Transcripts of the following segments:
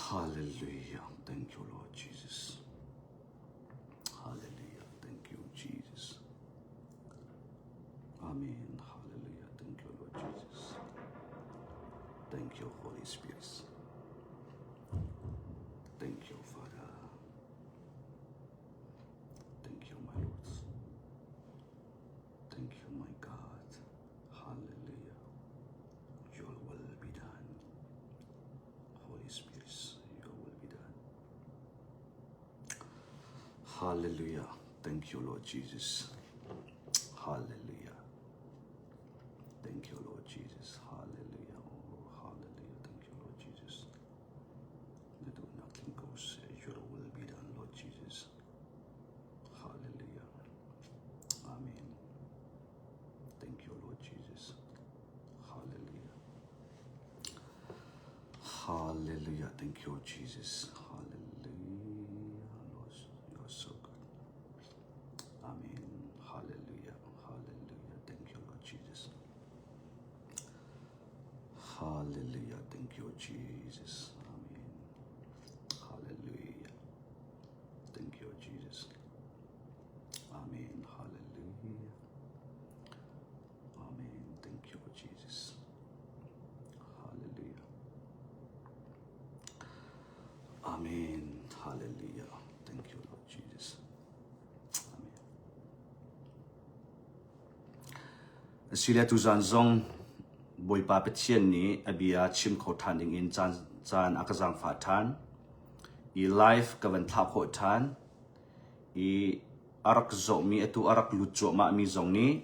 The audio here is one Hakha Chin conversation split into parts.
Hallelujah. Thank you, Lord Jesus. Hallelujah. Thank you, Jesus. Amen. Hallelujah. Thank you, Lord Jesus. Thank you, Holy Spirit. Thank you, Father. Thank you, my Lord. Thank you, my God. Hallelujah. Your will be done. Holy Spirit, your will be done. Hallelujah. Thank you, Lord Jesus. Hallelujah. Thank you, Lord Jesus. Hallelujah. Oh, hallelujah. Thank you, Lord Jesus. Na duhnak tling ko seh. Your will be done, Lord Jesus. Hallelujah. Amen. Thank you, Lord Jesus. Hallelujah. Hallelujah. Thank you, Jesus. Hallelujah. Lord, you are so good. Amen. Hallelujah. Hallelujah. Thank you, Lord Jesus. Hallelujah. Thank you, Jesus. Amen. Hallelujah. Thank you, Jesus. Amen. Hallelujah. Amen. Thank you, Jesus. Hallelujah. Amen. Hallelujah. Thank you, Lord Jesus. Amen. Asile tuzan zong Bawipa Pathian nih a bia chim kho ṭhan ding in caan caan a ka zaangfah ṭhan. I live ka van thlah khawh ṭhan. I a rak zohmi atu a rak lut cuahmahmi zong nih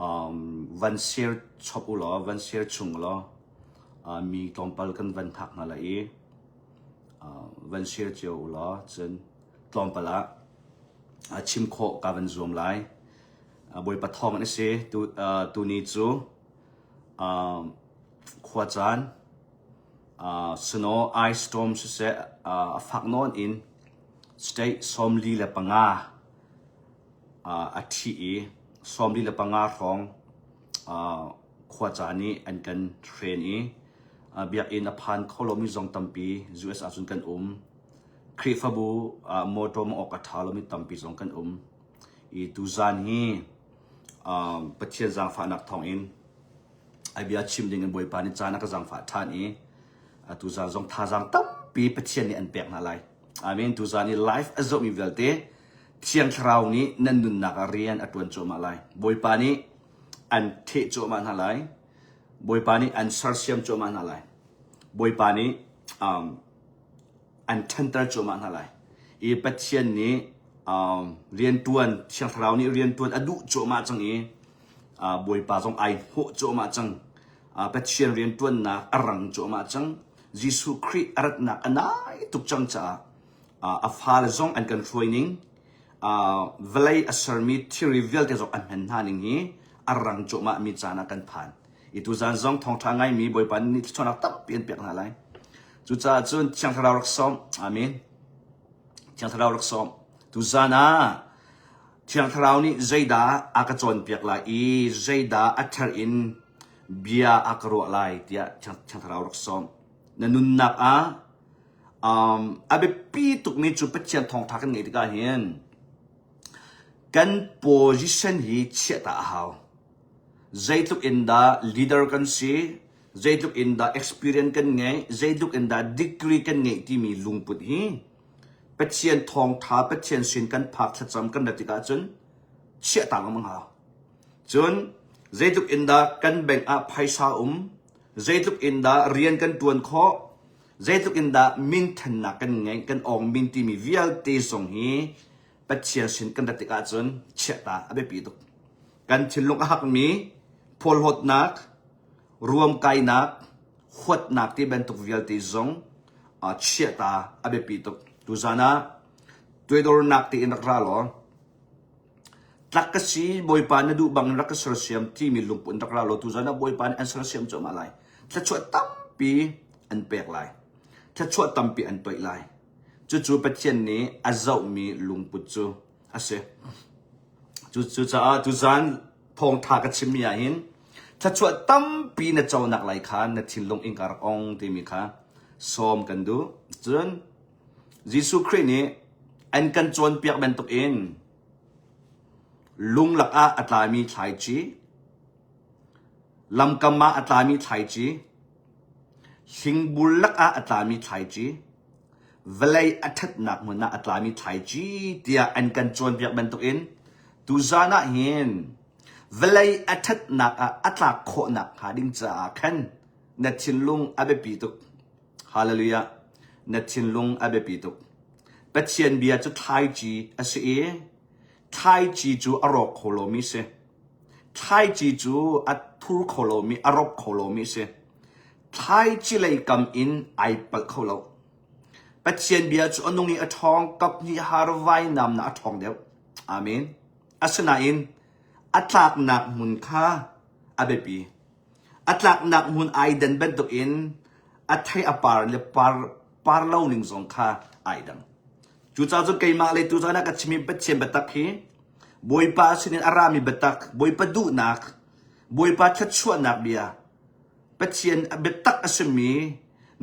um, van share chop u law van share chung u law uh, mi tlawmpal kan van thak hna lai i uh, van share cio u law cun tlawmpal ah uh, chim khawh ka van zuam lai. Uh, Bawipa thawng an si tu uh, tuni cu uh, khua caan uh, snow ice storm siseh uh, a fak nawn in State 45 a thi i 45 hrawng khuaca nih an kan hren i biakinn a phan kho lomi zong tampi US ahcun kan um. Khrihfabu motor mawngh awk a ṭha lomi tampi zong kan um. I tuzaan hi Pathian zaangfahnak thawngin a bia chim ding in Bawipa nih caan a ka zaangfah ṭhan i tuzaan zong thazaang tampi Pathian nih an pek hna lai. Amen. Tuzaan i live a zohmi vialte Thiang Thlarau nih nan nunnak ah rian a ṭuan cuahmah lai. Bawipa nih an theh cuahmah hna lai. Bawipa nih an sersiam cuahmah hna lai. Bawipa nih um, an ṭhanter cuahmah hna lai. I Pathian nih um, rianṭuan, Thiang Thlarau nih rianṭuan a duh cuahmah cang i uh, Bawipa zong ai hnawh cuahmah cang. Uh, Pathian rianṭuannak a rang cuahmah cang. Jesuh Khrih a ratnak a nai tuk cang caah uh, a fale zong an kan hruai ning, uh, vawlei a sermi thilri vialte zong an hman hna ning hi a rang cuahmah mi caan ah kan phan. I tuzaan zong thawngṭha ngaimi Bawipa nih thluachuahnak tampi an pek hna lai. Cucaah cun Thiang Thlarau rak sawm. Amen. Thiang Thlarau rak sawm. Tuzaan ah Thiang Thlarau nih zeidah a ka cawnpiak lai i zeidah a ther in bia a ka ruah lai tiah Thiang Thlarau rak sawm. Na nunnak ah um, a biapi tukmi cu Pathian thawngṭha kan ngeih tikah hin kan position hi chiah ta a hau. Zeitluk in dah leader kan si, zeitluk in dah experience kan ngeih, zeitluk in dah degree kan ngeih timi lungput hi Pathian thawngṭha Pathian sin kan phak thlacam kan rat tikah cun chiah ta lengmang hau. Cun zeitluk in dah kan bank ah phaisa um, zeitluk in dah rian kan ṭuan khawh, zeitluk in dah minthannak kan ngeih, kan awng min timi vialte zong hi Pathian sin kan rat tikah cun chiah ta a biapi tuk. Kan thinlung a hakmi phawlhawtnak, ruamkainak, huatnak ti bantuk vialte zong chiah ta a biapi tuk. Tuzan ah tuaidornak tein rak ra law tlak ka si Bawipa na duh bang rak ka sersiam timi lungput in rak ra law tuzan ah Bawipa nih an sersiam cuahmah lai. Thluachuah tampi an pek lai. Thluachuah tampi an toih lai. Cucu Pathian nih a zohmi lungput cu a si. Cucaah tuzan thawngtha ka chimmi ah hin thluachuah tampi na conak lai kha na thinlung innka rak ong timi kha. Sawm kan duh. Cun Jesuh Khrih nih an kan cawnpiak bantukin lung lakah a tlami thlaici, lamkam ah a tlami thlaici, hlingbur lakah a tlami thlaici, vawlei a ṭhatnak hmun ah a tlami thlaici tiah an kan cawnpiak bantukin tuzan ah hin vawlei a ṭhatnak ah a tlak khawhnak hnga ding caah khan na thinlung a biapi tuk. Hallelujah. Na thinlung a biapi tuk. Pathian bia cu thlaici a si i thlaici cu a rawk kho lomi si. Thlaici cu a thur kho lomi, a rop kho lomi a si. Thlaici lei kam in ai palh kho lo. Pathian bia cu a nung i a ṭhawng, kaphnih har vainam na a ṭhawng deuh. Amen. Asinain a tlaknak hmun kha a biapi. A tlaknak hmun ai dan bantukin a thei a par le par par lo ning zong kha ai dang. Cucaah cun keimah le tuzaan ah ka chimmi Pathian biatak hi Bawipa sinin a rami biatak, Bawipa duhnak, Bawipa thluachuahnak bia, Pathian biatak a simi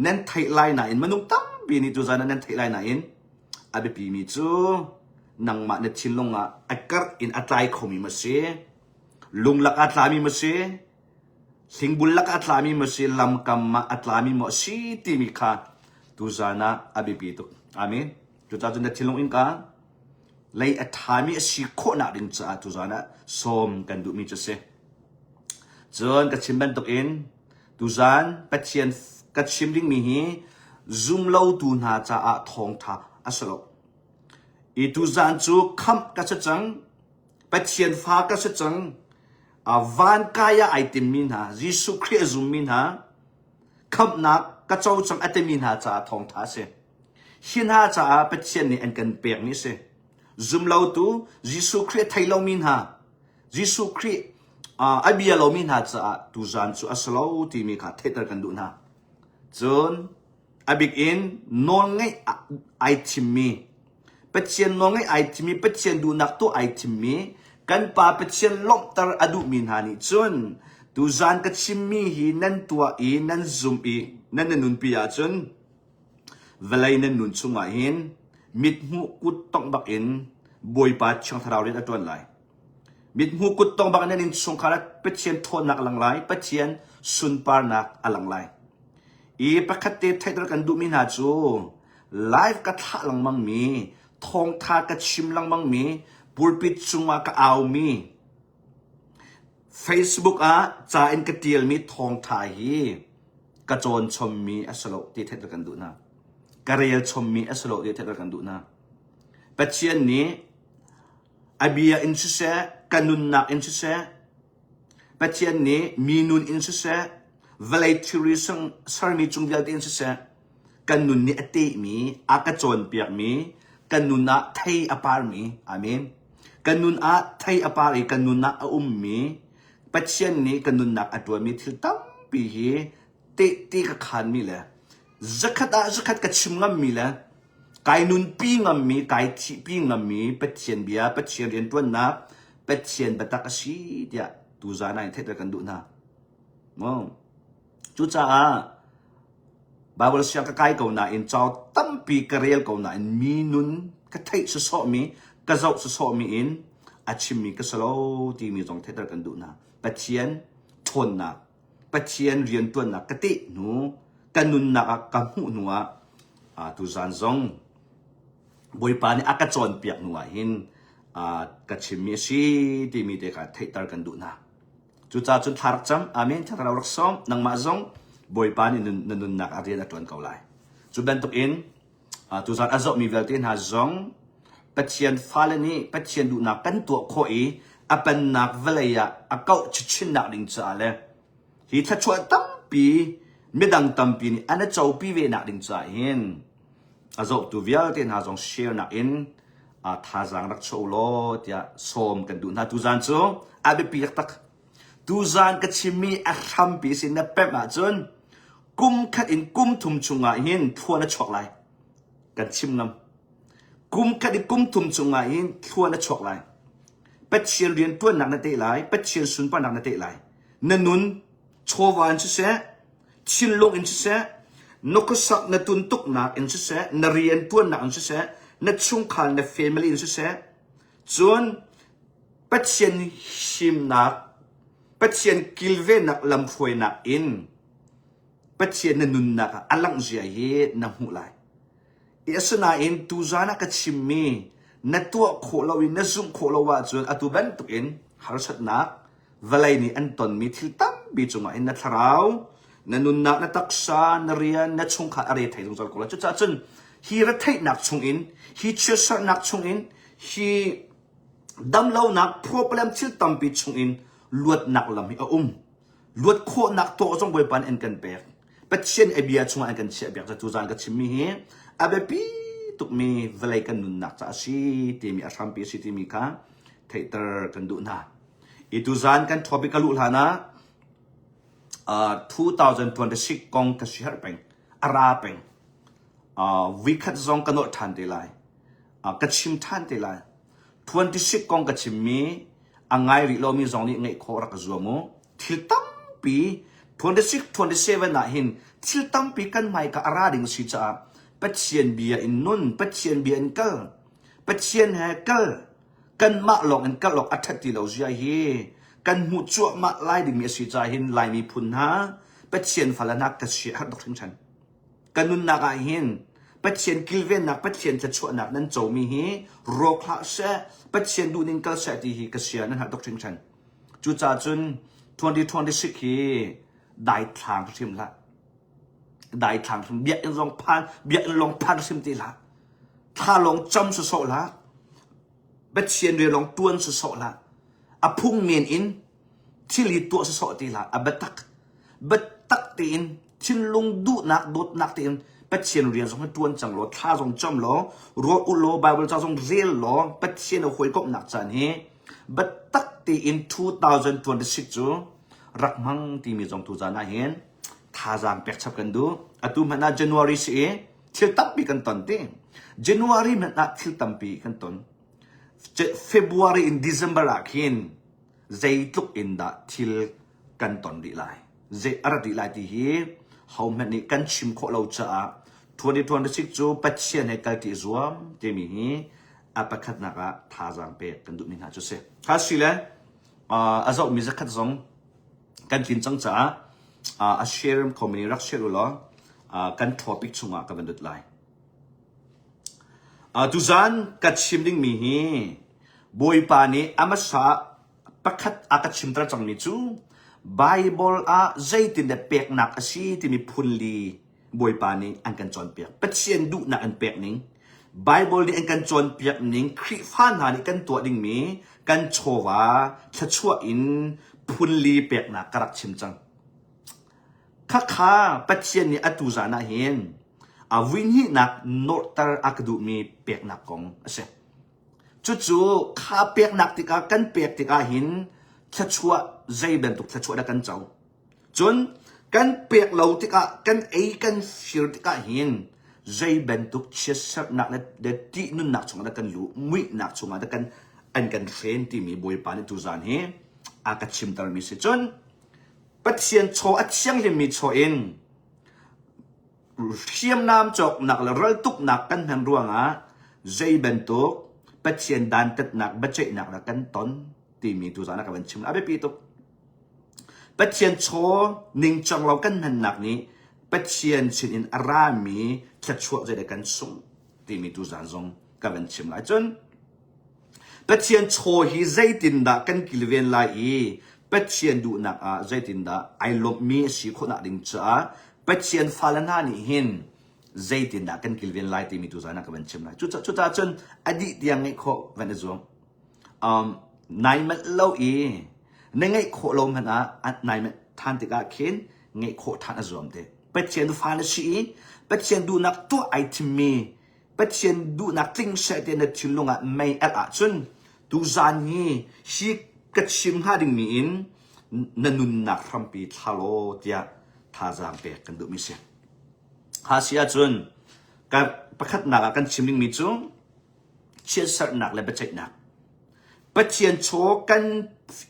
nan theih lai nain minung tampi nih tuzaan ah nan theih lai nain a biapimi cu nangmah na thinlung ah a karh in a tlai khomi ma si, lunglak ah tlami ma si, Hlingbul lakah a tlami maw si, lamkam ah a tlami maw si timi kha tuzaan ah a biapi tuk. Amen. Cucaah cun na thinlung innka lei a ṭhami a si khawhnak ding caah tuzaan ah sawm kan duhmi cu a si. Cun ka chim bantukin tuzaan Pathian ka chim dingmi hi zumlotu hna caah thawngṭha a si lo. I tuzaan cu khamh ka si cang, Pathian fa ka si cang, van kai ah ai timmi hna, Jesuh Khrih a zummi hna, khamhnak ka co cang a timi hna caah thawngṭha a si. Hi hna caah Pathian nih an kan pekmi a si. Zumlotu Jesuh Khrih a thei lomi hna, Jesuh Khrih a bia lomi hna caah tuzaan cu a si lo timi kha theihter kan duh hna. Cun A bik in nawlngaih ai thimmi, Pathian nawlngaih ai thimmi, Pathian duhnak tuah ai thimmi, kan Pa Pathian lawmhter a duhmi hna nih cun tuzaan ka chimmi hi nan tuah i nan zumh i nan na nunpi ahcun vawlei nan nun chungah hin mithmuh kut tongh bak in Bawipa Thiang Thlarau rian a ṭuan lai. Mithmuh kut tongh bak in nan innchungkhar ah Pathian ṭhawnnak a lang lai, Pathian sunparnak a lang lai. I pakhat te theihter kan duhmi hna cu live ka thlah lengmangmi, thawngtha ka chim lengmangmi, pulpit cungah ka aumi, Facebook ah ca in ka tialmi thawngtha hi ka cawn chommi a si lo ti theihter kan duh hna. Ka rel chommi a si lo ti theihter kan duh hna. Pathian nih a bia in siseh, ka nunnak in siseh, Pathian nih mi nun in siseh, vawlei thilri sermi cung vialte in siseh, kan nun nih a tehmi, a ka cawnpiakmi, kan nun ah thei a parmi, amen. Kan nun ah thei a par i kan nun ah a ummi, Pathian nih kan nunnak a ṭuanmi thil tampi hi tehte ka khanmi le zakhat ah zakhat ka chim ngammi le kai nunpi ngammi, kai thihpi ngammi Pathian bia, Pathian rianṭuannak, Pathian biatak a si tiah tuzaan ah in theihter kan duh hna. Maw? Cucaah Bible siang ka kai ko nain caw tampi ka rel ko nain mi nun ka theih sawsawhmi, ka zoh sawsawhmi in a chimmi ka si lo timi zong theihter kan duh hna. Pathian ṭhawnnak, Pathian rianṭuannak ka teh hnu, ka nunnak ah ka hmuh hnu ah tuzaan zong Bawipa nih a ka cawnpiak hnu ah hin ka chimmi a si timi te kha theihter kan duh hna. Cucaah cun thla rak cam, amen, thlarau rak sawm, nangmah zong Bawipa nih na nunnak ah rian a ṭuan ko lai. Cu bantukin tuzaan a zohmi vialte hna zong Pathian fale nih Pathian duhnak kan tuah khawh i a pennak vawlei ah a kauh chinchinnak ding caah le hi thluachuah tampi midang tampi nih an i copi ve nak ding caah hin a zohtu vialte hna zong share nak in thazaang rak chuah u law tiah sawm kan duh hna. Tuzaan cu a biapi taktak. Tuzaan ka chimmi a hrampi sin na pemh ahcun kum khat in kum thum chungah hin thluan a chuak lai. Kan chim ngam. Kum khat in kum thum chungah hin thluan a chuak lai. Pathian rian ṭuannak na teh lai, Pathian sunparnak na teh lai. Na nun chawva in siseh, thinlung in siseh, Na khuasak na tuntuknak in siseh, na riantuannak in siseh, na chungkhar na family in siseh, cun Pathian himnak, Pathian kilvennak lamhruainak in Pathian na nunnak ah a langh zia hi na hmuh lai. I asinain tuzaan ah ka chimmi na tuah khawh lo i na zumh khawh lo ahcun atu bantukin harsatnak vawlei nih an tonmi thil tampi cungah hin na thlarau, na nunnak, na taksa, na rian, na chungkhar a rethei zungzal ko lai. Cucaah cun hi retheihnak chungin, hi chiatserhnak chungin, hi damlonak problem thil tampi chungin luatnak lam hi a um. Luat khawhnak tawh zong Bawipa nih an kan pek. Pathian a bia chungah an kan chiah piak. Cu zan ka chimmi hi a biapi tukmi vawlei kan nunnak ca a si timi a hrampi a si timi kha theihter kan duh hna. I tuzan kan topic ka luh hlan ah uh, 2026 kong ka si herh peng. A ra peng. Uh, vikhat zong ka nolh ṭhan te lai. Uh, ka chim ṭhan te lai. 26 kong ka chimmi a ngai rih lomi zong nih ngaih khawh rak ka zuam u. Thil tampi 26 27 ah hin thil tampi kan hmaika a ra ding si caah Pathian bia in nun, Pathian bia in kal, Pathian he kal, kanmah lawng in kal awk a ṭhat ti lo zia hi kan hmuh cuahmah lai dingmi a si caah hin Laimi phun hna Pathian fale hna ka sia har tuk hringhran. Ka nunnak ah hin Pathian kilvennak, Pathian thluachuahnak nan comi hi rawk hlah seh, Pathian duhning kal seh ti hi ka sia nan har tuk hringhran. Cucaah cun 2026 hi daithlang hrim hlah. Daithlang hrim biakinn zong phan, biakinn lawng phan hrim ti hlah. Thla lawng cam sawsawh hlah. Pathian rian lawng tuan sawsawh hlah. A phung men in thil hi tuah sawsawh ti hlah. A biatak. Biatak tein thinlung duhnak dawtnak tein Pathian rian zong hi tuan cang law thla zong cam law ruah u law Bible ca zong rel law Pathian a hawikomhnak caan hi biatak tein 2026 cu rak hmang timi zong tu zan ah hin thazaang pek chap kan duh. Atu hmanh ah January si i thil tampi kan ton ti. January hmanh ah thil tampi kan ton. February in December ah khin zeitluk in dah thil kan ton rih lai. Zei a rat rih lai ti hi hohmanh nih kan chim khawh lo caah 2026 cu Pathian he kalṭi zuam timi hi a pakhatnak ah thazaang pek kan duhmi hna cu si. Kha si le a zohmi zakhat zong kan tlin cang caah a share khomi nih rak share u law kan topic chungah ka van lut lai. Tuzan ka chim dingmi hi Bawipa nih a hmasa pakhat a ka chimter cangmi cu Bible ah zeitindah peknak a si timi phunli Bawipa nih an kan cawnpiak. Pathian duhnak an pek ning, Bible nih an kan cawnpiak ning, Khrihfa hna nih kan tuah dingmi kan chawva thluachuah in phunli peknak ka rak chim cang. Khakha Pathian nih atu zan ah hin a vuihnihnak nawrhter a ka duhmi peknak kong a si. Cucu kha peknak tikah kan pek tikah hin thluachuah zei bantuk thluachuah dah kan co. Cun kan pek lo tikah kan ei kan fir tikah hin zei bantuk chiatserhnak le, le ṭihnunnak chungah dah kan luh, muihnak chungah dah kan an kan hren timi Bawipa nih tuzaan hi a ka chimtermi si. Cun Pathian chaw a thianghlimmi chaw in hriamnam cawknak le raltuknak kan hman ruangah zei bantuk Pathian dantatnak biaceihnak dah kan ton timi tuzaan ah ka van chim. A biapi tuk. Pathian chaw ningcang lo kan hmannak nih Pathian sinin a rami thluachuah zeidah kan sungh timi tuzaan zong ka van chim lai. Cun Pathian chaw hi zeitindah kan kilven lai i Pathian duhnak ah zeitindah ai lawmhmi a si khawhnak ding caah Pathian fale hna nih hin zeitindah kan kilven lai timi tuzaan ah ka van chim lai. Cucaah cun a dih tiang ngeih khawh van i zuam. Um, nai manh lo i na ngeih khawh lo hmanh ah nai manh than tikah khin ngeih khawh than a zuam te. Pathian fa na si i Pathian duhnak tuah ai thimmi Pathian duhnak tling seh te na thinlung ah mei alh ahcun tuzaan hi hi ka chim hnga dingmi in na nunnak hrampi thla law tiah thazaang pek kan duhmi si. Ha si ahcun ka pakhatnak ah kan chim dingmi cu chiatserhnak le biaceihnak. Pathian chaw kan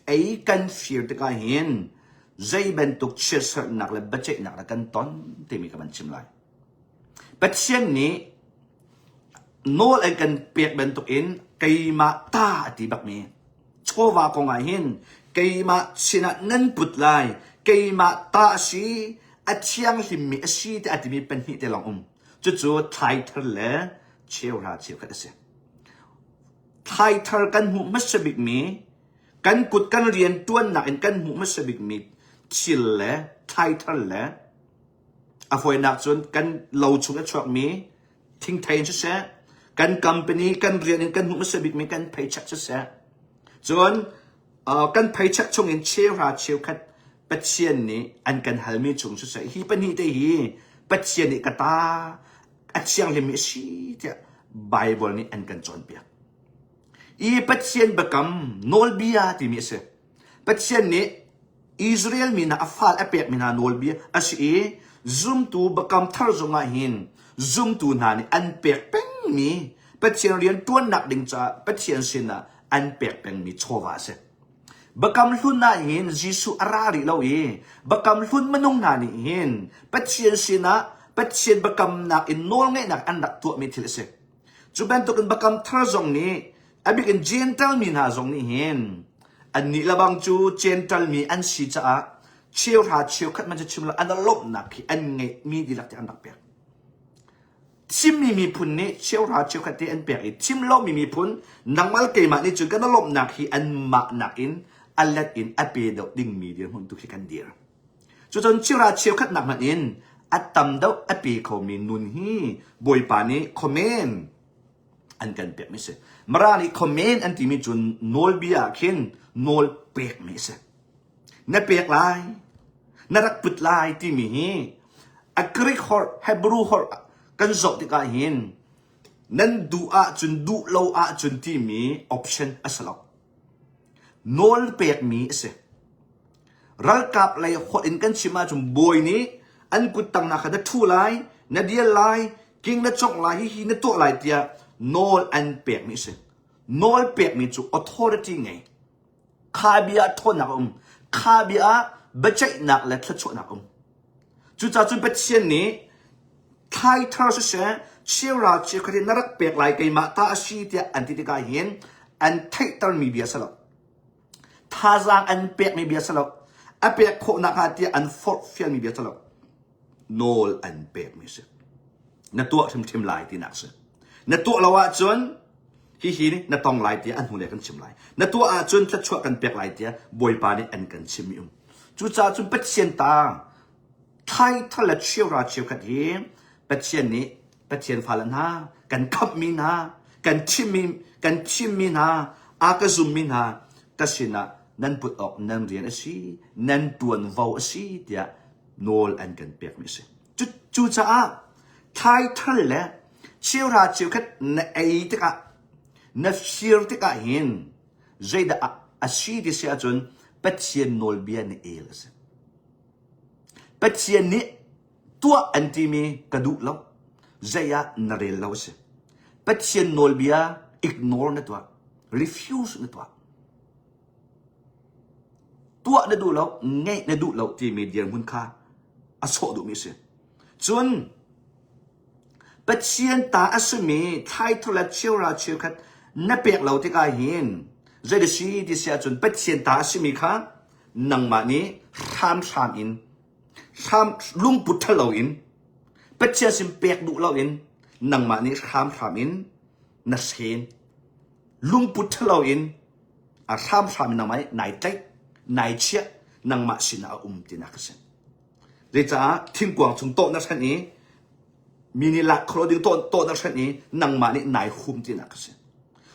ei kan fir tikah hin zei bantuk chiatserhnak le biaceihnak dah kan ton timi ka van chim lai. Pathian nih nawl an kan pek bantukin keimah ta a ti bakmi chawva kong ah hin keimah sinah nan put lai, keimah ta a si, a thianghlimmi a si tiah a timi pahnih te lawng um. Cucu thlaithar le cheuhra cheukhat a si. Thlaithar kan hmuh hmasa bikmi kan kut kan rian ṭuannak in kan hmuh hmasa bikmi thil le thlaithar le a fawinak cun kan lo chung a chuakmi thingthei in siseh, kan company kan rian in kan hmuh hmasa bikmi kan paycheck siseh, cun kan paycheck chung in cheuhra cheukhat Pathian nih an kan halmi chung siseh, hi pahnih te hi Pathian nih ka ta a thianghlimmi a si tiah Bible nih an kan cawnpiak. I Pathian biakam nawlbia timi a si. Pathian nih Israel mi hna a fal a pekmi hna nawlbia a si i zumtu biakam thar zongah hin zumtu hna nih an pek pengmi Pathian rian ṭuannak ding caah Pathian sinah an pek pengmi chawva a si. Biakam hlun ah hin Jesuh a ra rih lo i Biakam hlun minung hna nih hin Pathian sinah Pathian biakamnak in nawlngeihnak an rak tuahmi thil a si. Cu bantukin Biakam thar zong nih a bik in Jentail mi hna zong nih hin annih lebang cu Jentail mi an si caah cheuhra cheukhat man cu chim lo an lawmhnak khi an ngeihmi dihlak te an rak pek. Thimmi miphun nih cheuhra cheukhat te an pek i thim lomi miphun nangmah le keimah nih cun kan lawmhnak hi anmah nakin a let in a pe deuh dingmi dirhmun tu khi kan dir. Cucun cheuhra cheukhat nak hmanh in a tam deuh a pe khomi nun hi Bawipa nih comment an kan pekmi si. Mara nih comment an timi cu nawlbia ah khin nawl pekmi a si. Na pek lai, na rak put lai timi hi a Greek holh, Hebrew holh kan zoh tikah hin nan duh ahcun duh lo ahcun timi option a si lo. Nawl pekmi a si. Ralkap lei holh in kan chim ahcun bawi nih an kuttang na kha na ṭhu lai, na dial lai, king na congh lai, hihi na tuah lai tiah nawl an pekmi a si. Nawl pekmi cu authority ngei. Kha bia ah ṭhawnnak a um. Kha bia ah biaceihnak le thluachuahnak a um. Cucaah cun Pathian nih thlaithar siseh, cheuhra cheukhat hi na rak pek lai keimah ta a si tiah an ti tikah hin an theihtermi bia a si lo. Thazaang an pekmi bia a si lo. A pek khawh nakhnga tiah an forhfialmi bia a si lo. Nawl an pekmi a si. Na tuah hrimhrim lai tinak a si. Na tuah lo ahcun hihi na tong lai tiah an hnulei kan chim lai. Na tuah ahcun thluachuah kan pek lai tiah Bawipa nih an kan chimmi um. Cucaah cun Pathian ta thaithal le cheuhra cheukhat hi Pathian nih Pathian fale hna kan khamhmi hna kan thimmi kan thimmi hna a ka zummi hna ka sinah nan put awk nan rian a si nan tuanvo a si tiah nawl an kan pekmi a si. Cucaah thaithal le cheuhra cheukhat na ei tikah na fir tikah hin zeidah a si ti si ahcun Pathian nawlbia na el a si. Pathian nih tuah an timi ka duh lo zei ah na rel lo a si. Pathian nawlbia ignore na tuah, refuse na tuah. Tuah na duh lo, ngeih na duh lo timi dirhmun kha a sawh duhmi a si. Cun Pathian ta a simi thlaithur le cheuhra cheukhat na pek lo tikah hin zei si ti si ahcun Pathian ta a simi kha nangmah nih hramhram in hram lungput ṭhalo in Pathian sin pek duh loin nangmah nih hramhram in na hren lungput ṭhalo in a hramhram in nangmah nih nai tlaih nai chiah nangmah sinah a um tinak a si. Zeicah thingkuang chung tawh na hrenh i mi nih lak kho ding tawh tawh na hrenh i nangmah nih nai hum tinak a si.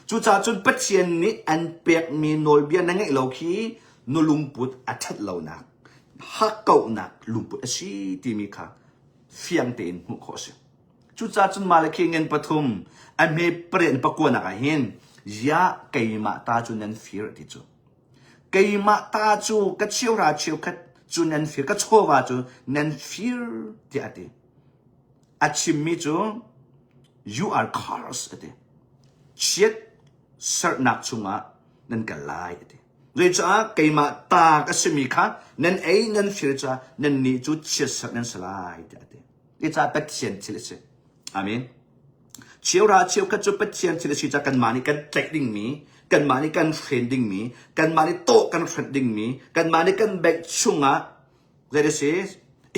Cucaah cun Pathian nih an pekmi nawlbia na ngeih lo khi na lungput a ṭhat lonak, hakkauhnak lungput a si timi kha fiang tein hmuh khawh a si. Cucaah cun Malakhi ngan pathum a hme pariat pakuanak ah hin ziah keimah ta cu nan fir ti cu. Keimah ta cu ka cheuhra cheukhat cu nan fir, ka chawva cu nan fir tiah a ti. A chimmi cu you are cursed a ti. Chiat serhnak chungah nan kal lai a ti. Zeicah keimah ta ka simi kha nan ei nan fir caah nannih cu chiatserh nan si lai tiah a ti. Cucaah Pathian thil a si. Amen. Cheuhra cheukhat cu Pathian thil a si caah kanmah nih kan tlaih dingmi, kanmah nih kan hren dingmi, kanmah nih tawh kan hrenh dingmi, kanmah nih kan bank chungah zei a si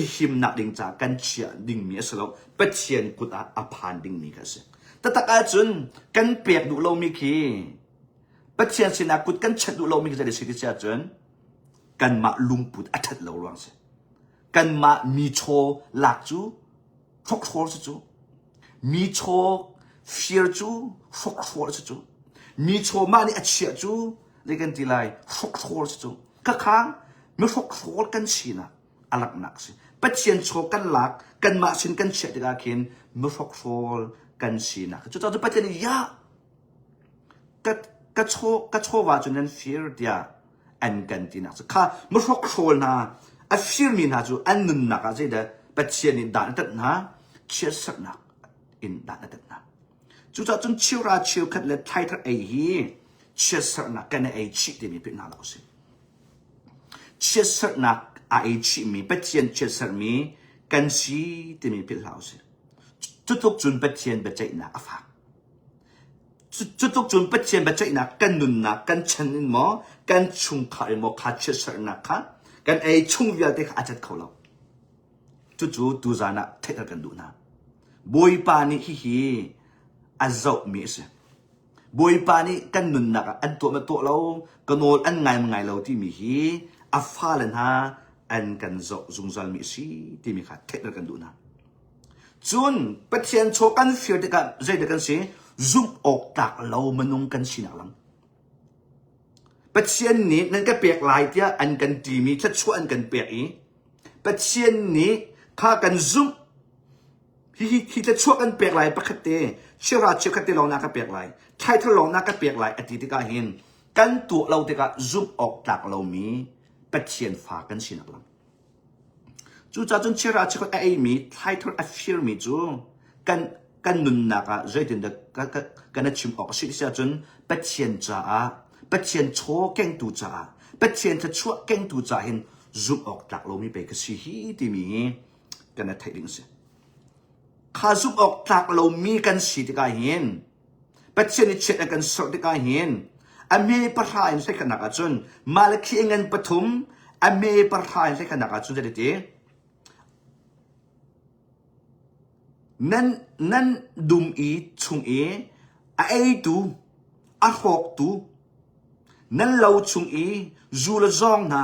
i himnak ding caah kan chiah dingmi a si lo. Pathian kut ah a phan dingmi kha a si. Taktak ahcun kan pek duh lomi khi Pathian sinah kut kan chanh duh lomi khi zei a si ti si ahcun kanmah lungput a ṭhat lo ruang si. Kanmah mi chaw lak cu hrokhrawl si cu. Mi chaw fir cu hrokhrawl si cu. Mi chaw mah nih a chiah cu zei kan ti lai hrokhrawl si cu. Khakha mi hrokhrawl kan sinak a langhnak si. Pathian chaw kan lak kanmah sin kan chiah tikah khin mi hrokhrawl kan sinak. Cucaah cu Pathian nih ya ka ka chaw ka chawva cu nan fir tiah an kan tinak cu kha mihrokhrawl hna a firmi hna cu an nunnak ah zeidah Pathian nih dan a tat hna chiatserhnak in dan a tat hna cucaah cun cheuhra cheukhat le thlaithar ei hi chiatserhnak kan i ei chih timi philh hna lo usih chiatserhnak a ei chihmi Pathian chiatserhmi kan si timi philh hlah usih cutluk cun Pathian biaceihnak a fak Cutluk cun Pathian biaceihnak kan nunnak kan chan in maw kan chungkhar in maw kha chiatserhnak kha kan ei chung vialte kha a cat kho lo. Cucu tuzan ah theihter kan duh hna. Bawipa nih hihi a zohmi a si. Bawipa nih kan nunnak ah an tuah ma tuah lo, ka nawl an ngai ma ngai lo timi hi a fale hna an kan zoh zungzalmi a si timi kha theihter kan duh hna. Cun Pathian chaw kan fir tikah zeidah kan si? Zumh awk tlak lo minung kan sinak lang. Pathian nih nan ka pek lai tiah an kan timi thluachuah an kan pek i Pathian nih kha kan zumh hi hi thluachuah kan pek lai pakhat te cheuhra cheukhat te lawng na ka pek lai thlaithar lawng na ka pek lai a ti tikah hin kan tuah lo tikah zumh awk tlak lomi Pathian fa kan sinak lang. Cucaah cun chiara chikkhat a eimi thlaithar a firmi cu kan kan nunnak ah zeitindah kan i chim awk a si ti ahcun Pathian caah Pathian chaw kengtu caah Pathian thluachuah kengtu caah hin zumh awk tlak lomi pei ka si hi timi hi kan i theih ding a si. Kha zumh awk tlak lomi kan si tikah hin Pathian nih chiat a kan serh tikah hin a me pahra in hleikhatnak ahcun Malakhi a ngan pathum a me pahra in hleikhatnak ahcun zei ti nan nan dum i chung i a eitu a hrawktu nan lo chung i zu le zawng hna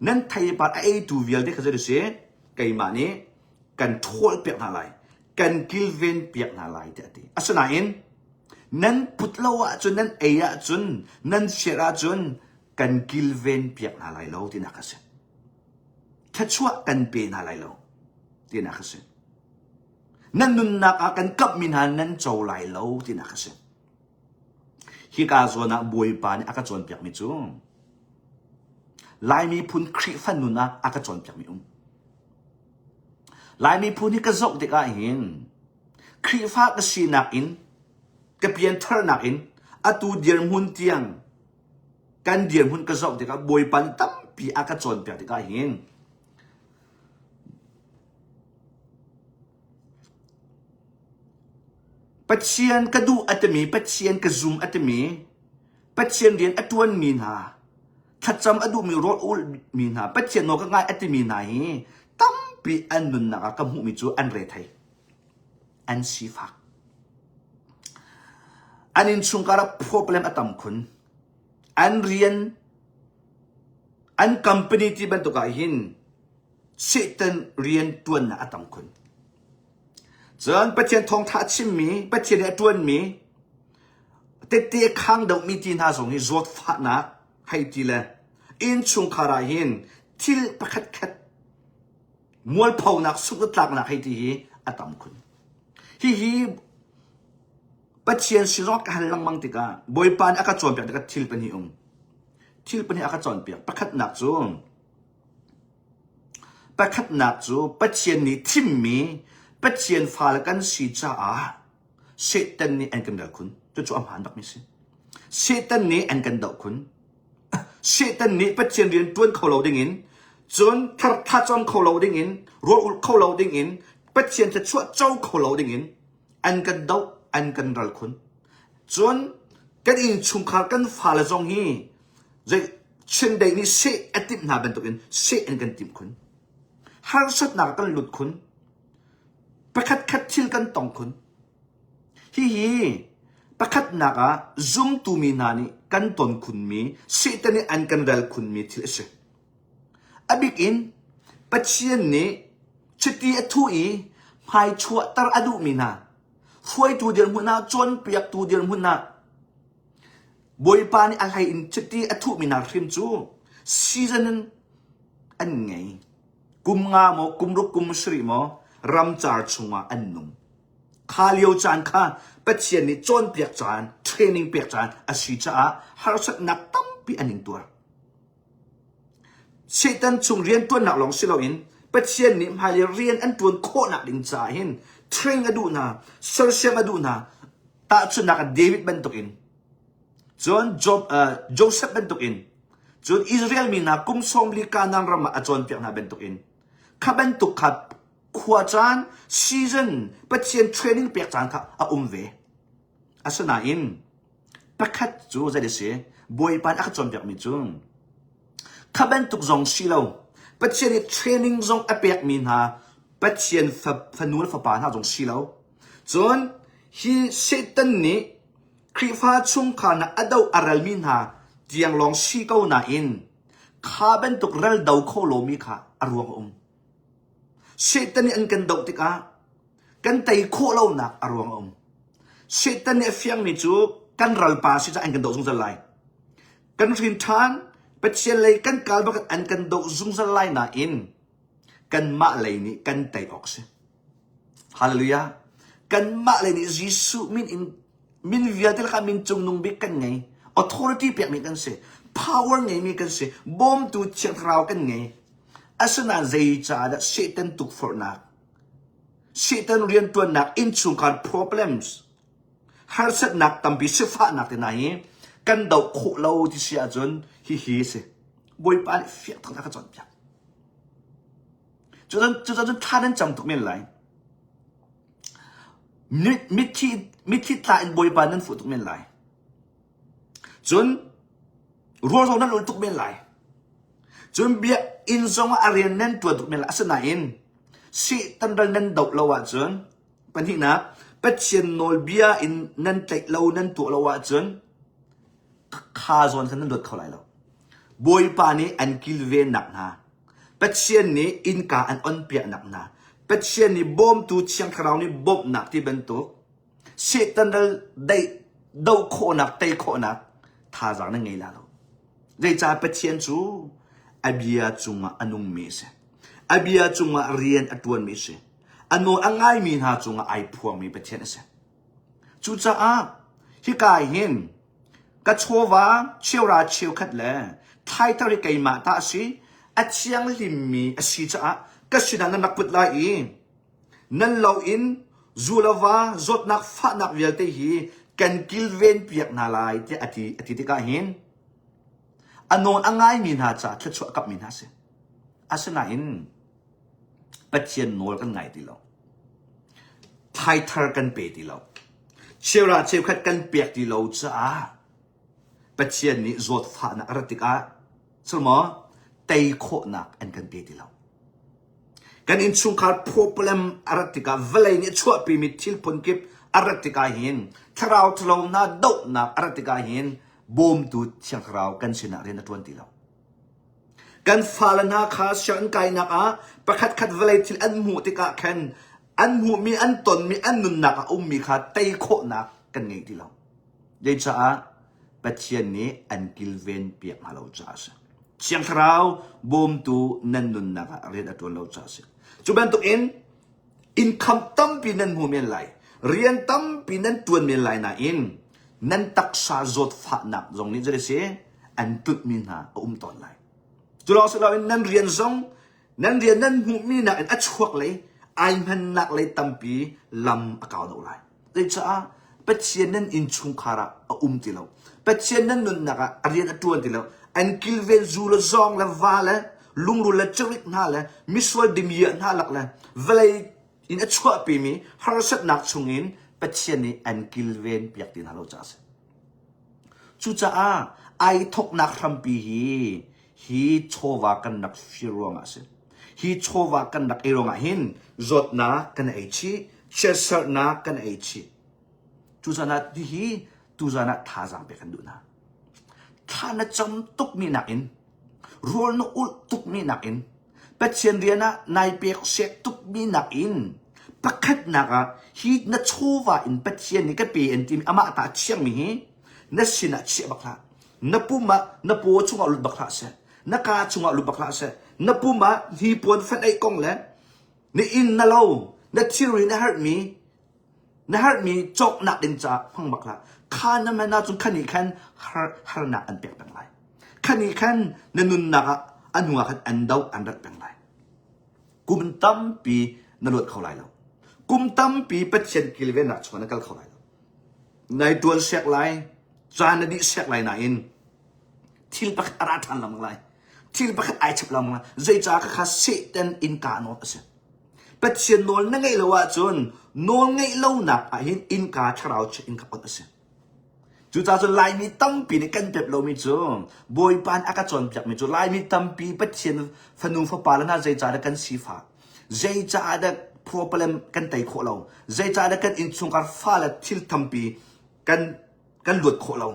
nan theipar a eitu vialte kha zei si keimah nih kan ṭhawl piak hna lai kan kilven piak hna lai tiah a ti. Asinain nan put lo ahcun nan ei ahcun nan share ahcun kan kilven piak hna lai lo tinak a si. Thluachuah kan pe hna lai lo tinak a si. Nan nunnak ah kan kamhmi hna nan co lai lo tinak a si. Hika zawn ah Bawipa nih a ka cawnpiakmi cu Lai miphun Khrihfa nun ah a ka cawnpiakmi um. Lai miphun hi ka zoh tikah hin Khrihfa ka sinak in ka piantharnak in atu dirhmun tiang kan dirhmun ka zoh tikah Bawipa nih tampi a ka cawnpiak tikah hin Pathian ka duh a timi, Pathian ka zum a timi, Pathian rian a ṭuanmi hna, thlacam a duhmi rawl ulmi hna Pathian nawl ka ngai a timi hna hi tampi an nunnak ah ka hmuhmi cu an rethei an sifak an innchungkhar ah problem a tam khun an rian an company ti bantuk ah hin Satan rian tuannak a tam khun cun Pathian thawngtha a chimmi Pathian nih a tuanmi tette khang deuhmi ti hna zong hi zawtfahnak hei ti le innchungkhar ah hin thil pakhat khat mualphonak sungtlaknak hei ti hi a tam khun. Hihi Pathian sin zong ka hal lengmang tikah Bawipa nih a ka cawnpiak tikah thil pahnih um. Thil pahnih a ka cawnpiak. Pakhatnak cu pakhatnak cu Pathian nih thimmi Pathian fale kan si caah Satan nih an kan ral khun. Cucu a hmaan bakmi si. Satan nih an kan doh khun. Satan nih Pathian rian ṭuan kho lo dingin, cun thlacam kho lo dingin, rawl ulh kho lo dingin, Pathian thluachuah co kho lo dingin. An kan doh, an kan ral khun. Cun kan innchungkhar kan fale zong hi zei Chindeih nih seh a timh hna bantukin seh an kan timh khun. Harsatnak kan lut khun. Pakhatkhat thil kan tong khun. Hihi pakhatnak ah zumtu mi hna nih kan ton khunmi, Satan nih an kan ral khunmi thil a si. A bik in Pathian nih chiti a thuh i hmaichuahter a duhmi hna, hruaitu dirhmun ah, cawnpiaktu dirhmun ah, Bawipa nih a hlei in chiti a thuhmi hna hrim cu season in an ngei. Kum nga maw, kum ruk, kum sarih maw ramcar chungah an nung. Kha lio caan kha Pathian nih cawnpiak caan, training pek caan a si caah harsatnak tampi an intuar. Satan chung rianṭuannak lawng si loin Pathian nih hmailei rian an ṭuan khawhnak ding caah hin train a duh hna, sersiam a duh hna. Tahchunhnak ah David bantukin, cun Job, uh, Joseph bantukin, cun Israel mi hna kum sawmli Kanaan ram ah a cawnpiak hna bantukin, kha bantuk kha khua caan, season, Pathian training pek caan kha a um ve. Asinain pakhat cu zei a si? Bawipa nih a ka cawnpiakmi cu kha bantuk zong si lo. Pathian nih training zong a pekmi hna Pathian fanu le fapa hna zong si lo. Cun hi Satan nih Khrihfa chungkhar hna a doh a ralmi hna tiang lawng si ko nain kha bantuk ral do kho lomi kha a ruang a um. Satan nih an kan doh tikah kan tei khawh lonak a ruang a um. Satan nih a fiangmi cu kan ralpa si caah an kan doh zungzal lai. Kan hrin ṭhan, Pathian lei kan kal bak an kan doh zungzal lai nain kanmah lei nih kan tei awk si. Hallelujah. Kanmah lei nih Jesuh min in min vialte lakah min cungnung bik kan ngei. Authority pekmi kan si. Power ngeimi kan si. Bawmtu Thiang Thlarau kan ngei. Asinain zeicaah dah Satan tukforhnak, Satan riantuannak innchungkhar problems, harsatnak tampi sifahnak te hna hi kan doh khawh lo ti si ahcun hihi si. Bawipa nih fiang taktak a ka cawnpiak. Cucun cucun thla nan cam tuk men lai. Mitthi mitthi tla in Bawipa nan fuh tuk men lai. Cun rual zong nan ul tuk men lai. Cun biakinn zong ah a rian nan ṭuan tuk men lai. Asinain Satan ral nan doh lo ahcun pahnihnak Pathian nawlbia in nan tlaih lo nan tuah lo ahcun kha zawn khan nan luat kho lai lo. Bawipa nih an kilvennak hna, Pathian nih innka an onpiaknak hna, Pathian nih bawmtu Thiang Thlarau nih bawmhnak ti bantuk Satan ral daih doh khawhnak tei khawhnak thazaang nan ngei la lo. Zeicah Pathian cu a bia cungah a nungmi a si. A bia cungah rian a ṭuanmi a si. A nawl a ngaimi hna cungah ai phuangmi Pathian a si. Cucaah hika hin ka chawva cheuhra cheukhat le thaithar hi keimah ta a si, a thianghlimmi a si caah ka sinah nan rak put lai i nan lo in zu le va zawtnak fahnak vialte hi kan kilven piak hna lai tiah a ti a ti tikah hin a nawl a ngaimi hna caah thluachuah a kapmi hna a si. Asinain Pathian nawl kan ngai ti lo. Thaithar kan pe ti lo. Cheuhra cheukhat kan pek ti lo caah Pathian nih zawtfahnak a rat tikah maw tei khawhnak an kan pe ti lo. Kan innchungkhar problem a rat tikah vawlei nih a chuahpimi thil phunkip a rat tikah hin thlarau ṭhalo hna dohnak a rat tikah hin bawmtu Thiang Thlarau kan sinah rian a ṭuan ti lo. Kan fale hna kha sianginn kainak ah pakhatkhat vawlei thil an hmuh tikah khan an hmuhmi, an tonmi, an nunnak ah a ummi kha tei khawhnak kan ngei ti lo. Zeicah Pathian nih an kilven piak hna lo caah a si. Thiang Thlarau bawmtu nan nunnak ah rian a ṭuan lo caah a si. Cu bantukin income tampi nan hmu men lai, rian tampi nan ṭuan men lai nain nan taksa zawtfahnak zong nih zei a si an tutmi hna a um tawn lai. Cu lawng si loin nan rian zong nan rian nan hmuhmi nakin a chuak lei ai hmannak lei tampi lam a kau deuh lai. Zeicah Pathian nan innchungkhar ah a um ti lo. Pathian nan nunnak ah a rian a ṭuan ti lo. An kilven zu le zawng le va le lungrul le cirik hna le misual dimiah hna lak le vawlei in a chuahpimi harsatnak chungin Pathian nih an kilven piak ti hna lo caah a si. Cucaah ai thawknak hrampi hi hi chawva kan rak fir ruangah a si. Hi chawva kan rak ei ruangah hin zawtnak kan ei chih, chiatserhnak kan ei chih. Cucaah hihi tuzan ah thazaang pek kan duh hna. Thla na cam tukmi nakin rawl na ulh tukmi nakin Pathian rian ah nai pek sek tukmi nakin pakhatnak ah hi na chawva in Pathian nih ka pe an timi amah ta chiangmi hi na sinah chiah bak hlah. Na pum ah na paw chungah lut bak hlah seh. Na kaa chungah lut bak hlah seh. Na pum ah hnipuan fan eih kong le na inn na lo na thilri na herhmi Na herhmi cawknak ding caah hmang bak hlah. Kha na man ahcun kha nih khan har, harnak an pek peng lai. Kha nih khan na nunnak ah a hnu ah khan an doh an rat peng lai. Kum tampi na luat kho lai lo. Kum tampi Pathian kilvennak chungah na kal kho lai lo. Nai tuan sek lai, caan na dih sek lai nain thil pakhat a ra ṭhan lengmang lai. Thil pakhat ai chap lengmang lai. Zeicah khakha Satan innka nawt a si. Pathian nawl na ngeih lo ahcun nawl ngeih lonak ah hin innka thlarau chiat innka on a si. Cucaah cun Laimi tampi nih kan pep lomi cu Bawipa nih a ka cawnpiakmi cu Laimi tampi Pathian fanu fapa le hna zeicah dah kan sifah zeicah dah problem kan tei khawh lo zeicah dah kan innchungkhar fale thil tampi kan kan luat khawh lo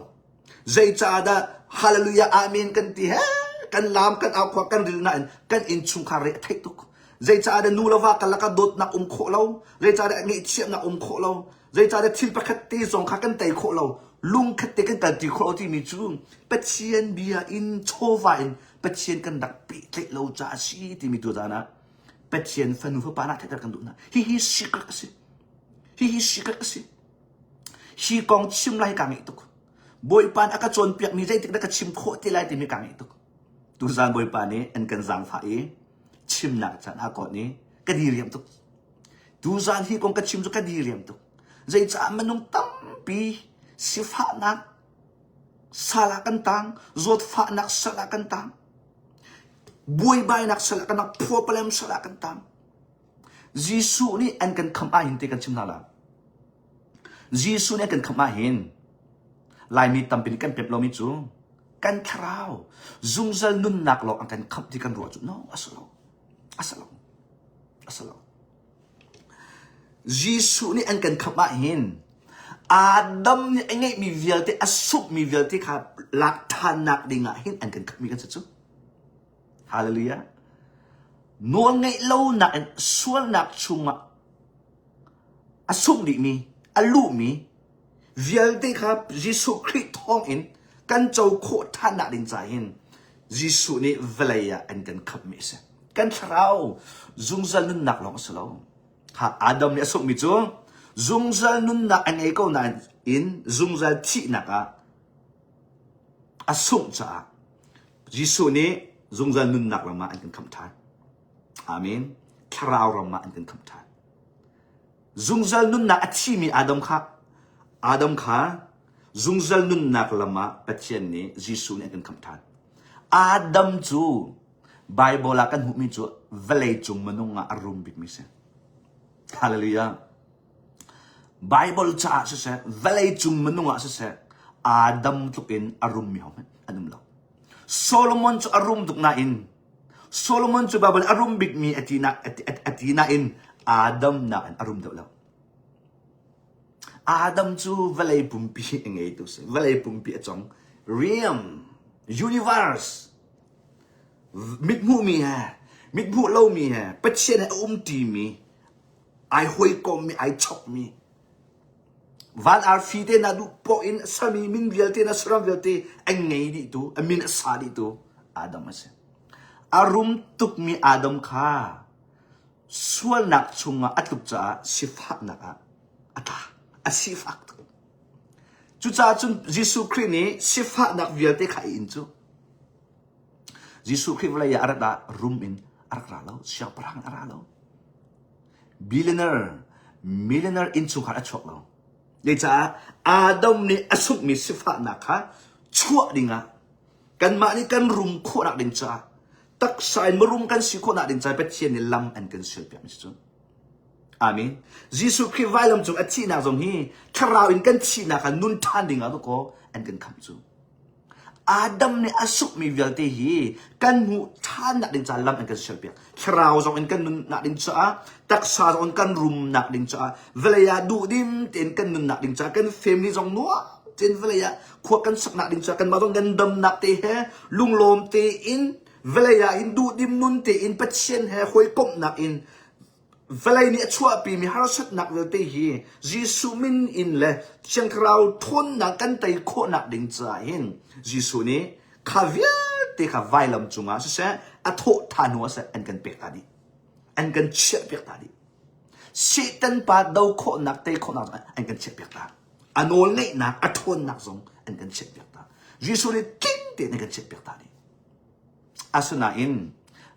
Zeicahdah hallelujah amen kan ti he kan lam kan au khua kan ril nain kan innchungkhar re a theih tuk. Zeicahdah nu le va kan lakah dawtnak um khawh lo? Zeicahdah ngaihchiatnak um khawh lo? Zeicahdah thil pakhat te zong kha kan tei khawh lo? Lungkhat te kan kalti khawh lo timi cu Pathian bia in chawva in Pathian kan rak pehtlaih lo caah a si timi tu caan ah Pathian fanu fapa nak theihter kan duh hna. Hihi secret a si. Hihi secret a si. Hi kong chim lai kaa ngeih tuk. Bawipa nih a ka cawnpiakmi zeitik dah ka chim khawh ti lai timi kaa ngeih tuk. Tuzaan Bawipa nih an kan zaangfah i chimnak caan a kawt i ka diriam tuk. Tuzaan hi kong ka chim cu ka diriam tuk. Zeicah minung tampi sifahnak sal ah kan tang, zawtfahnak sal ah kan tang, buaibainak sal ah kan tang, problem sal ah kan tang. Jesuh nih an kan khamh ahhin ti kan chim hna la. Jesuh nih an kan khamh ahhin Laimi tampi nih kan pep lomi cu kan thlarau zungzal nunnak lawng an kan khamh ti kan ruah cu no a si lo. A si lo. A si lo. Jesuh nih an kan khamh ahhin Adam nih a ngeihmi vialte a sumhmi vialte kha lak ṭhannak ding ah hin an kan khamhmi kan si cu. Hallelujah. Nawlngeih lonak in sualnak chungah a sungh dihmi, a luhmi vialte kha Jesuh Khrih thawngin kan co khawh ṭhannak ding ca hin Jesuh nih vawlei ah an kan khamhmi a si. Kan thlarau zungzal nunnak lawng a si lo. Ha Adam nih a sunghmi cu zungzal nunnak a ngei ko nain in zungzal thihnak ah a sungh caah Jesuh nih zungzal nunnak ram ah an kan khamh ṭhan. Amen. Thlarau ram ah an kan khamh ṭhan. Zungzal nunnak a thimi Adam kha Adam kha zungzal nunnak lam ah Pathian nih Jesuh nih an kan khamh ṭhan. Adam cu Bible ah kan hmuhmi cu vawleicung minung ah a rum bikmi si. Hallelujah. Bible caah siseh, vawleicung minung ah siseh, Adam tluk in a rummi hohmanh an um lo. Solomon cu a rum tuk nain, Solomon cu Bible a rum bikmi a ti, na, a ti nain Adam nakin a rum deuh lo. Adam cu vawlei pumpi a ngeitu si. Vawlei pumpi a cong. Realm, universe, mithmuhmi he, mithmuh lomi he, Pathian he a umṭimi, ai hawikommi ai chokmi van arfi te na duh poh in sami min vialte na saram vialte a ngei dih tu a min a sa dih tu Adam a si a rum tukmi Adam kha sualnak chungah a tluk caah sifahnak ah a tla a sifak tuk cucaah cun Jesuh Khrih nih sifahnak vialte kha a in cu Jesuh Khrih vawlei ah a rat ah rum in a rak ra lo siangpahrang a ra lo Billionaire, millionaire innchungkhar a chuak lo. Zeicah Adam nih a sunghmi sifahnak kha chuah dingah kanmah nih kan rum khawhnak ding caah taksa in mirum kan si khawhnak ding caah Pathian nih lam an kan sialpiakmi si cu. Amen. Jesuh Khrih vailam cung a thihnak zong hi thlarau in kan thihnak ah nun ṭhan ding ah dawkaw an kan khamh cu. Adam nih a sukmi vialte hi kan hmuh ṭhannak ding caah lam an kan sialpiak. Thlarau zong in kan nunnak ding caah, taksa zong in kan rumnak ding caah, vawlei ah duhdim tein kan nunnak ding caah, kan family zong nuam tein vawlei ah khua kan saknak ding caah, kanmah zong kan damnak te he lunglawm tein vawlei ah hin duhdim nun tein Pathian he hawikomhnak in Vawlei nih a chuahpimi harsatnak vialte hi Jesuh min in le Thiang Thlarau ṭhawnnak kan tei khawhnak ding caah hin Jesuh nih kha vialte kha vailam cungah siseh a thawh ṭhan hnu ah siseh an kan pek ta dih. An kan chiahpiak ta dih. Satan pa do khawhnak tei khawhnak zong an kan chiahpiak ta. A nawl ngeihnak a ṭhawnnak zong an kan chiahpiak ta. Jesuh nih tling tein an kan chiahpiak ta dih. Asinain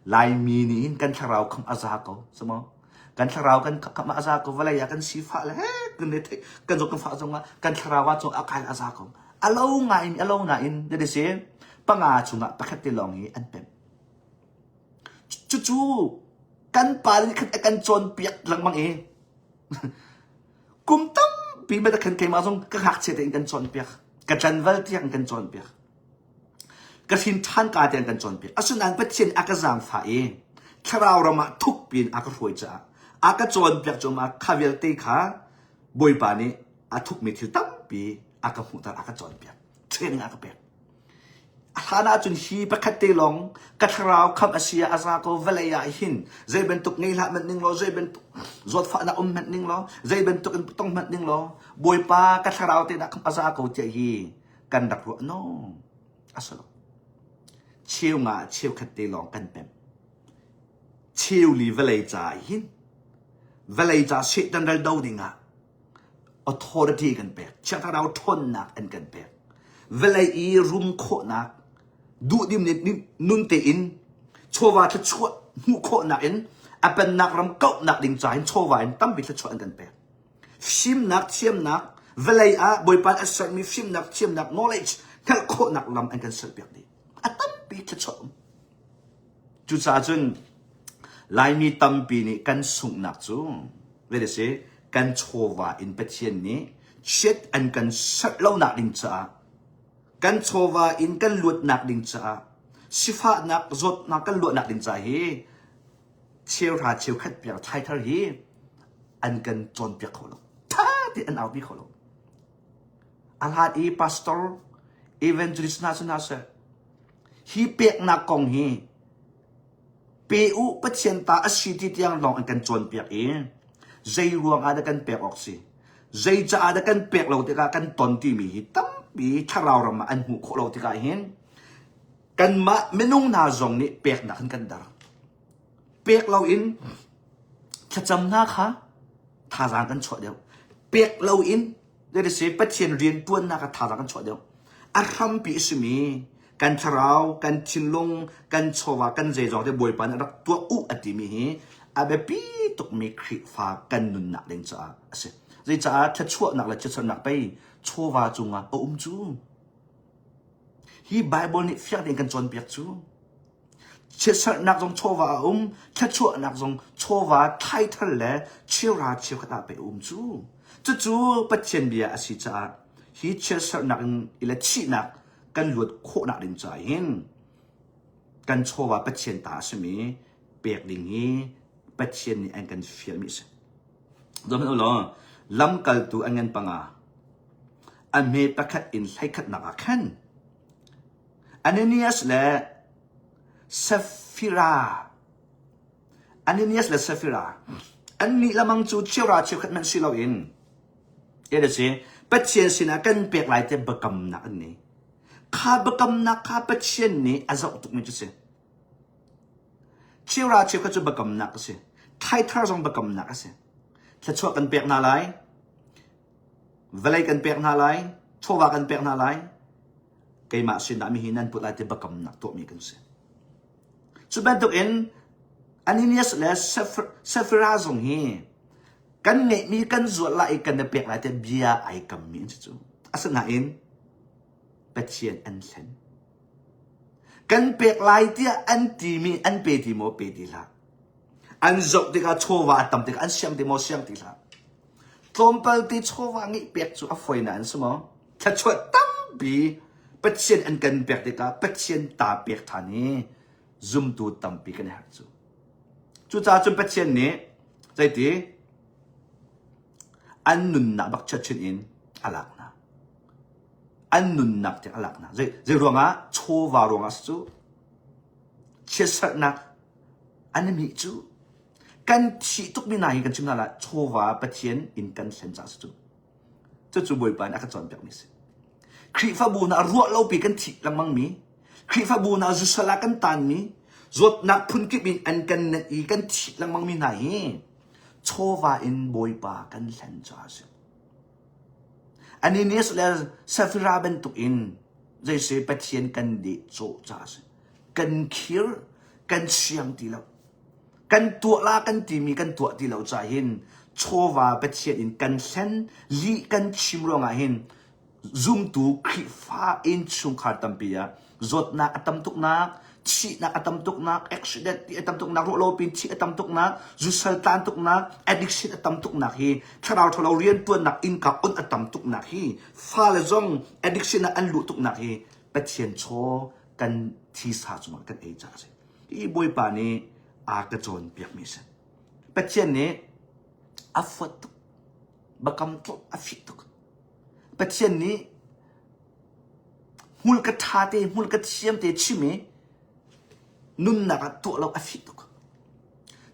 Laimi nih hin kan thlarau khamh a za ko, si maw? Kan thlarau kan khamh a za ko, vawlei ah kan sifah le kan le theih kan zawt kan fah zongah kan thlarau ah cun a kai a za ko. A lo ngai a lo nain that is panga chungah pakhat te lawng hi an pemh. Cucu kan pa nih khan a kan cawnpiak lengmang i kum tampi ma khan keimah zong ka ngakchia tein kan cawnpiak. Ka tlanval tiang kan cawnpiak. Ka hrin ṭhan ka tiang kan cawnpiak. Asinain Pathian a ka zaangfah i thlarau ram ah thuk piin a ka hruai caah a ka cawnpiak cuahmah kha vialte kha Bawipa nih a thukmi thil tampi a ka hmuhter, a ka cawnpiak, training a ka pek. A hlan ahcun hi pakhat te lawng ka thlarau khamh a si ah a za ko vawlei ah hin zei bantuk ngei hlah hmanh ning law zei bantuk zawtfahnak um hmanh ning law zei bantuk in tong hmanh ning law Bawipa ka thlarau te dah khamh a za ko tiah hi kan rak ruah no a si lo cheu nga cheukhat te lawng kan pemh cheu li vawlei ca hin vawlei ca Satan ral do ding ah authority kan pek Thiang Thlarau ṭhawnnak an kan pek vawlei i rum khawhnak duhdim nun tein chawva thluachuah hmuh khawhnak in a pennak ram kauhnak ding ca hin chawva in tampi thluachuah an kan pek Fimnak thiamnak vawlei ah Bawipa nih a sermi fimnak thiamnak knowledge hngalh khawhnak lam an kan serpiak dih. A tampi thluachuah um. Cucaah cun Laimi tampi nih kan sunghnak cu zei si kan chawva in Pathian nih chiat an kan serh lonak ding caah kan chawva in kan luatnak ding caah sifahnak zawtnak kan luatnak ding caah hi cheuhra cheukhat piak thaithar hi an kan cawnpiak kho lo tha ti an aupi kho lo a hlat i pastor evangelist hna cu hna seh hi peknak kong hi pe u pathian ta a si ti tiang lawng an kan cawnpiak i zei ruang ah dah kan pek awk si zei caah dah kan pek lo tikah kan ton timi hi tampi thlarau ram ah an hmuh khawh lo tikah hin kanmah minung hna zong nih peknak in kan dar Pek loin thlacam hna kha thazaang kan chuah deuh. Pek loin si Pathian rian ṭuannak ah thazaang kan chuah deuh. A hrampi a simi kan thlarau, kan thinlung, kan chawva, kan zeizong te Bawipa nih rak tuah u a timi hi a biapi tukmi Khrihfa kan nunnak ding caah a si. Zeicaah thluachuahnak le chiatsernak pei chawva cungah a um cu. Hi Bible nih fiang tein kan cawnpiak cu. Chiatserhnak zong chawva a um, thluachuahnak zong chawva thaithar le cheuhra cheukhat ah pei a um cu. Cucu Pathian bia a si caah hi chiatserhnak in i le thihnak kan luat khawhnak ding caah hin kan chawva Pathian ta a simi pek ding hi Pathian nih an kan fialmi a si. Zohhmanh u law, lamkaltu an ngan panga, a hme pakhat in hleikhatnak ah khan Ananias le Sapphira Ananias le Sapphira annih lamang cu cheuhra cheukhat hmanh si loin a si Pathian sinah kan pek lai tiah biakamnak an ngei. Kha biakamnak kha Pathian nih a zoh tukmi cu si. Cheuhra cheukhat cu biakamnak a si. Thaithar zong biakamnak a si. Thluachuah kan pek hna lai. Vawlei kan pek hna lai. Chawva kan pek hna lai. Keimah sinah mi hi nan put lai ti biakamnak tuahmi kan si. Cu bantukin Ananias le Sapphira zong hi kan ngeihmi kan zuat lai i kan i pek lai tiah bia ai kammi an si cu. Asinain Pathian an hlen. Kan pek lai tiah an timi an pe ti maw pe ti hlah. An zoh tikah chawva a tam tikah an siang ti maw siang ti hlah. Tlawmpal te chawva ngeih pek cu a fawi nain si maw? Thluachuah tampi Pathian an kan pek tikah Pathian ta pek ṭhan hi zumtu tampi kan i harh cu. Cucaah cun Pathian nih zeiti an nunnak bak chiatchin in a lak hna. An nunnak tiang a lak hna. Zei, zei ruangah? Chawva ruangah si cu. Chiatserhnak an i mih cu. Kan thih tukmi hna hi kan chim hna lai chawva Pathian in kan thlen caah si cu. Cucu Bawipa nih a ka cawnpiakmi a si. Khrihfabu hna ruah lopi kan thih lengmangmi, Khrihfabu hna zusal ah kan taanmi, zawtnak phunkip in an kan nenh i kan thih lengmangmi hna hi chawva in Bawipa kan hlen caah a si. Ananias le Safira bantuk in zeisi Pathian kan dehcawh caah a si. Kan khir, kan siang ti lo. Kan tuah la kan timi kan tuah ti lo caah hin chawva Pathian in kan hlen, lih kan chim ruangah hin zumtu Khrihfa innchungkhar tampi ah zawtnak a tam tuknak, thihnak a tam tuknak, accident ti a tam tuknak, ruahlo pin thih a tam tuknak, zusal tlan tuknak, addiction a tam tuknak hi thlarau ṭhalo rianṭuannak innka on a tam tuknak hi fale zong addiction ah an luh tuknak hi Pathian chaw kan thisa cungah kan ei caah a si. Hi Bawipa nih a ka cawnpiakmi a si. Pathian nih a fuat tuk, biakam tlawh a fih tuk. Pathian nih hmulka ṭha te, hmulka thiam te chim i nunnak ah tuah lo a fih tuk.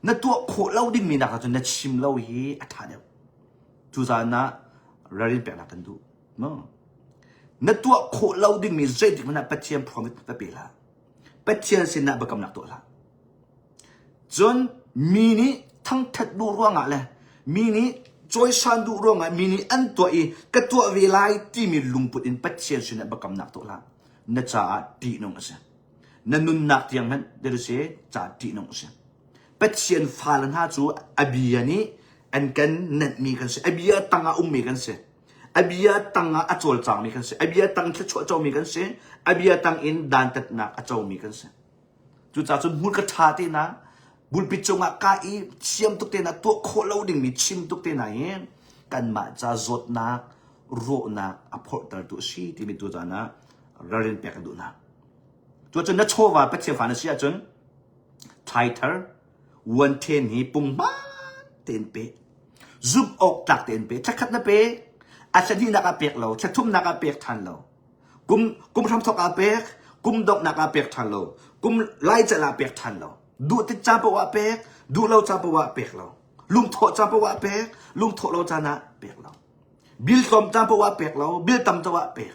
Na tuah khawh lo dingmi nak ahcun na chim lo hi a ṭha deuh. Cucaah na ralrin peknak kan duh. No. Na tuah khawh lo dingmi zeitik hmanh ah Pathian promise va pe hlah. Pathian sinah biakamnak tuah hlah. Cun mi nih thangṭhat duh ruangah le mi nih cawisan duh ruangah mi nih an tuah i ka tuah ve lai timi lungput in Pathian sinah biakamnak tuah hlah. Na caah ṭihnung a si. Na nunnak tiang hmanh si caah ṭihnung a si. Pathian fale hna cu a bia nih an kan nenhmi kan si. A bia tangah ummi kan si. A bia tangah a cawlcangmi kan si. A bia tang thluachuah comi kan si. A bia tang in dantatnak a comi kan si. Cucaah cun hmurka ṭha te na pulpit cungah ka i thiam tuk te na tuah khawh lo dingmi chim tuk te na hi kanmah ca zawtnak rawhnak a phorhtertu a si timi tu caan ah ralrin pek ka duh hna. Cuacun na chawva Pathian fa na si ahcun thaithar Uanthen hi punghman tein pe. Zumh awk tlak tein pe. Thla khat na pe, a thla hnihnak ah pek lo, thla thumnak ah pek ṭhan lo. Kum kum hramthawk ah pek, kum donghnak ah pek ṭhan lo. Kum laical ah pek ṭhan lo. Duh tik ca paoh ah pek, duh lo ca paoh ah pek lo. Lungthawh ca paoh ah pek, lungthawh lo caan ah pek lo. Bil tlawm caan paoh ah pek lo, bil tam paoh ah pek.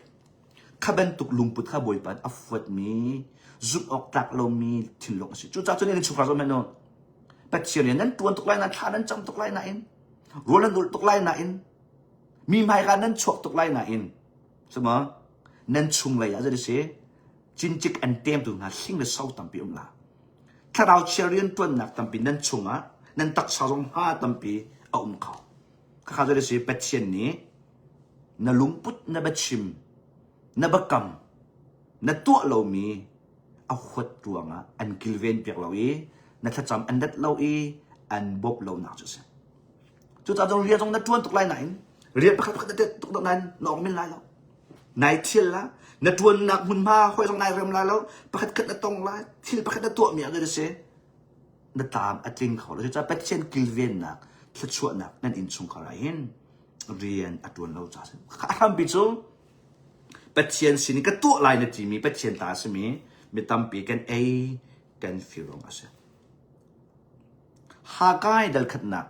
Kha bantuk lungput kha Bawipa nih a fuatmi, zumh awk tlak lomi thinlung a si. Cucaah cun nan chungkhar zoh hmanh u. Pathian rian nan ṭuan tuk lai nain, thla nan cam tuk lai nain, rawl nan ulh tuk lai nain, mi hmaika nan chuak tuk lai nain, suma nan chunglei ah zei si cincik an temtu hna hling le so tampi um la. Thlarau chia rian ṭuannak tampi nan chungah nan taksa zong hma tampi a um kho. Khakha zei si Pathian nih na lungput na biachim na biakam na tuah lomi a huat ruangah an kilven piak lo i na thlacam an dat lo i an bawmh lonak cu a si. Cucaah cun rian zong na ṭuan tuk lai nain rian pakhat pakhat na tet tuk nain na ong men lai lo. Nai thial la, na ṭuannak hmunhma hawi zong nai rem lai lo, pakhat khat na tong lai, thil pakhat na tuahmi ah na si. Na tlam a tling kho lo. Cucaah Pathian kilvennak, thluachuahnak nan innchungkhar ah hin rian a ṭuan lo caah a si. A hrampi cu Pathian sin in ka tuah lai na timi Pathian ta a simi mi tampi kan ei kan fir ruang a si. Hakai dal khatnak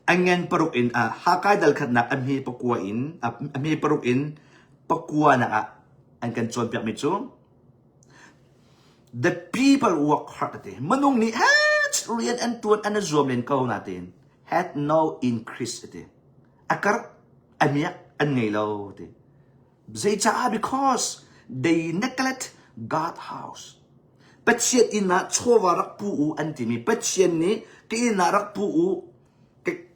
a ngen paruk in uh, Hakai dal khatnak a hme pakua in a hme paruk in pakua nak ah an kan cawnpiakmi cu the people work hard ati minung nih rian an tuan an zuam len ko natin had no increase ati a karh a miak an ngei lo ti zeicah because they neglect God house Pathian inn ah chawva rak pu u an timi Pathian nih ka inn ah rak pu u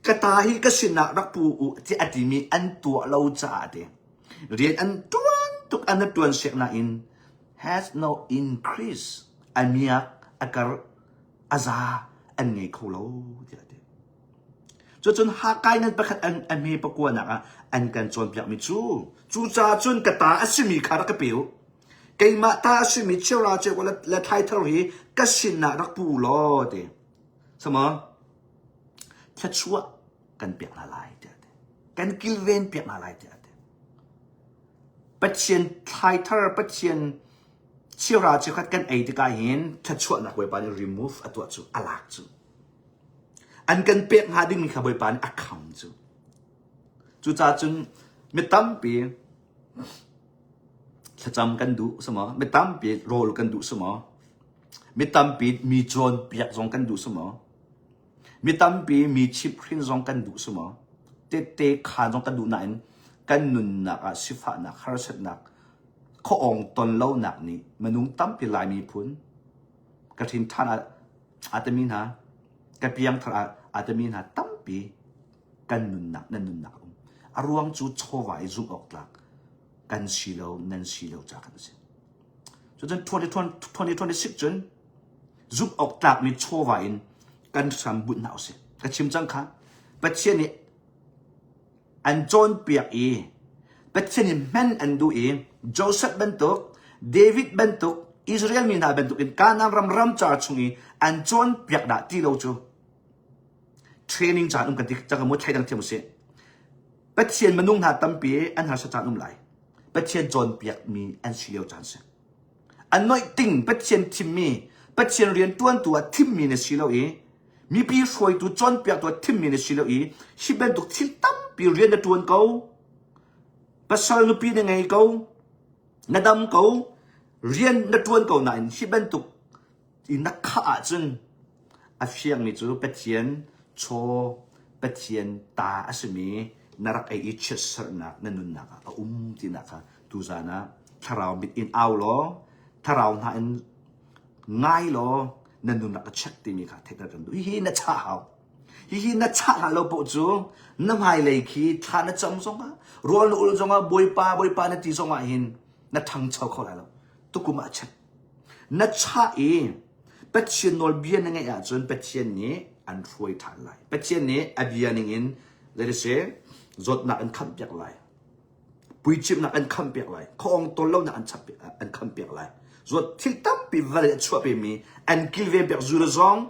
ka ta hi ka sinah rak pu u ti a timi an tuah lo caah ti rian an tuan tuk an tuan sek nain has no increase a miak a kar a za. an ngei kho lo tiah a ti. Cucun Hakai ngan pakhat an a hme pakuanak ah an kan cawnpiakmi cu cucaah cun ka ta a simi kha rak ka pe u. Keimah ta a simi cheuhra cheukhat le, le thlaithar hi ka sinah rak pu u law ti. Sama thluachuah kan pek hna lai tiah a ti. Kan kilven piak hna lai tiah a ti. Pathian thlaithar Pathian cheuhra cheukhat kan ei tikah hin thluachuahnak Bawipa nih remove a tuah cu a lak cu. An kan pek hnga dingmi kha Bawipa nih a kham cu. Cucaah cun mi tampi thlacam kan duh si maw? Mi tampi rawl kan duh si maw? Mi tampi mi cawnpiak zong kan duh si maw? Mi tampi mi chimhhrin zong kan duh si maw? Tette khaan zong kan duh nain kan nunnak ah sifahnak, harsatnak, khuaawng ton lonak nih minung tampi Lai miphun ka hrin ṭhan ah aa timi hna ka piangthar ah aa timi hna tampi kan nunnak nan nunnak a um a ruang cu chawva i zumh awk tlak kan si lo nan si lo ca kan si cucun 2026 cun zumh awk tlakmi chawva in kan hram bunh hna usih ka chim cang kha Pathian nih an cawnpiak i Pathian in hman an duh i Joseph bantuk, David bantuk, Israel mi hna bantuk in Kanaan ram ramcar chung i an cawnpiak dah ti lo cu training caan um kan ti cang mu thleidang thiam usih. Pathian minung hna tampi an harsa caan um lai. Pathian cawnpiak mi an si lio caan si. Anointing Pathian thimmi, Pathian rian ṭuantu ah thimmi na si lo i mipi hruaitu cawnpiaktu ah thimmi na si lo i hi bantuk thil tampi rian na ṭuan ko. Pasal nupi na ngei ko, na dam ko, rian na ṭuan ko nain hi bantuk i na khah ahcun a fiangmi cu Pathian chaw, Pathian ta a simi na rak ei i chiatserhnak na nunnak ah a um tinak kha tuzan ah thlarau mit in au law thlarau hna in ngai law na nunnak a check timi kha theihter kan duh hihi na chah hau hihi na chah hlah lo poh cu na hmailei khi thla na cam zongah rawl na ul zongah bawipa bawipa na ti zongah hin na ṭhangcho kho lai lo tukum ah check na chah i Pathian nawlbia na ngeih ahcun Pathian nih an hruai ṭhan lai Pathian nih a bia ningin zeiti zawtnak an khamhpiak lai puicimhnak an khampiak lai khuaawng tawl lonak an an khampiak lai zuat thil tampi vale a chuah pemi an kilven piak zu le zong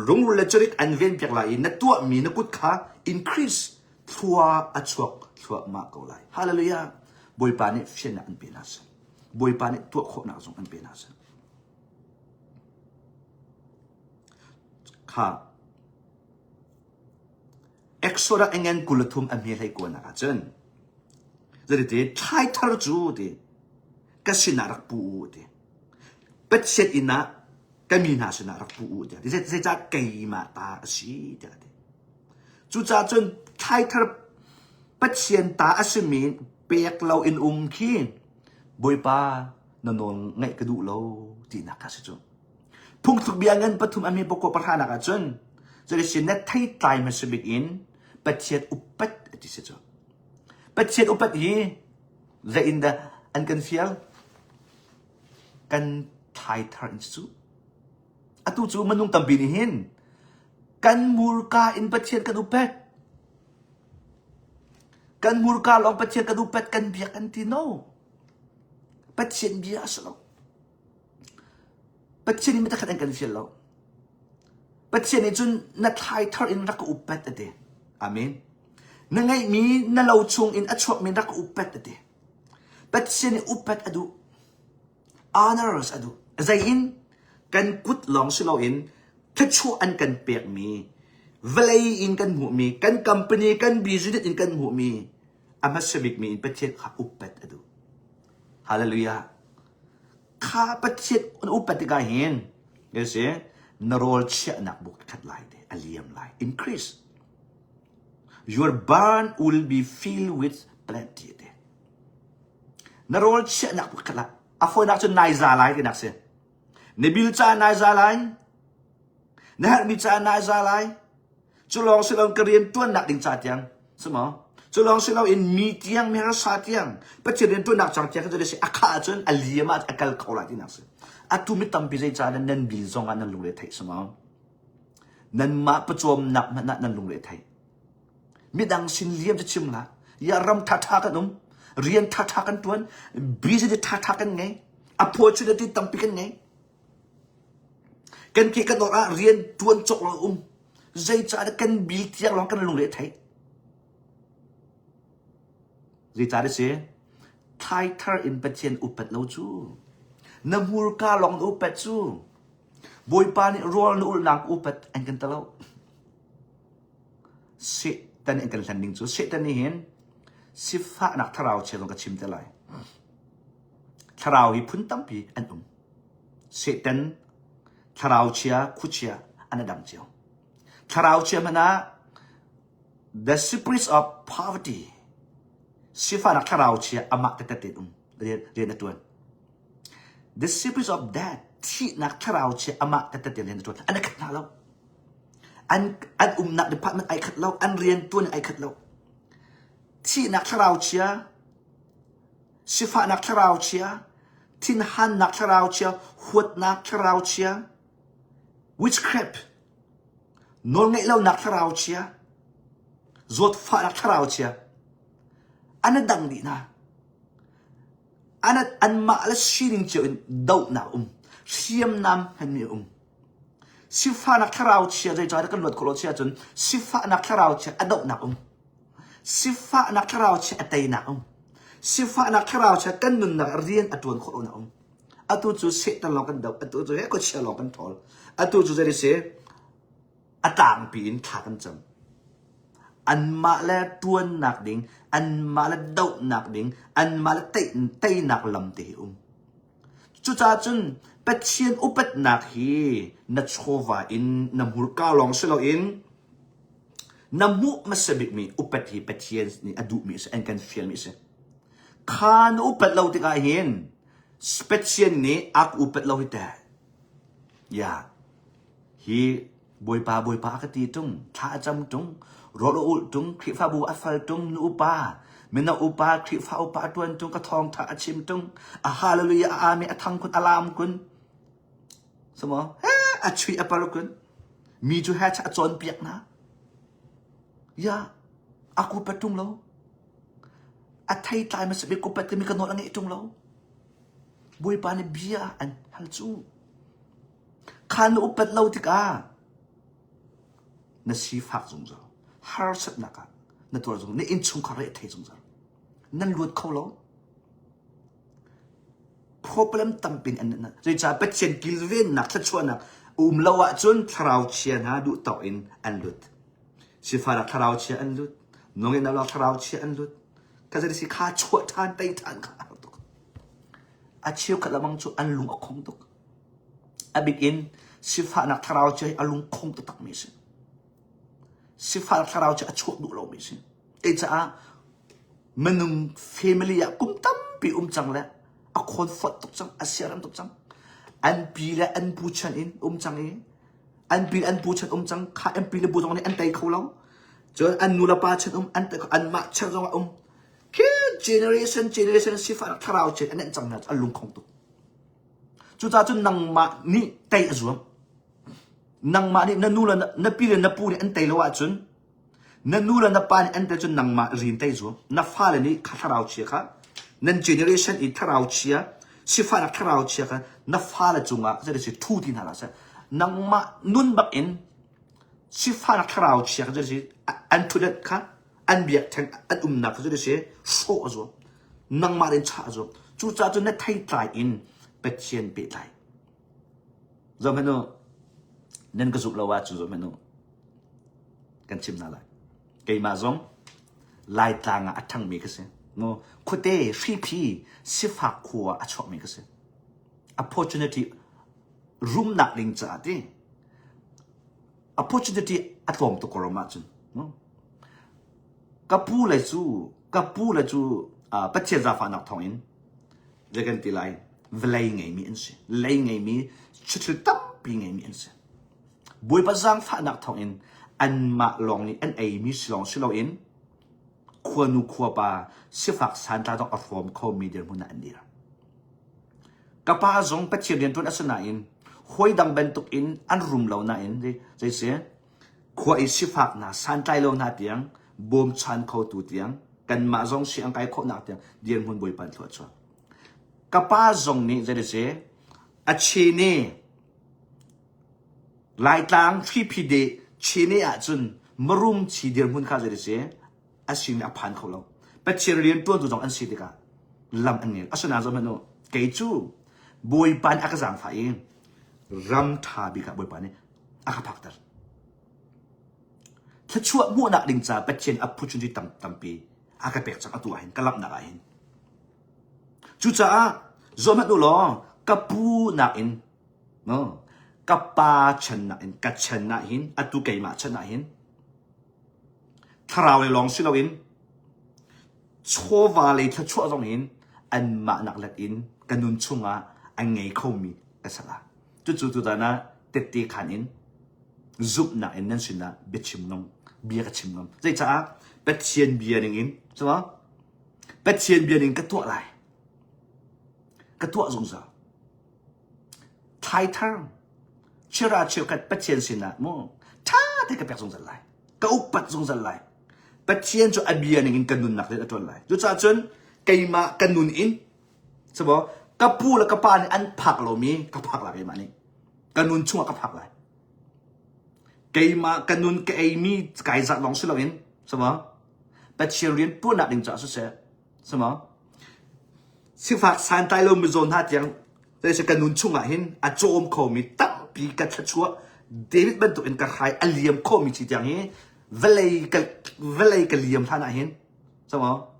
rungrul le carik an ven piak lai i na tuahmi na kut kha increase thlua a chuak thluahmah ko lai hallelujah bawipa nih fiannak an pe hna seh bawipa nih tuah khawhnak zong an pe hna seh kha Exodus engen 23 a hme hlei kuanak ah cun zeiti thlaithar cu ti ka sinah rak pu u ti Pathian inn ah ka mi hna sinah rak pu u tiah ti zeicah keimah ta a si tiah ti cucaah cun thlaithar Pathian ta a simi pek lo in um khi Bawipa na nawl ngaih ka duh lo tinak kha si cu Phungthluk bia ngan pathum a mi pawkaw pahranak ahcun cuticun na theitlai hmasa bik in Pathian upat a ti si cu. Pathian upat hi zei in dah an kan fial? Kan thlaithar in cu. Atu cu minung tampi nih hin kan murka in Pathian kan upat. Kan murka lawng Pathian kan upat kan biak kan ti no. Pathian bia a si lo. Pathian nih mitakhat an kan fial lo. Pathian nih cun na thlai thar in rak ka upat a ti. Amen. Na ngeihmi na lo chung in a chuakmi rak ka upat a ti. Pathian nih upat a duh. Honors a duh. Zei in kan kut lawng si loin thluachuah an kan pekmi, vawlei in kan hmuhmi, kan company, kan business in kan hmuhmi, a hmasa bikmi in Pathian kha upat a duh. Hallelujah. Kha Pathian an upat tikah hin si na rawl chiahnak buk khat lai te a liam lai increase your barn will be filled with plenty te na rawl chiahnak buk khat lai a fawinak cun nai za lai tinak si na bil ca nai za lai na herhmi ca nai za lai Cu lawng si loin ka rian ṭuannak ding ca tiang, si maw? Cu lawng si loin mi tiang, mi harsa tiang, Pathian rian ṭuannak cang tiang cu si a khah ahcun a liam ah a kal kho lai tinak si. Atu mi tampi zei ca nan bil zong ah nan lungre theih si maw? Nanmah pawcawmnak hmanh ah nan lungre a thei. Midang sin liam cu chim hlah. Ya ram ṭhaṭha kan um. Rian ṭhaṭha kan ṭuan. Business ṭhaṭha kan ngei. Opportunity tampi kan ngei. Kan ke kan or ah rian ṭuan cawk lo um. Zeicahdah kan bil tiang lawng kan lungre a thei. Zeicah si? Thlaithar in Pathian upat lo cu. Na hmurka lawng na upat cu. Bawipa nih rawl na ulhnak upat an kan ti lo. Satan in kan hlen ding cu Satan nih hin sifahnak thlarau chia zong ka chim te lai. Thlarau hi phun tampi an um. Satan, thlarau chia, khuachia an a dang cio. Thlarau chia hmanh ah the spirits of poverty sifahnak thlarau chia amah tete um rian a tuan. The spirits of death thihnak thlarau chia amah tete rian a tuan. An i khat hna lo. An an umnak department ai khat lo. An rian tuan ai khat lo. Thihnak thlarau chia, sifahnak thlarau chia, thinhannak thlarau chia, huatnak thlarau chia, witchcraft nawlngeih lonak thlarau chia, zawtfahnak thlarau chia, an i dang dih hna. An anmah le sining cio in dohnak um, hriamnam hmanmi a um. Sifahnak thlarau chia zeicahtiah kan luat khawh lo si ahcun sifahnak thlarau chia a dohnak um. Sifahnak thlarau chia a teinak um. Sifahnak thlarau chia kan nunnak rian a ṭuan khawh lonak um. Atu cu Satan lawng kan doh, atu cu he khuachia lawng kan ṭhawl. Atu cu zei si a tlangpi in thla kan cam. Anmah le ṭuannak ding, anmah le dohnak ding, anmah le teinak lam te hi um. Cucaah cun Pathian upatnak hi na chawva in na hmurka lawng si loin na hmuh hmasa bikmi upat hi Pathian nih a duhmi a si, an kan fialmi a si. Kha na upat lo tikah hin Pathian nih a ka upat lo hi teh. Ya. Hi Bawipa Bawipa a ka ti ṭung, thla a cam ṭung, rawl a ulh ṭung, Khrihfabu a fal ṭung, nu upa, mino upa, Khrihfa upa a ṭuan ṭung, ka thawngṭha a chim ṭung, a hallelujah a amen a thang kun, a laam kun. Sumo, he a chui a par kun. Mi cu he a cawnpiak hna. Ya, a kupat ṭung lo. A thei tlai hmasa bik upat timi ka nawl a ngeih ṭung lo. Bawipa nih bia an hal cu. Kha na upat lo tikah na sifak zungzal. Harsatnak ah na tuar zungzal. Na innchungkhar re a thei zungzal. Nan luat kho lo. Problem tampin an na. Zeicah Pathian kilvennak thluachuahnak um lo ahcun thlarau chia hna duh tawk in an lut. Sifar thlarau chia an lut. Nungin lo thlarau chia an lut. Ka zei si kha chuah ṭhan tei ṭhan kha a har tuk. A cheukhat lamang cu an lung a khong tuk. A bik in sifahnak thlarau chia hi a lung khong taktak mi a si. Sifahnak thlarau chia a chuak duh lomi a si. Kei caah minung family ah kum tampi um cang le a khawn fawt tuk cang, a siaram tuk cang. An pi le an pu chan in um cang i an pi an pu chan um cang kha an pi le bu zong nih an tei kho lo cun an nu le pa chan um an tei kho anmah chan zong ah um khi generation generation sifah thlarau chin an cang hna an lungkhong tuk cucaah cun nangmah nih tei a zuam nangmah nih na nu le na pi le na pu nih an tei lo ahcun Na nu le na pa nih an tel cun nangmah rin tei zuam. Na fale nih kha thlarau chia kha nan generation i thlarau chia sifahnak thlarau chia kha na fale cungah zei si thu ti hna hlah seh. Nangmah nun bak in sifahnak thlarau chia kha zei si an thudet kha an biakṭheng an umnak kha zei si hrawh a zuam. Nangmah in chah a zuam. Cucaah cun na theitlai in Pathian pehtlai. Zohhmanh u, nan ka zumh lo ahcun zohhmanh u. Kan chim hna lai. Keimah zong Laitlang ah a ṭhangmi ka si. Mu khuate hriphi sifak khua a chuakmi ka si. Opportunity rumnak ding caah ti opportunity a tlawm tuk ko ram ahcun. Ka pu le cu ka pu le cu uh, Pathian zaangfahnak thawngin zei kan ti lai vawlei ngeimi an si lei ngeimi thil tampi ngeimi an si Bawipa zaangfahnak thawngin anmah lawng nih an eimi si lawng si loin khuanu khuapa sifak santlai zong a hrawm khomi dirhmun ah an dir. Ka pa zong Pathian rianṭuan a si nain hawi dang bantuk in an rum lo nain zei si? Khua i sifak hna santlai lo hna tiang bawmchan khotu tiang kanmah zong si an kai khawhnak tiang dirhmun Bawipa nih thlua a chuah. Ka pa zong nih zei a chene Laitlang hriphi de chene ahcun marum chi dirhmun kha zei si a sin a phan kho lo. Pathian rian ṭuantu zong an si tikah lam an ngei. Asinain zoh hmanh u, kei cu Bawipa nih a ka zaangfah i ram ṭha bik ah Bawipa nih a ka phakter. Thluachuah hmuhnak ding ca Pathian a opportunity tam tampi a ka pek cang atu ah hin ka lamhnak ah hin. Cucaah zoh hmanh u law ka pu nakin no ka pa chan nakin ka chan ah hin atu keimah chan ah hin thlarau lei lawng si loin chawva lei thluachuah zong in anmah nak let in ka nun chungah a ngei khomi ka si la. Cucu tutan ah tette khan in zumhnak in nan sinah biachim ngam bia ka chim ngam. Zeicaah Pathian bia ning in cuma Pathian bia ning ka tuah lai. Ka tuah zungzal. Thlai thar chira cheukhat Pathian sinah mu ṭha te ka pek zungzal lai. Ka upat zungzal lai. Pathian cu a bia ning in ka nunnak rian a ṭuan lai. Cucaah cun keimah ka nun in Sabo ka pu le ka pa nih an phak lomi ka phak lai keimah nih. Ka nun chungah ka phak lai. Keimah ka nun ka eimi kai zat lawng si loin sabo Pathian rian tuahnak ding caah siseh sabo sifak santlai lo mizaw hna tiang zeise ka nun chungah hin a cawm khomi tampi ka thluachuah David bantuk in ka hrai a liam khomi si tiang hi vawlei ka vawlei ka liam hlan ah hin sabo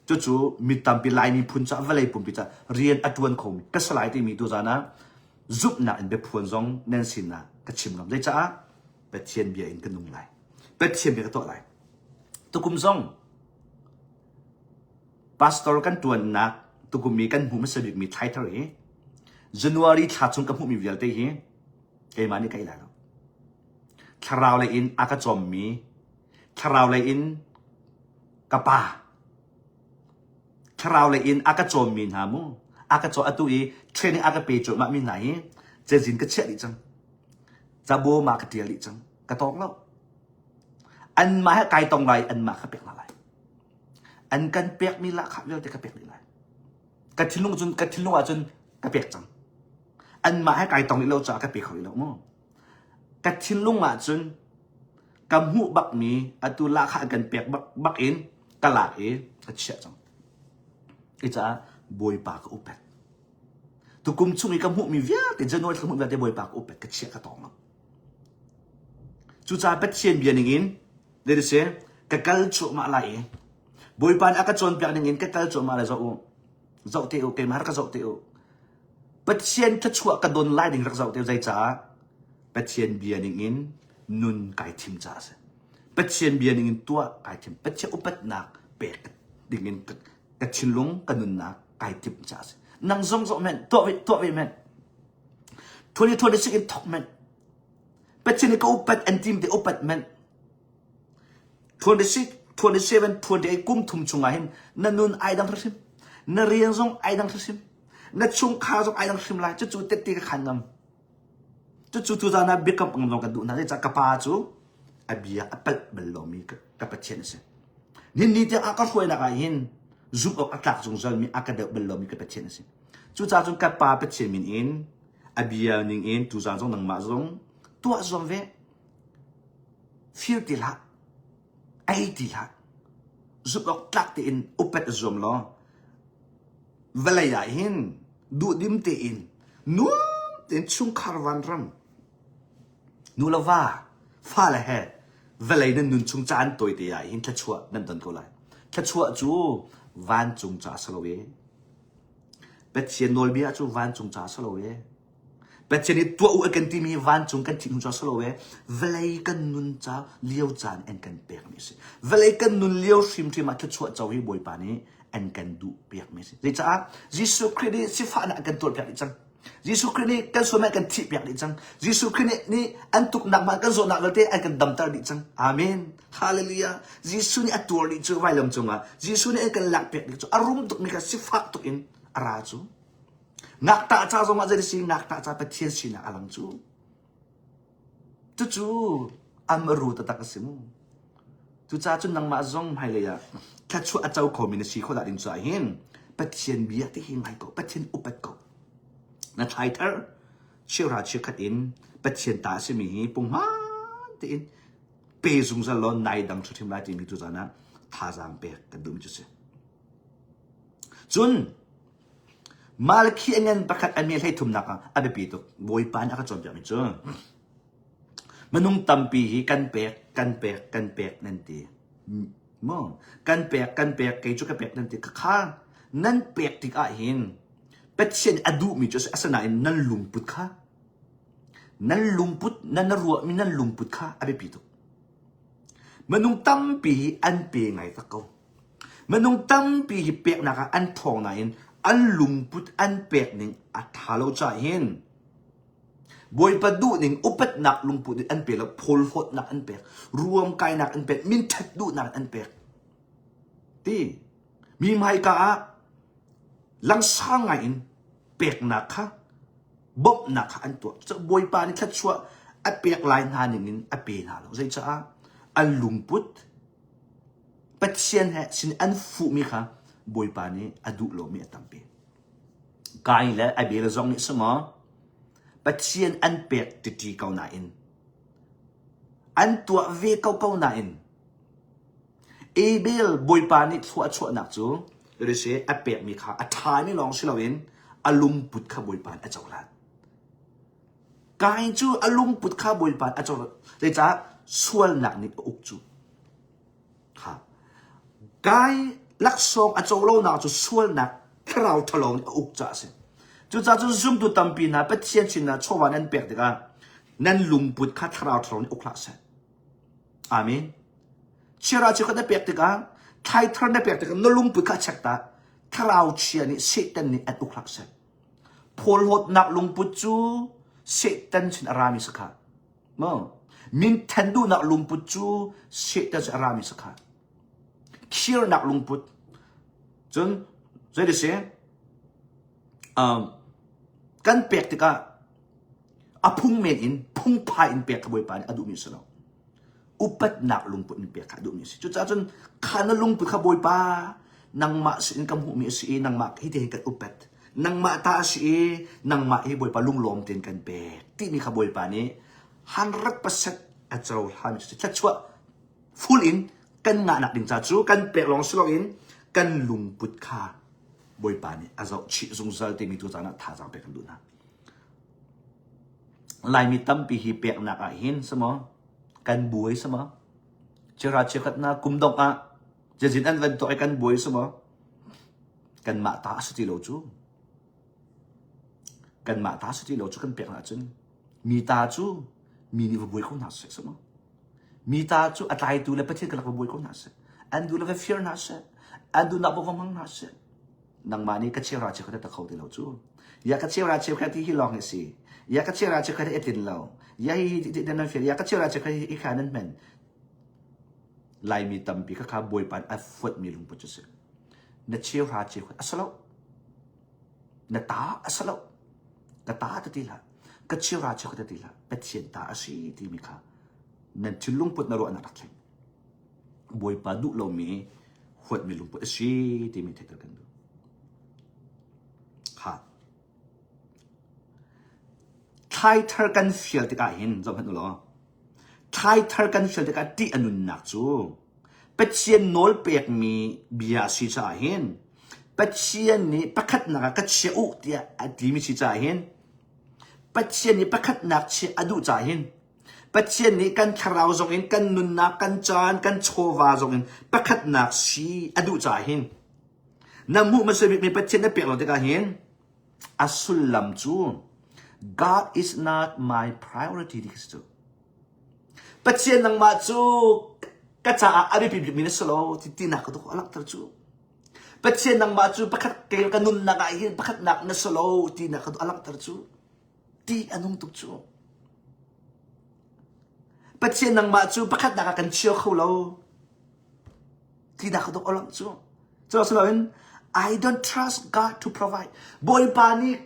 Cucu mi tampi Lai miphun caah vawlei pumpi caah rian a ṭuan khomi ka si lai timi tuzaan ah zumhnak in biaphuan zong nan sinah ka chim ngam. Zeicaah? Pathian bia in ka nung lai. Pathian bia ka tuah lai. Tukum zong pastor kan ṭuannak tukum i kan hmuh hmasa bikmi thlaithar hi January thla chung ka hmuhmi vialte hi keimah nih ka ei lai lo. Thlarau lei in a ka cawmmi, thlarau lei in ka pa thlarau lei in a ka cawmmi hna mu a ka caw atu i training a ka pe cuahmah mi hna hi cazin ka chiah dih cang cabo ma ka tial dih cang ka tawk lo anmah he kai tong lai anmah ka pek hna lai an kan pekmi lahkhah vialte ka pek dih lai ka thinlung cun ka thinlung ahcun ka pek cang anmah he kai tong rih lo caah ka pe kho rih lo mu Ka thinlung ahcun ka hmuh bakmi atu lahkhah an kan pek bak, bak in ka lak i ka chiah cang. Hi caah Bawipa ka upat. Tukum chung i ka hmuhmi vialte, January thla hmuhmi vialte Bawipa ka upat, ka chiah ka tawng lo. Cucaah Pathian bia ningin, zei si, ka kal cuahmah lai i, Bawipa nih a ka cawnpiak ningin ka kal cuahmah lai zoh u. Zoh te u, keimah rak ka zoh te u. Pathian thluachuah ka don lai ding rak zoh te zeicaah Pathian bia ningin nun kai thim caah a si. Pathian bia ningin tuah kai thim. Pathian upatnak pek dingin ka thinlung ka nunnak kai timh caah a si. Nang zong zoh men tuah ve tuah ve men. 2026 in thok men. Pathian nih ka upat an tim te upat men. 26, 27, 28 kum thum chungah hin na nun ai dang hrim. Na rian zong ai dang hrim. Na chungkhar zong ai dang hrim lai. Cucu tette ka khan ngam. Cucu tuzaan ah biakam ngam zong kan duh hna. Zeicah ka pa cu a bia a palh bal lomi ka, ka Pathian a si. Nihin ni tiang a ka hruainak ah hin zumh awk a tlak zungzal mi a ka deuh bal lomi ka Pathian a si. Cucaah cun ka pa Pathian min in a bia ning in tuzaan zong nangmah zong tuah zuam ve. Fir ti hlah. Ei ti hlah. Zumh awk tlak tein upat i zuam law vawlei ah hin duhdim tein nuam tein chungkhar vanram nu le va fale he vawlei nan nun chung caan tawite ah hin thluachuah nan don ko lai. Thluachuah cu vancung ca si lo e. Pathian nawlbia cu vancung ca si lo e. Pathian nih tuah u a kan timi vancung kan thih hnu cu a si lo e vawlei kan nun ca lio caan an kan pekmi a si. Vawlei kan nun lio hrimhrim ah thluachuah co hi Bawipa nih an kan duh piakmi a si. Zeicaah Jesuh Khrih nih sifahnak a kan tuarpiak dih cang. Jesuh Khrih nih kan sualnak kan thih piak dih cang. Jesuh Khrih nih, nih an tuknak hmanh kan zawtnak vialte an kan damter dih cang. Amen. Hallelujah. Jesuh nih a tuar dih cu vailam cungah. Jesuh nih an kan lak piak dih cu a rum tukmi kha sifak tuk in a ra cu. Ngaktah ca zongah zei si ngaktah ca Pathian sinak a lang cu. Cucu Amaru taktak a si mu. Cucaah cun nangmah zong hmailei ah thluachuah a co khomi na si khawh dah ding caah hin Pathian bia ti hi ngai ko, Pathian upat ko. Na thlai thar cheuhra cheukhat in Pathian ta a simi hi punghman tein pe zungzal law nai dang hrimhrim lai timi tu zan ah thazaang pek kan duhmi cu si. Cun Malakhi a ngan pakhat a mi hlei thumnak ah a biapi tuk. Bawipa nih a ka cawnpiakmi cu minung tampi hi kan pek, kan pek, kan pek nan ti. Maw? Kan pek, kan pek, kei cu ka pek nan ti. Khakha nan pek tik ah hin Pathian a duhmi cu a si. Asinain nan lungput kha nan lungput nan ruahmi nan lungput kha a biapi tuk. Minung tampi hi an pe ngai tak ko. Minung tampi hi peknak ah an ṭhawng nain an lungput an pek ning a ṭha lo caah hin Bawipa duhning upatnak lungput in an pe lo, phawlhlawtnak an pek, ruamkainak an pek, minṭhat duhnak an pek. Ti mi hmaika ah langsang ngai in peknak kha bawmhnak kha an tuah. Bawipa nih thluachuah a pek lai hna ning in a pe hna lo. Zeicaah? An lungput Pathian he sin an fuhmi kha Bawipa nih a duh lomi a tampi. Kai le Abel zong nih samaw Pathian an pek titi ko nain an tuah ve ko ko nain Abel Bawipa nih thlua chuahnak cu rise a pekmi kha a ṭhami lawng si loin a lungput kha Bawipa nih a cohlan. Kain cu a lungput kha Bawipa nih a cohlan. Zeicah sualnak nih a uk cu. Kha. Kai laksawng a co lonak cu sualnak thlarau ṭhalo nih a uk caah a si. Cucaah cun zumtu tampi hna Pathian sinah chawva nan pek tikah nan lungput kha thlarau ṭhalo nih uk hlah seh. Amen. Chiara chiakhat na pek tikah thlaithar na pek tikah na lungput kha check ta. Thlarau chia nih Satan nih an uk hlah seh. Phawlhlawtnak lungput cu Satan sin a rami si kha. Maw? Minthen duhnak lungput cu Satan sin a rami si kha. Khirnak lungput. Cun zei si? Um, kan pek tikah a phung men in phungphai in pek kha Bawipa nih a duhmi a si lo. Upatnak lungput in pek kha a duhmi a si. Cucaah cun kha na lungput kha Bawipa nangmah sin ka hmuhmi a si i nangmah hi te kan upat. Nangmah ta a si i nangmah hi Bawipa lunglawm tein kan pek timi kha Bawipa nih 100% a cohlan cu thluachuah full in kan ngahnak ding ca cu kan pek lawng si loin kan lungput kha Bawipa nih a zoh chih zungzal timi tu caan ah thazaang pek kan duh hna. Laimi tampi hi peknak ah hin samaw kan buai samaw chira chiakhat na kum dongh ah jazin an van tuah i kan buai samaw kanmah ta a si ti lo cu kanmah ta si ti lo cu kan pek na cun mi ta cu mi nih va buai ko hna seh samaw mi ta cu a tlaitu le Pathian ka lak va buai ko hna seh an duh le va fir hna seh an duhnak va hmang hna seh nangmah nih ka cheuhra cheukhat ta kho ti lo cu ya ka cheuhra cheukhat hi hi lawng hi si ya ka cheuhra cheukhat hi tlin lo ya hi hi nan fir ya ka cheuhra cheukhat hi kha nan hman laimi tampi kha kha bawipa a fuatmi lungput cu si na cheuhra cheukhat a salo na ta a salo ka ta ta ti hlah ka cheuhra cheukhat ta ti hlah pathian ta a si timi kha nan thinlung put na ruahnak rak thleng Bawipa duh lomi huatmi lungput a si timi theihter kan duh. Kha. Thlaithar kan fial tikah hin zoh hmanh u law thlaithar kan fial tikah ṭih a nunnak cu Pathian nawl pekmi bia a si caah hin Pathian nih pakhatnak ah ka chia u tiah a timi si caah hin Pathian nih pakhatnak chiah a duh caah hin Pathian nih kan thlarau zong in kan nunnak, kan caan, kan chawva zong in pakhatnak si a duh caah hin na hmuh hmasa bikmi Pathian na pek lo tikah hin a sullam cu God is not my priority ti khi si cu. Pathian nangmah cu ka caah a biapi bikmi na si lo ti tinak ka a langhter cu. Pathian nangmah cu pakhat ka nunnak ah hin pakhatnak na si lo tinak ka a langhter cu. Ti a nung tuk cu. Pathian nangmah cu pakhatnak ah kan chia kho lo. Ti dah ka dok olang cu. Cu loin I don't trust God to provide. Bawipa nih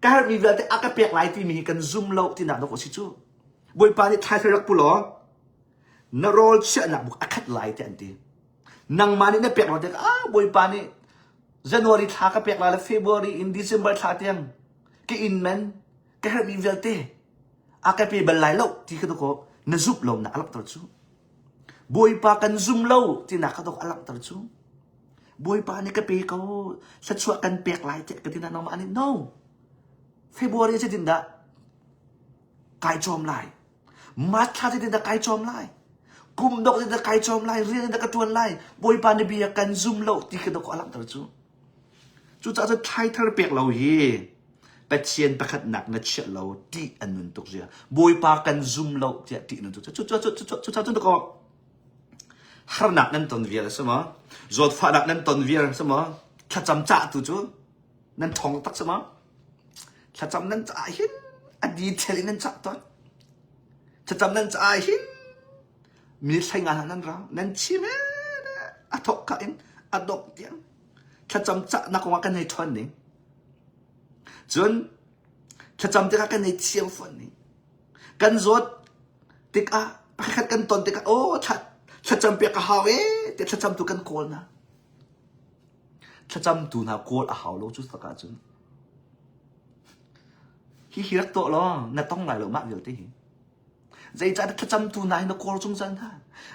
ka herhmi vialte a ka pek lai timi hi kan zum lo tinak dok a si cu. Bawipa nih thlai rak pu law. Na rawl chiahnak buk a khat lai tiah an ti. Nangmah nih na pek lo tikah ah Bawipa nih January thla ka pek lai le February in December thla tiang ka inn man ka herhmi vialte a ka pe bal lai lo ti kha dawkaw na zumh lo nak a langhter cu. Bawipa kan zum lo tinak kha dawkaw a langhter cu. Bawipa nih ka pe ko thluachuah kan pek lai tiah ka ti na nangmah nih no. February zeitin dah kai cawm lai? March thla zeitin dah kai cawm lai? Kum dok zeitin dah kai cawm lai? Rian in dah ka tuan lai? Bawipa na bia kan zum lo ti kha dawkaw a langhter cu. Cucaah cun thlaithar pek lo hi Pathian pakhatnak na chiah lo ṭih an nun tuk zia. Bawipa kan zum lo tiah ṭih nun tuk. Cucaah cun dawkaw harnak nan ton vial a si maw? Zawtfahnak nan ton vial a si maw? Thlacam cah tu cu nan ṭhawng tak si maw? Thlacam nan caah hin a detail in nan cah tawn. Thlacam nan caah hin mi thlai nga nan rang nan chim a thok ka in a dongh tiang thlacam cahnak kongah kan hei ṭhawn ning. Cun thlacam tikah kan hei thiam fawn ning. Kan zawt tikah pakhat kan ton tikah aw thla thlacam piak ka hau ee ti thlacam tu kan kawl na. Thlacam tu hna kawl a hau lo cu tak ahcun. Hi hi rak tuah law na tong lai lo mah vialte hi. Zeicahdah thlacamtu hna hi na kawl zungzal hna?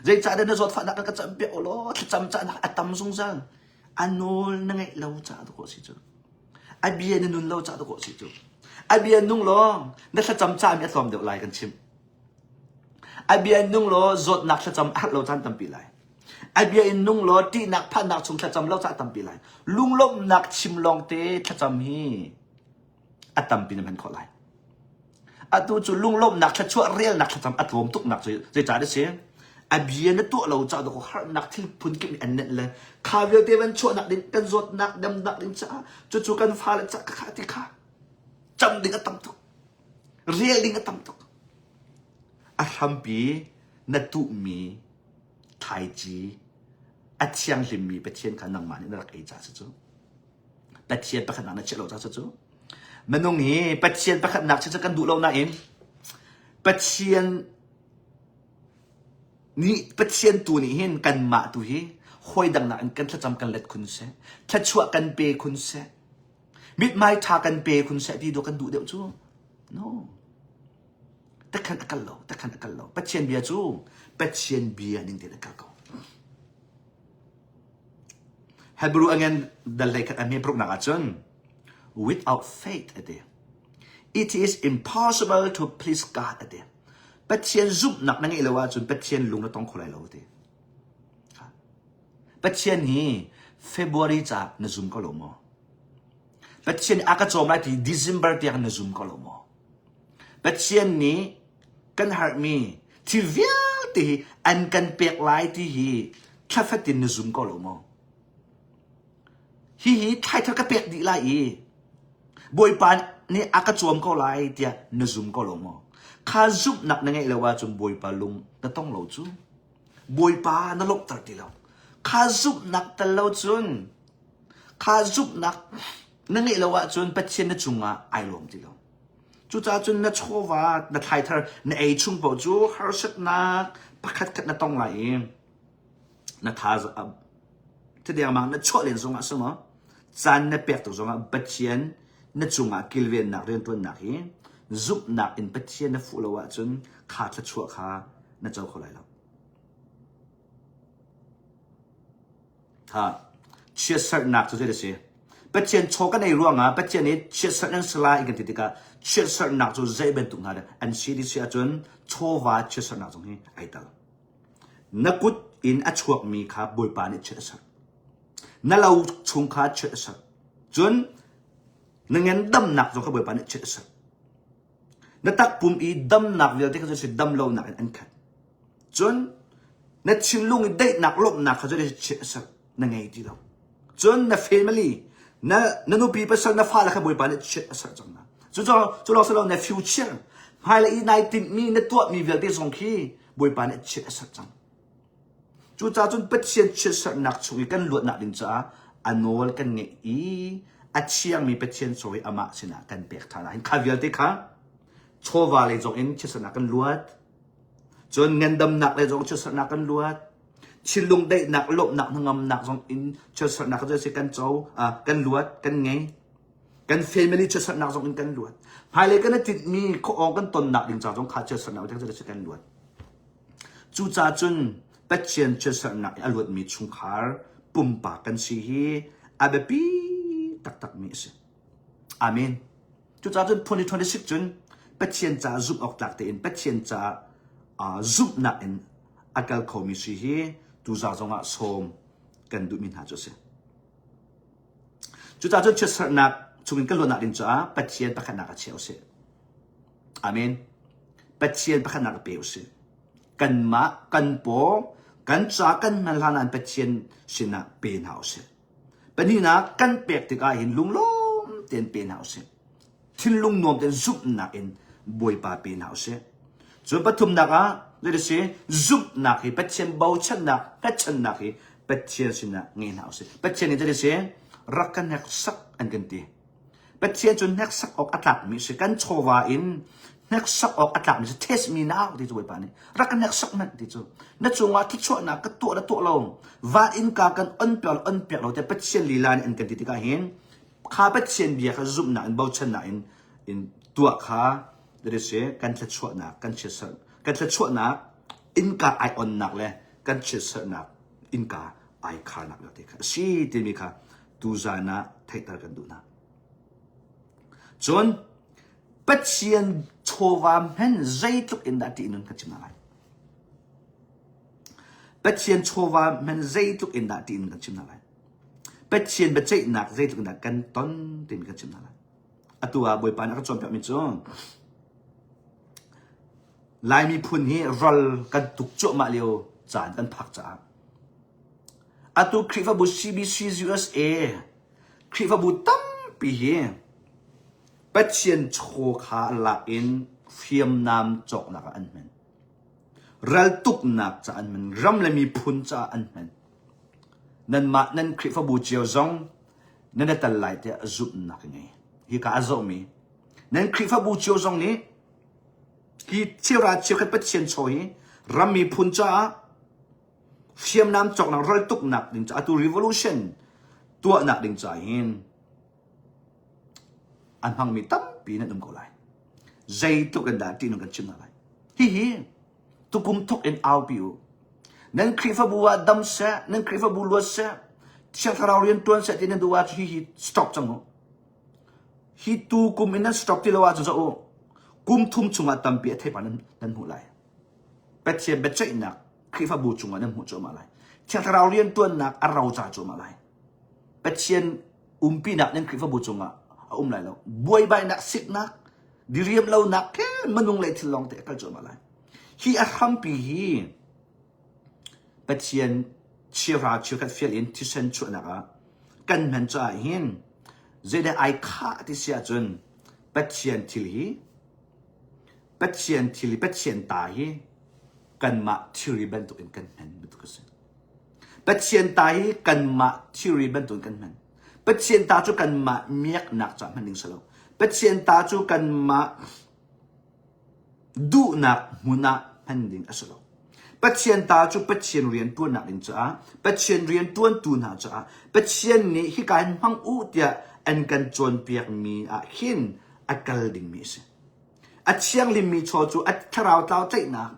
Zeicahdah na zawtfahnak na ka campiak u law thlacam caan a tam zungzal? A nawl na ngeih lo caah dawh si cu. A bia na nun lo caah dawh si cu. A bia nung law na thlacam caami a tlawm deuh lai kan chimh. A bia nung law zawtnak thlacam a herh lo caan tampi lai. A bia in nung law ṭihnak phannak chung thlacam lo caah tampi lai. Lunglawmhnak chim lawngte thlacam hi a tampi na hman khawh lai. Atu cu lunglawmhnak thluachuah relnak thlacam a tlawm tuknak cu zeicah a si? A bia na tuah lo caah dawkaw harnak thil phun kip nih an nenh le kha vialte van chuahnak ding kan zawtnak damnak ding caah cucu kan fale ca kha ti kha cam ding a tam tuk rel ding a tam tuk a hrampi na tuhmi thlaici a thianghlimmi Pathian kha nangmah nih na rak ei ca si cu Pathian pakhatnak na chiah lo caah cu minung hi Pathian pakhatnak chiah cu kan duh lo nain Pathian nih Pathian tu nih hin kanmah tu hi hawi dang nakin kan thlacam kan let khun seh thluachuah kan pe khun seh mithmai ṭha kan pe khun seh ti dawh kan duh deuh cu no takhan a kal lo takhan a kal lo Pathian bia cu Pathian bia ning tein a kal ko Hebrew angen dal hlei khat a hme paruknak ahcun without faith a ti. It is impossible to please God a ti. Pathian zumhnak na ngeih lo ahcun Pathian lung na tong kho lai lo a ti. Pathian hi February ca na zum ko lo maw? Pathian a ka cawm lai ti December tiang na zum ko lo maw? Pathian nih kan harhmi thil vialte hi an kan pek lai ti hi thla fatin na zum ko lo maw? Hihi thlaithar ka pek dih lai i Bawipa nih a ka cawm ko lai tiah na zum ko lo maw? Kha zumhnak na ngeih lo ahcun Bawipa lung na tong lo cu. Bawipa na lawmhter ti lo. Kha zumhnak tel lo cun kha zumhnak na ngeih lo ahcun Pathian na cungah ai lawm ti lo. Cucaah cun na chawva na thlaithar na ei chung paoh cu harsatnak pakhatkhat na tong lai i na tha thadengmang na chuah len zongah si maw caan na pek tuk zongah Pathian na cungah kilvennak rianṭuannak hi zumhnak in Pathian na fuh lo ahcun kha thluachuah kha na co kho lai lo. Ha chiatserhnak cu zei a si? Pathian chaw kan ei ruangah Pathian nih chiatserh nan si lai kan ti tikah chiatserhnak cu zei bantuk hna dah an si ti si ahcun chawva chiatserhnak zong hi ai tel. Na kut in a chuakmi kha Bawipa nih chiat a serh. Na lo chung kha chiat a serh. Cun na ngandamnak zong kha Bawipa nih chiat a serh. Na takpum i damnak vialte kha cu si dam lonak in an khat. Cun na thinlung i daihnak lawmhnak kha cu na ngei ti lo. Cun na family, na, na nupi pasal, na fale kha Bawipa nih chiat a serh cang hna. Cu cu lawng si lo na future, hmailei i nai tinhmi, na tuahmi vialte zong khi Bawipa nih chiat a serh cang. Cucaah cun Pathian chiatserhnak chung i kan luatnak ding caah a nawl kan ngeih i a thiangmi Pathian chaw hi amah sinah kan pek ṭhan ahhin kha vialte kha chawva lei zong in chiatserhnak kan luat. Cun ngandamnak le zong chiatserhnak kan luat. Thinlung daihnak, lawmhnak, hnangamnak zong in chiatserhnak kan si kan co, kan luat, kan ngei. Kan family chiatserhnak zong in kan luat. Hmailei kan i tinhmi khuaawng kan tonnak ding ca zong kha chiatserhnak kan si kan luat. Cucaah cun Pathian chiatserhnak i a luatmi chungkhar pumpak kan si hi a biapi taktakmi a si. Amen. Cucaah cun 2026 cun Pathian caah zumh awk tlak tein Pathian caah uh, zumhnak in a kal khomi si hi tuzaa zongah sawm kan duhmi hna cu a si. Cucaah cun chiatserhnak chungin kan luatnak ding caah Pathian pakhatnak a chia usih. Amen. Pathian pakhatnak a pe usih. Kanmah, kan paw, kan ca kan hman hlan ah Pathian sinah pe hna usih. Pahnihnak kan pek tikah hin lunglawm tein pe hna usih. Thinlung nuam tein zumhnak in Bawipa pe hna usih. Cun pathumnak ah zei si zumhnak hi Pathian bochannak hngatchannak hi Pathian sinah ngei hna usih. Pathian nih zei si rak kan hneksak an kan ti. Pathian cu hneksak awk a tlakmi a si. Kan chawva in hneksak awk a tlakmi si. Test me now ti cu Bawipa nih. Rak ka hneksak hmanh ti cu. Na cungah thluachuahnak ka tuah le tuah lo. Van innka kan on piak le on piak lo tiah Pathian lila nih an kan ti tikah hin kha Pathian bia kha zumhnak in bochannak in in tuah kha that is kan thluachuahnak kan chiatserh kan thluachuahnak innka ai onnak le kan chiatserhnak innka ai kharnak vialte kha a si timi kha tuzan ah theihter kan duh hna. Cun Pathian chawva hman zeitluk in dah ṭih nun kan chim hna lai. Pathian chawva hman zeitluk in dah ṭih nun kan chim hna lai. Pathian biaceihnak zeitluk in dah kan ton timi kan chim hna lai. Atu ah Bawipa nih a ka cawnpiakmi cu Lai miphun hi ral kan tuk cuahmah lio caan kan phak caah Atu Khrihfabu CBC USA Khrihfabu tampi hi Pathian chaw kha lak in hriamnam cawknak ah an hman. Raltuknak caah an hman. Ram le miphun caah an hman. Nanmah nan Khrihfabu cio zong nan i tel lai tiah zumhnak ka ngei. Hika a zohmi nan Khrihfabu cio zong nih hi cheuhra cheukhat Pathian chaw hi ram miphun caah hriamnam cawknak raltuknak ding ca atu revolution tuahnak ding ca hin a hmangmi tampi nan um ko lai zeitluk in dah ṭihnung kan chim hna lai hihi tukum thok in aupi u nan Khrihfabu ah dam seh nan Khrihfabu luat seh Thiang Thlarau rian ṭuan seh ti nan duh ahcun hihi stop cang u hi tu kum in nan stop ti lo ahcun zoh u kum thum chungah tampi a theipar nan nan hmuh lai Pathian biaceihnak Khrihfabu cungah nan hmuh cuahmah lai. Thiang Thlarau rianṭuannak a roca cuahmah lai. Pathian umpinak nan Khrihfabu cungah a um lai lo. Buaibainak, siknak, diriam lonak he minung le thil lawng te a kal cuahmah lai. Hi a hrampi hi Pathian chira chiakhat fial in thisen chuahnak ah kan hman caah hin zeidah ai khah ti si ahcun Pathian thil hi Pathian thil hi Pathian ta hi kanmah thilri bantukin kan hman bantuk a si. Pathian ta hi kanmah thilri bantukin kan hman. Pathian ta cu kanmah miaknak caah hman ding si lo. Pathian ta cu kanmah duhnak hmun ah hman ding a si lo. Pathian ta cu Pathian rian ṭuannak ding caah, Pathian rian ṭuantu hna caah, Pathian nih hika hin hmang u tiah an kan cawnpiakmi ah khin a kal dingmi a si. A thianghlimmi chaw cu a thlarau tlau tlaihnak,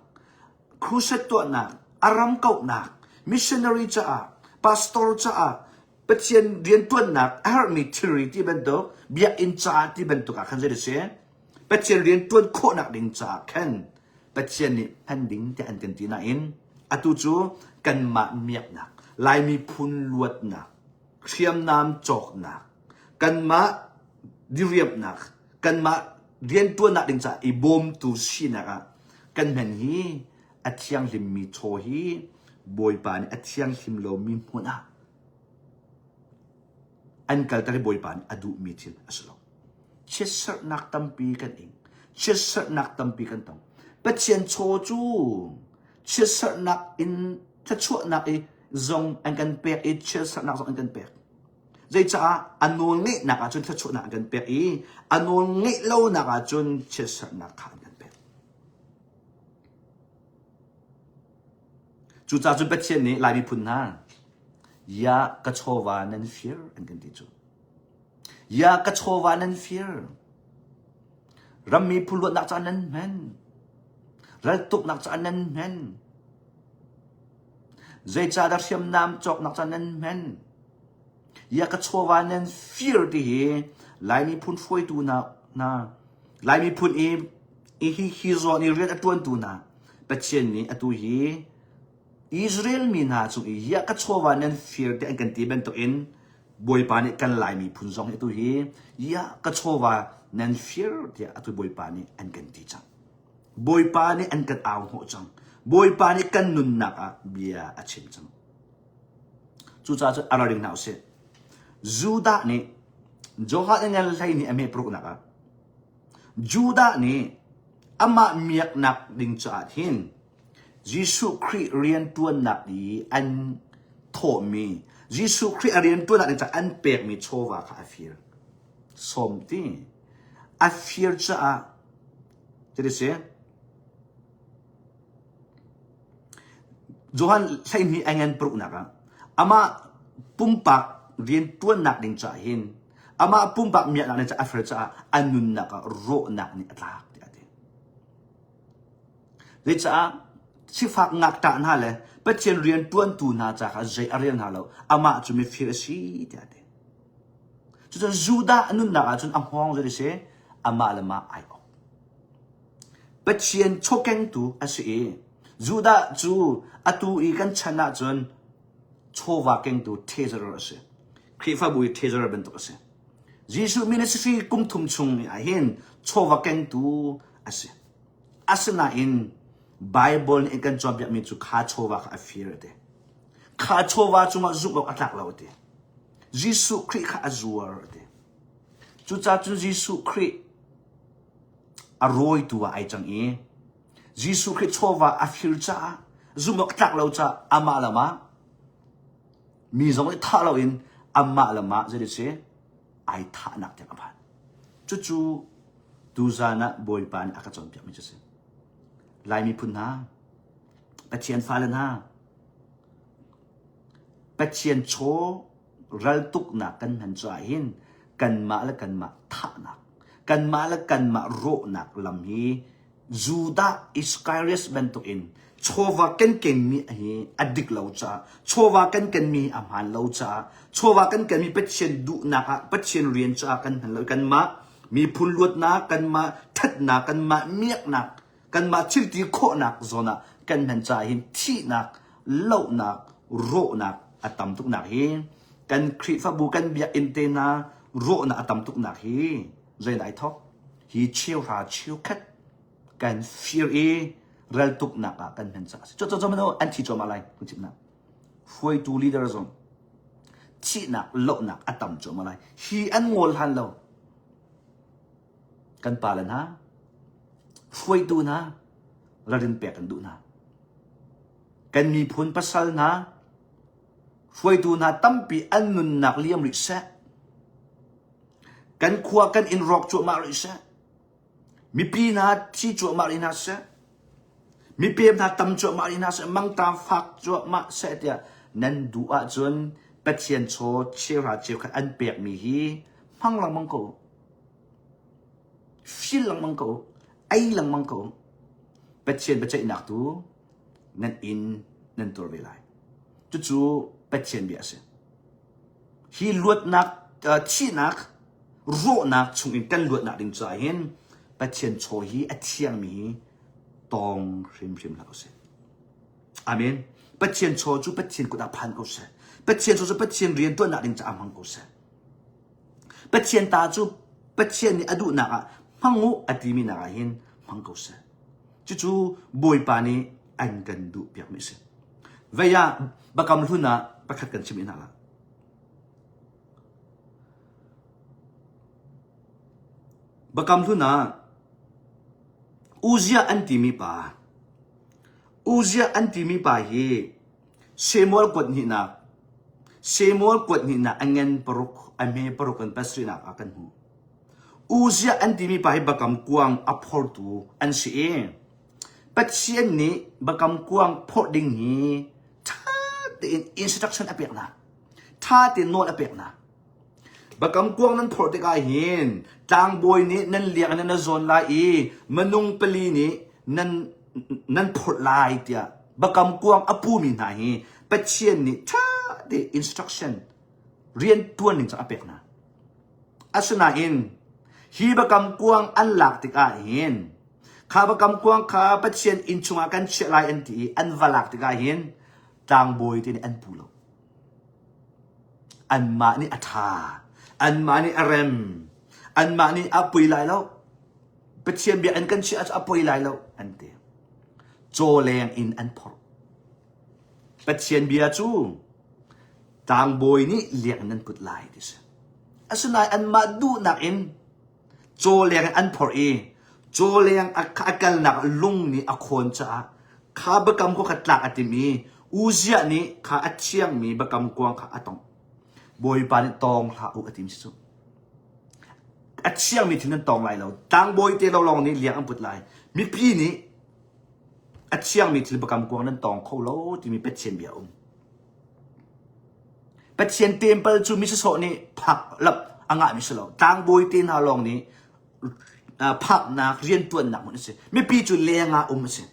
crusade tuahnak, a ram kauhnak, missionary caah, pastor caah, Pathian rianṭuannak a herhmi thilri ti bantuk, biakinn caah ti bantuk ah khan zei a si? Pathian rianṭuan khawhnak ding caah khan Pathian nih hman ding tiah an kan ti nain atu cu kanmah miaknak, Lai miphun luatnak, hriamnam cawknak, kanmah diriamhnak, kanmah rianṭuannak ding caah i bawmtu sinak ah kan hman hi a thianghlimmi chaw hi Bawipa nih a thianghlim lomi hmun ah an kalter i Bawipa nih a duhmi thil a si lo. Chiatserhnak tampi kan ing. Chiatserhnak tampi kan tong. Pathian chaw cu chiatserhnak in thluachuahnak i zong an kan pek i chiatserhnak zong an kan pek. Zeicaah a nawl ngeihnak ahcun thluachuahnak an kan pek i a nawl ngeih lonak ahcun chiatserhnak kha an kan pek. Cucaah cun Pathian nih Lai miphun hna ya ka chawva nan fir an kan ti cu. Ya ka chawva nan fir. Rammi phuluatnak caah nan hman. Raltuknak caah nan hman. Zeicahdah hriamnam cawknak caah nan hman? Ya ka chawva nan fir ti hi Lai miphun hruaitu hna hna Lai miphun i i hi hi zawn i rian a ṭuantu hna Pathian nih atu hi Israel mi hna cung i ya ka chawva nan fir ti an kan ti bantukin Bawipa nih kan Lai miphun zong hi atu hi ya ka chawva nan fir tiah atu Bawipa nih an kan ti cang. Bawipa nih an kan au hnawh cang. Bawipa nih kan nunnak ah bia a chim cang. Cucaah cun a ralring hna usih. Judah nih Johan ngan hlei nih a hme paruknak ah Judah nih amah miaknak ding caah hin Jesuh Khrih rianṭuannak i an thawhmi Jesuh Khrih a rianṭuannak ding caah an pekmi chawva kha a fir. Sawm ti. A fir caah cuti si. Johan 12 a ngan paruknak ah amah pumpak rianṭuannak ding caah hin amah pumpak miaknak ding caah a fir caah a nunnak ah rawhnak nih a tlak tiah a ti. Zeicah sifak ngakṭah hna le Pathian rianṭuantu hna ca kha zei a rel hna lo amah cu mifir a si tiah a ti. Cucun Judah nunnak ahcun a hngawng zei a si amah le mah ai ok. Pathian chawkengtu a si i Judah cu atu i kan chan ahcun chawva kengtu treasurer a si. Khrihfabu i treasurer bantuk a si. Jesuh ministry kum thum chung ah hin chawva kengtu a si. Asinain Bible nih kan cawnpiakmi cu kha chawva kha a fir a ti. Kha chawva cungah zumh awk a tlak lo a ti. Jesuh Khrih kha a zuar a ti. Cucaah cun Jesuh Khrih a rawitu ah ai cang i Jesuh Khrih chawva a fir caah zumh awk tlak lo caah amah le amah mi zong nih thah loin amah le amah zei si ai thahnak tiang a phan. Cucu tuzan ah Bawipa nih a ka cawnpiakmi cu a si. Lai miphun hna, Pathian fale hna, Pathian chaw raltuknak kan hman caah hin kanmah le kanmah thahnak, kanmah le kanmah rawhnak lam hi Judah Iskariot bantukin chawva kan kenmi hi a dik lo caah, chawva kan kenmi hi a hmaan lo caah, chawva kan kenmi Pathian duhnak ah, Pathian rian caah kan hman lo. Kanmah miphun luatnak, kanmah thatnak, kanmah miaknak kanmah thilti khawhnak zawn ah kan hman caah hin thihnak, lohnak, rawhnak a tam tuknak hi kan Khrihfabu kan biakinn te hna rawhnak a tam tuknak hi zeidah ai thawk? Hi cheuhra cheukhat kan fir i raltuknak ah kan hman caah a si. Cu cu cu an thi cuahmah lai kun chimnak. Hruaitu leader zong thihnak lohnak a tam cuahmah lai. Hi an ngawl hlan lo. Kan pale hna, hruaitu hna, ralrin pek kan duh hna. Kan miphun pasal hna, hruaitu hna tampi an nunnak liam rih seh. Kan khua kan inn rawk cuahmah rih seh. Mipi hna thi cuahmah rih hna seh. Mipem hna tam cuahmah rih hna seh. Mangṭam fak cuahmah seh tiah nan duh ahcun Pathian chaw cheuhra cheukhat an pekmi hi hmang lengmang ko. Fil lengmang ko. Ei lengmang ko. Pathian biaceihnak tu nan inn nan tuar ve lai. Cucu Pathian bia a si. Hi luatnak, thihnak, rawhnak chungin kan luatnak ding caah hin Pathian chaw hi a thiangmi hi tawng hrimhrim hlah usih. Amen. Pathian chaw cu Pathian kut ah phan ko seh. Pathian chaw cu Pathian rian tuannak ding caah hmang ko seh. Pathian ta cu Pathian nih a duhnak ah hmang u a timi nak ah hin hmang ko seh. Cucu Bawipa nih an kan duh piakmi a si. Vei ah Bakam hlun ah pakhat kan chim hna la. Bakam hlun ah Uzziah an timi pa Uzziah an timi pa hi Samuel kuat hnihnak Samuel kuat hnihnak a ngen paruk a hme paruk in pasarihnak ah kan hmuh. Uzziah an timi pa hi bakam kuang a phortu an si i Pathian nih bakam kuang phorh ding hi tein instruction a pek hna. Ṭha tein nawl a pek hna. Bakam kuang nan phorh tikah hin tlangbawi nih nan liang in nan zawn lai i minung pali nih nan nan phorh lai tiah bakam kuang a pumi hna hi Pathian nih ṭha tein instruction rian ṭuan ning cu a pek hna. Asinain hi bakam kuang an lak tikah hin kha bakam kuang kha Pathian inn chungah kan chiah lai an ti i an va lak tikah hin tlangbawi te nih an pu lo. Anmah nih a ṭha, anmah nih a rem, anmah nih a poi lai lo. Pathian bia an kan chiah ahcun a poi lai lo an ti. Caw leng in an phorh. Pathian bia cu tlangbawi nih liang in an put lai ti si. Asinain anmah duhnak in caw leng in an phorh i caw leng a kalnak lung nih a khawn caah kha biakam kua kha tlak a tim i Uziah nih kha a thiangmi biakam kuang kha a tongh. Bawipa nih tawng hlah u a tim si cu. A thiangmi thil nan tawng lai lo. Tlangbawi te lo lawng nih liang an put lai. Mipi nih a thiangmi thil biakam kuang nan tawng kho lo timi Pathian bia a um. Pathian temple cu mi sawsawh nih phak lap a ngahmi si lo. Tlangbawi te hna lawng nih phaknak riantuannak hmun a si. Mipi cu leng ah um a si.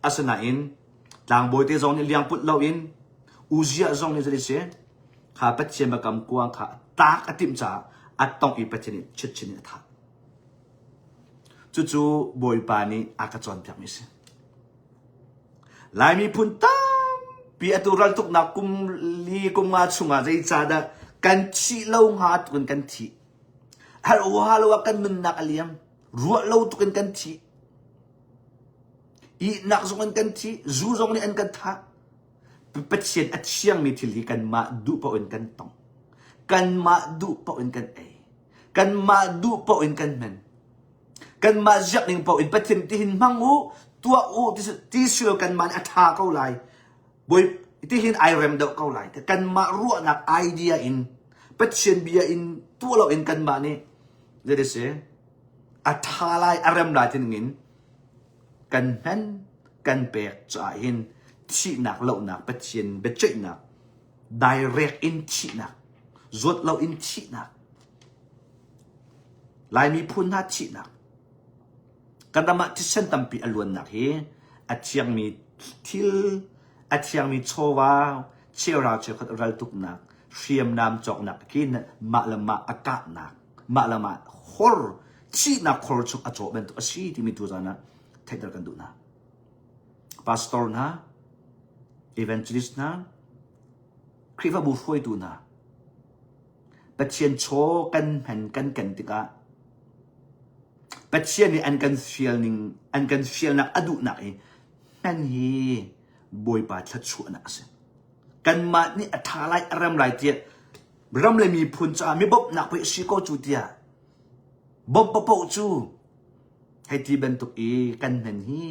Asinain tlangbawi te zong nih liang put loin Uziah zong nih zei si kha Pathian biakam kuang kha tak a timh caah a tongh i Pathian nih chitchin in a thah. Cucu Bawipa nih a ka cawnpiakmi a si. Lai miphun tampi atu raltuknak kum li kum nga chungah zeicahdah kan thih lo hnga tukin kan thih. Har uha lo ah kan nunnak a liam. Ruah lo tukin kan thih. Ihnak zong in kan thi, zu zong nih an kan thah. Pathian a thiangmi thil hi kanmah duh paoh in kan tong. Kanmah duh paoh in kan ei. Kanmah duh paoh in kan hman. Kanmah ziak ning paoh in Pathian tihin hmang u, tuah u ti si lo kanmah nih a ṭha ko lai. Bawi tihin ai rem deuh ko lai. Kanmah ruahnak idea in Pathian bia in tuah lo in kanmah nih zei si a ṭha lai a rem lai ti ning in kan hman kan pek caah hin thihnak lohnak Pathian biaceihnak direct in thihnak zawt lo in thihnak Lai miphun hna thihnak kan ram ah thisen tampi a luannak hi a thiangmi thil a thiangmi chawva cheuhra cheukhat raltuknak hriamnam cawknak khi mah le mah a kahnak mah le mah hor thihnak khor chung a cawh bantuk a si timi tu zan ah theihter kan duh hna. Pastor hna, evangelist hna, Khrihfabu hruaitu hna, Pathian chaw kan hman kan ken tikah Pathian nih an kan fial ning an kan fialnak a duhnak i hman hi Bawipa thluachuahnak a si. Kanmah nih a ṭha lai a rem lai tiah ram le miphun caah mi bawmhnak pei a si ko cu tiah bawmh paohpaoh cu hei ti bantuk i kan hman hi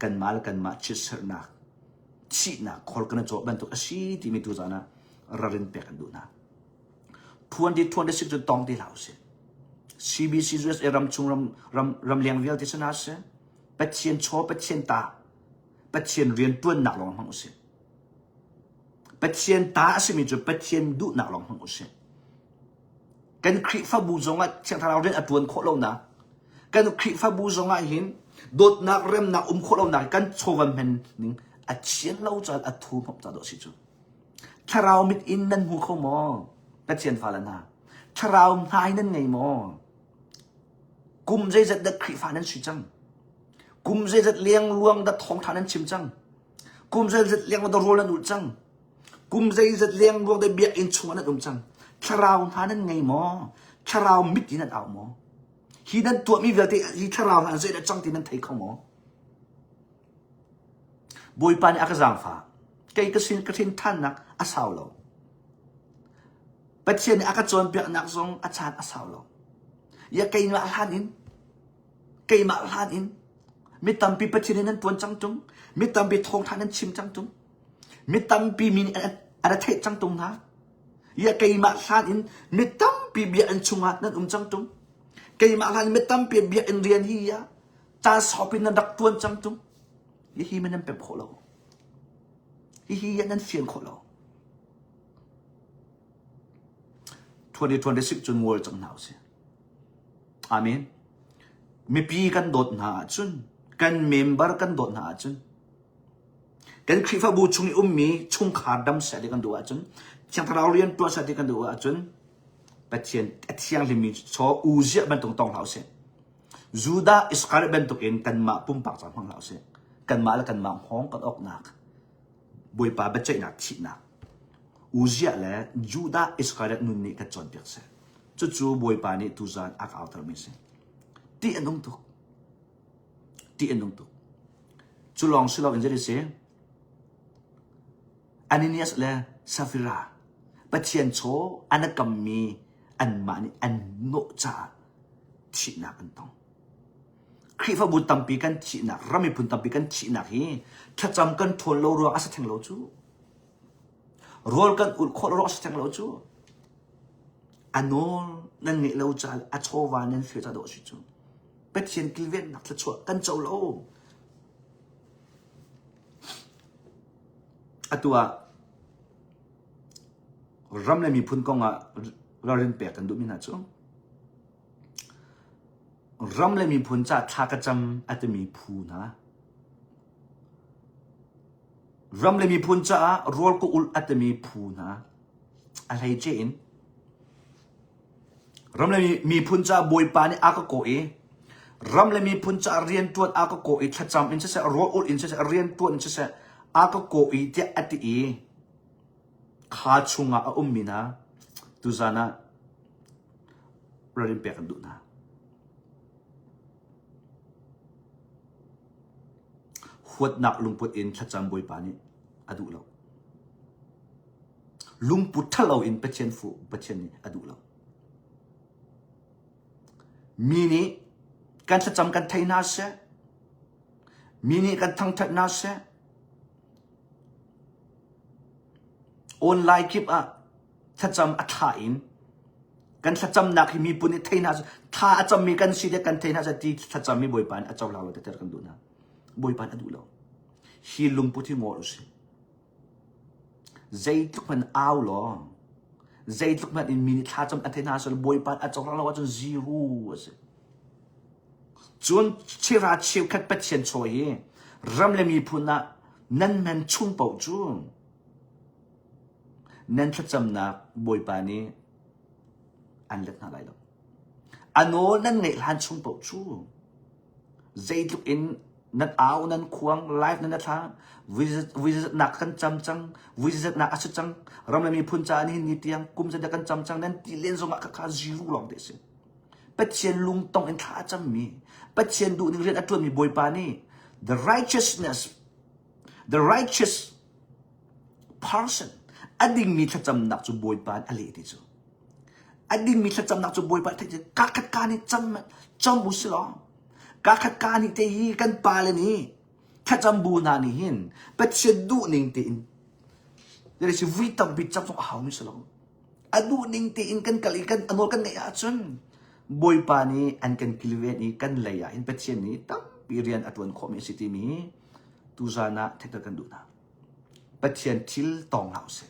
kanmah le kanmah chiatserhnak thihnak khor kan i cawh bantuk a si timi tu zan ah ralrin pek kan duh hna. 2026 cu tong ti hlah usih. CBC USA ram chung ram ram ramleng vialte si hna seh Pathian chaw Pathian ta Pathian rian tuannak lawng hmang usih. Pathian ta a simi cu Pathian duhnak lawng hmang usih. Kan Khrihfabu zongah Thiang Thlarau rian a tuan khawh lonak kan Khrihfabu zongah hin dawtnak remnak um khawh lonak kan chawva hman ning a thian lo caan a thu hmap ca dawh si cu. Thlarau mit in nan hmu kho maw? Pathian fale hna. Thlarau hmai nan ngei maw? Kum zeizat dah Khrihfa nan si cang? Kum zeizat lengluang dah thawngṭha nan chim cang? Kum zeizat lengluang dah rawl nan ulh cang? Kum zeizat lengluang dah biakinn chungah nan um cang? Thlarau hna nan ngei maw? Thlarau mit in nan au maw? Hi nan tuahmi vialte hi thlarau hna zeidah cang ti nan thei kho maw? Bawipa nih a ka zaangfah. Kei ka sin ka hrin ṭhannak a sau lo. Pathian nih a ka cawnpiaknak zong a caan a sau lo. Ya keimah hlan in keimah hlan in mi tampi Pathian nih nan tuan cang tung. Mi tampi thawngṭha nan chim cang tung. Mi tampi mi nih an a theih cang tung hna. Ya keimah hlan in mi tampi biakinn chungah nan um cang tung. Keimah hlan in mi tampi biakinn rian hi ya caan saupi nan rak tuan cang tung. Hihi man nan pem khawh lo. Hihi nan fian khawh lo. 2026 cun ngol cang hna usih. Amen. Mipi kan dawt hna ahcun, kan member kan dawt hna ahcun, kan Khrihfabu chung i ummi chungkhar dam seh ti kan duh ahcun, Thiang Thlarau rian tuah seh ti kan duh ahcun, Pathian a thianghlimmi chaw uziah bantuk tong hlah usih. Judah Iskariot bantukin kanmah pumpak ca hmang hlah usih. Kanmah le kanmah hngawng kan awknak, Bawipa biaceihnak thihnak, Uziah le Judah Iskariot nun nih kan cawnpiak seh. Cucu Bawipa nih tuzan a ka autermi a si. Tih a nung tuk. Tih a nung tuk. Cu lawng si loin zei si? Ananias le Safira Pathian chaw an a kammi anmah nih an nawh caah thihnak an tong. Khrihfabu tampi kan thihnak, ram miphun tampi kan thihnak hi thlacam kan ṭhawn lo ruang a si theng lo cu. Rawl kan ulh khawh lo ruang a si theng lo cu. A nawl nan ngeih lo caah a chawva nan fir caah dawh a si cu. Pathian kilvennak thluachuah kan co lo. Atu ah ram le miphun kong ah ralrin pek kan duhmi hna cu ram le miphun ca thla ka cam a timi phu hna ram le miphun caah rawl ka ulh a timi phu hna a hleice in Ram le miphun caah Bawipa nih a ka kawh i ram le miphun caah rianṭuan a ka kawh i thlacam in siseh, rawl ulh in siseh, rianṭuan in siseh a ka kawh i tiah a ti i kha chungah a ummi hna tuzan ah ralrin pek an duh hna. Huatnak lungput in thlacam Bawipa nih a duh lo. Lungput ṭhalo in Pathian fuh Pathian nih a duh lo. Mi nih kan thlacam kan thei hna seh, mi nih kan thangṭhat hna seh, online kip ah thlacam a thlah in kan thlacamnak hi miphun nih thei hna seh, thla a cammi kan si le kan thei hna seh ti thlacam hi Bawipa nih a cohlang lo ti kan duh hna. Bawipa nih a duh lo. Hi lungput hi ngol usih. Zeitluk hmanh au law, zeitluk hmanh in mi nih thlacam a thei hna sel Bawipa a cohlang lo ahcun zero a si. Cun chira cheukhat Pathian chaw hi ram le miphun ah nan hman chung paoh cu nan thlacamnak Bawipa nih an let hna lai lo. A nawl nan ngeih hlan chung paoh cu Zeitluk in nan au nan khuang live nan thla vuizatnak kan cam cang vuizatnak a si cang ram le miphun caah nihin ni tiang kum zeizat kan cam cang nan ti len zongah khakha zero lawng te si Pathian lungtong in thla a cammi Pathian duhning rian a ṭuanmi Bawipa nih the righteousness the righteous person a dingmi thlacamnak cu Bawipa a leh ti cu A dingmi thlacamnak cu Bawipa theih cu kakhat ka nih cam cam u si law kakhat ka nih te hi kan pale nih thlacam bu hna nih hin Pathian duhning tein si vui tampi cam zong a haumi si lo a duhning tein kan kal i kan a nawl kan ngeih ahcun Bawipa nih an kan kilven i kan lei ah hin Pathian nih tampi rian a ṭuan khawhmi a si timi tuzan ah theihter kan duh hna. Pathian thil tawng hlah usih.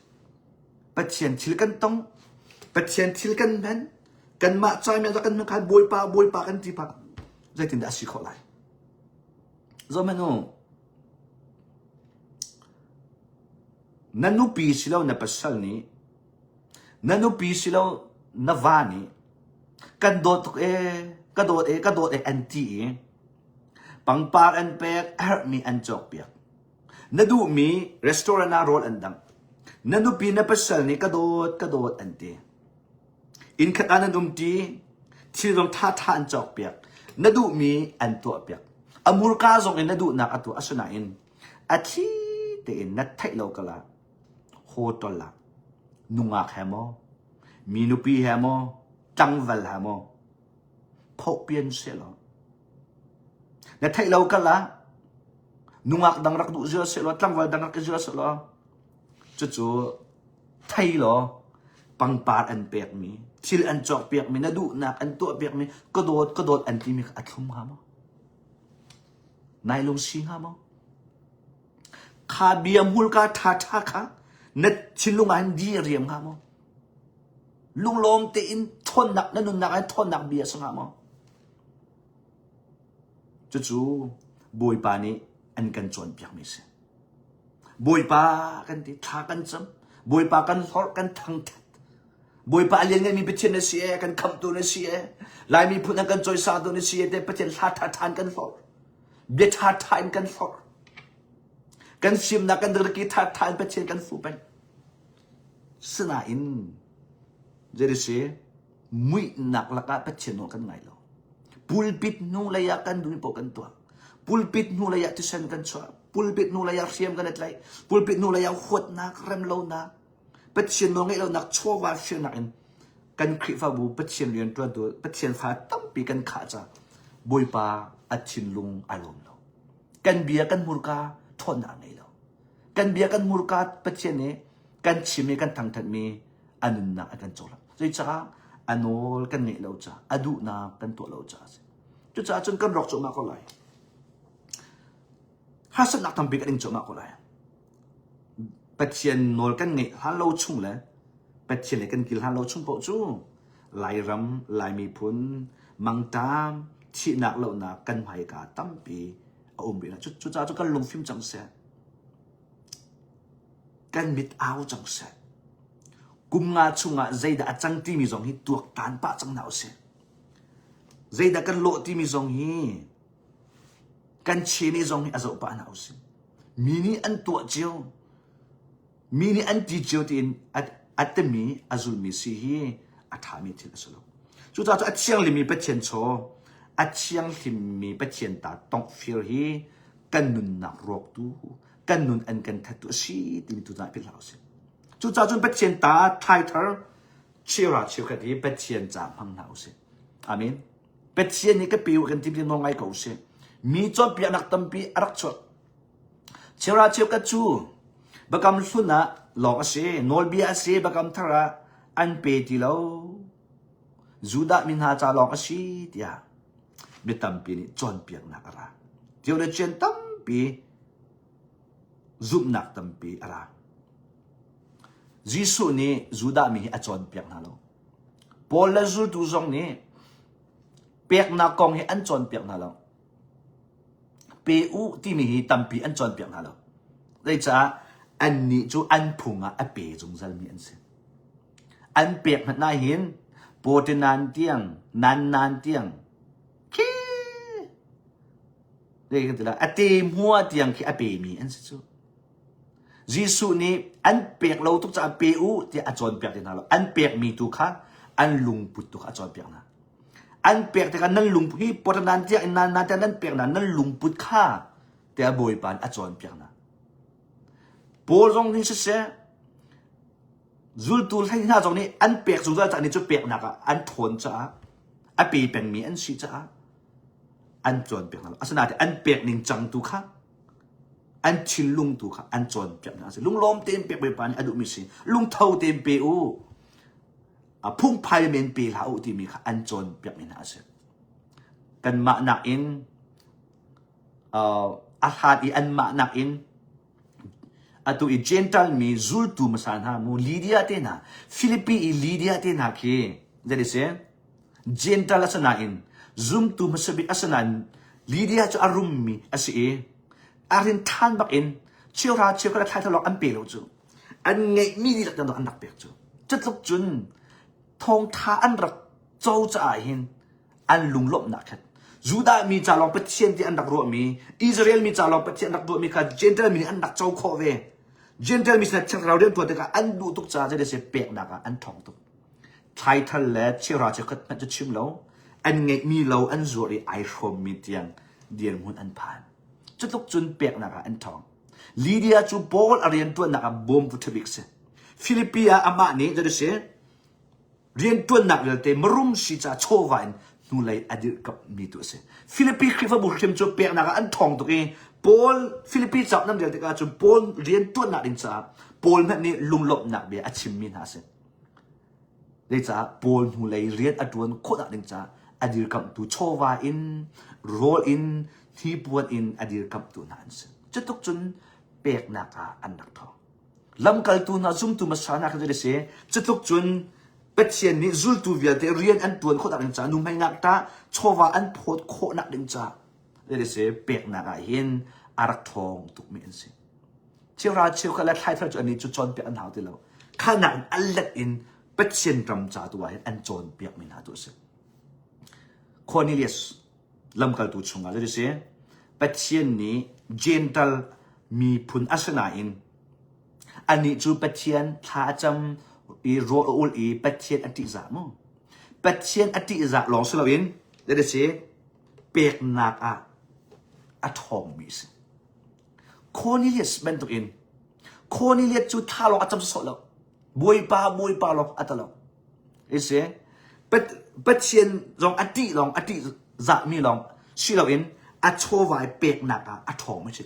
Pathian thil kan tong, Pathian thil kan hman, kanmah caimi ah kan hman khan Bawipa Bawipa kan ti pah zeitindah a si khawh lai? Zohhmanh u. Na nupi silo na pasal nih na nupi silo na va nih kan dawt tuk ee ka dawt ee ka dawt ee an ti i pangpar an pek a herhmi an cawkpiak Na duhmi restaurant ah rawl an dangh. Na nupi na pasal nih ka dawt ka dawt an ti. Innkhat ah nan umṭi, thil zong ṭhaṭha an cawkpiak. Na duhmi an tuahpiak. A murka zong in na duhnak a tuah asinain a thli tein na theih lo kal ah hotel ah nungak he maw, mi nupi he maw, tlangval he maw phohpian sehlaw na theih lo kal ah Nungak dang rak duh ziar sehlaw, tlangval dang rak i ziar sehlaw, cucu thei law pangpar an pekmi, thil an cawkpiakmi, na duhnak an tuahpiakmi, ka dawt, ka dawt an timi kha a thlum hnga maw? Nai lungsi hnga maw? Kha bia hmurka ṭhaṭha kha na thinlung ah hin di a riam hnga maw? Lunglawm tein ṭhawnnak na nunnak ah ṭhawnnak bia a si hnga maw? Cucu Bawipa nih an kan cawnpiakmi a si. Bawipa kan ti, thla kan cam. Bawipa kan hlorh, kan thangṭhat. Bawipa a liannganmi Pathian na si ee, kan khamhtu na si ee, Lai miphun an kan cawisangtu na si ee, te Pathian hla ṭhaṭha in kan hlorh. Bia ṭhaṭha in kan hlorh. Kan fimnak kan dirki ṭhaṭha in Pathian kan fuh peng. Sinain, zei si, muihnak lakah Pathian nawl kan ngai lo. Pulpit hnu lei ah kan duhmi paoh kan tuah. Pulpit hnu lei ah thisen kan chuah. Pulpit hnu lei ah hriam kan i tlaih. Pulpit hnu lei ah huatnak, remlonak, Pathian nawl ngeih lonak chawva firnak in kan Khrihfabu Pathian rianṭuantu Pathian fa tampi kan khah caah Bawipa a thinlung a lawm lo. Kan bia kan hmurka ṭhawnnak a ngei lo. Kan bia kan hmurka Pathian nih kan chim i kan thangṭhatmi a nunnak a kan cohlan. Zeicah a nawl kan ngeih lo caah, a duhnak kan tuah lo caah a si. Cucaah cun kan rawk cuahmah ko lai. Harsatnak tampi kan ing cuahmah ko lai. Pathian nawl kan ngeih hlan lo chung le Pathian le kan kil hlan lo chung paoh cu Lairam, Lai miphun, mangṭam, thihnak lohnak kan hmaika tampi a um rih. Cucaah cu kan lungfim cang seh. Kan mit au cang seh. Kum nga chungah zeidah a cang timi zong hi tuaktan pah cang hna usih. Zeidah kan lawh timi zong hi kan chin i zong hi a zoh pah hna usih. Mi nih an tuah cio, mi nih an ti cio tiin a timi a zulmi si hi a ṭhami thil a si lo. Cucaah cu a thianghlimmi Pathian chaw, a thianghlimmi Pathian ta tongh fir hi kan nunnak rawktu, kan nun an kan thattu a si timi tu hna philh hlah usih. Cucaah cun Pathian ta thlaithar cheuhra cheukhat hi Pathian ca hmang hna usih. Amen. Pathian nih ka pe u kan ti nawl ngai ko usih. Mi cawnpiaknak tampi a rak chuak. Cheuhra cheukhat cu Biakam hlun ah lawng a si, nawlbia a si, Biakam thar ah an pe ti lo. Judah mi hna ca lawng a si tiah mi tampi nih cawnpiaknak a ra. Theologian tampi zumhnak tampi a ra. Jesuh nih Judah mi hi a cawnpiak hna lo. Paul le zultu zong nih peknak kong hi an cawnpiak hna lo. Pe u timi hi tampi an cawnpiak hna lo. Zeicah annih cu an phung ah a pe zungzalmi an si. An pek hmanh ah hin pawṭe nan tiang, nan nan tiang, khi zei kan ti lai, a te hmua tiang khi a pemi an si cu. Jesuh nih an pek lo tuk caah pe u tiah a cawnpiak ti hna lo. An pekmi tu kha an lungput tu kha a cawnpiak hna. An pek tikah nan lungput hi pawṭe nan tiang in nan nan tiang nan pek hna nan lungput kha tiah Bawipa nih a cawnpiak hna. Paul zong nih siseh Zultu hlei hna zong nih an pek zungzal caah nih cu peknak ah an ṭhawn caah a pe pengmi an si caah an cawnpiak hna lo. Asinain an pek ning cang tu kha an thinlung tu kha an cawnpiak hna a si. Lunglawm tein pek Bawipa nih a duhmi si. Lungtho tein pe u. A phungphai men pe hlah u timi kha an cawnpiakmi hna a si. Kanmah nakin a hlat i anmah nakin Atu i Jentail mi zultu hmasa hna mu Lydia te hna, Filipi i Lydia te hna khi zei ti si? Jentail a si nain zumtu hmasa bik a si nain Lydia cu a rummi a si i a rin ṭhan bak in cheuhra cheukhat thlai lawng an pe lo cu. An ngeihmi dihlak an rak pek cu. Cutluk cun thawngṭha an rak co caah hin an lunglawmhnak khan Judah mi ca lawng Pathian ti an rak ruahmi Israel mi ca lawng Pathian rak ruahmi kha Gentile mi nih an rak co khawh ve Gentile mi sinah thiang thlarau rian tuan tikah an duh tuk caah zei peknak ah an ṭhawng tuk thlaithal le cheuhra cheukhat hmanh cu chim lo an ngeihmi lo an zuar i ai hrawmmi tiang dirhmun an phan cutluk cun peknak ah an ṭhawng Lydia cu Paul a rian ṭuannak ah bawmtu ṭha bik si Philippi ah amah nih zei si Rianṭuannak vialte marum si caah chawva in hnulei a dirhkamhmi tu a si. Filipi Khrihfabu hrim cu peknak ah an ṭhawng tuk i Paul Filipi cauk nan rel tikah cun Paul rianṭuannak ding caah Paul hmanh nih lunglawmhnak bia a chimmi hna a si. Zeicah Paul hnulei rian a ṭuan khawhnak ding caah a dirkamhtu chawva in rawl in hnipuan in a dirkamhtu hna an si. Cutuk cun peknak ah an rak ṭhawng. Lamkaltu hna zumtu hmasa hna kha zei a si? Cutluk cun Pathian nih zultu vialte rian an ṭuan khawhnak ding caah nuhmei ngakṭah chawva an phawt khawhnak ding caah si peknak ah hin a rak ṭhawng tukmi an si. Cheuhra cheukhat le thlaithar cu annih cu cawnpiak an hau ti lo. Kha nakin a let in Pathian ram ca tu ah hin an cawnpiakmi hna tu a si. Cornelius lamkaltu chungah zei si Pathian nih Gentile miphun a si nain Anih cu Pathian thla a cam i rawl a ulh i Pathian a ṭihzah mu. Pathian a ṭihzah lawng si loin that is peknak ah a ṭhawngmi a si. Cornelius bantukin Cornelius cu thla lawng a cam sawsawh lo. Bawipa Bawipa lawng a ta lo. Isi Pathian zong a ṭih lawng a ṭihzahmi lawng si loin a chawvai peknak ah a ṭhawngmi a si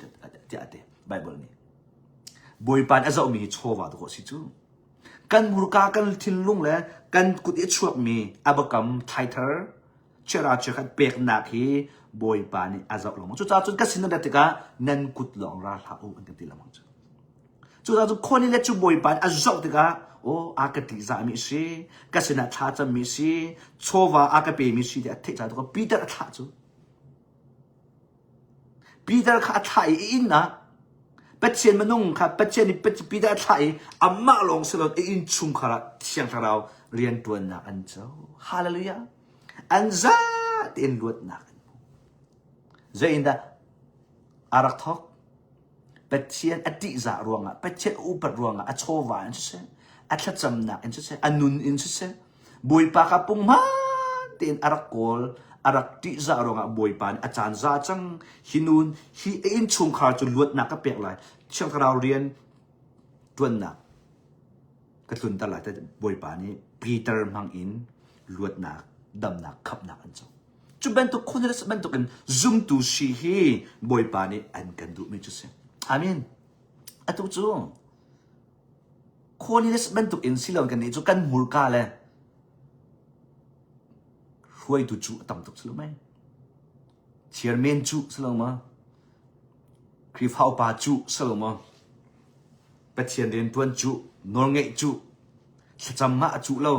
tiah a ti Bible nih. Bawipa nih a zohmi hi chawva dawh a si cu. Kan hmurka kan thinlung le kan kut i a chuakmi a biakam thlaithar chiara chiakhat peknak hi Bawipa nih a zoh lengmang. Cucaah cun ka sin nan rat tikah nan kut lawng ra hlah u an kan ti lengmang cu. Cucaah cun Cornelius cu Bawipa nih a zoh tikah aw a ka ṭihzahmi a si, ka sinah thla cammi a si, chawva a ka pemi a si ti a theih caah Peter a thlah cu. Peter kha a thlah i a inn ah Pathian minung kha Pathian nih Peter a thlah i amah lawng si loin a innchungkhar ah Thiang Thlarau rianṭuannak an co. Hallelujah! An za tein luatnak an hmu. Zei in dah a rak thawk? Pathian a ṭihzah ruangah, Pathian a upat ruangah a chawva in siseh, a thlacamnak in siseh, a nun in siseh, Bawipa kha punghman tein a rak kawl, a rak ṭihzah ruangah Bawipa nih a caan za cang. Hi nun, hi a innchungkhar cu luatnak ka pek lai. Thiang Thlarau rian ṭuannak ka tlunter lai. Bawipa nih Peter hmang in luatnak, damnak, khamhnak an co. Cu bantuk Cornelius bantuk in zumtu si hi Bawipa nih an kan duhmi cu si. Amen. Atu cu Cornelius bantuk in si lo kan nih cu kan hmurka le hruaitu cu a tam tuk si lo mei. Chairman cu si lo ma? Khrihfa upa cu si lo ma? Pathian riantuan cu, nawlngeih cu, thlacam ah a cuh lo,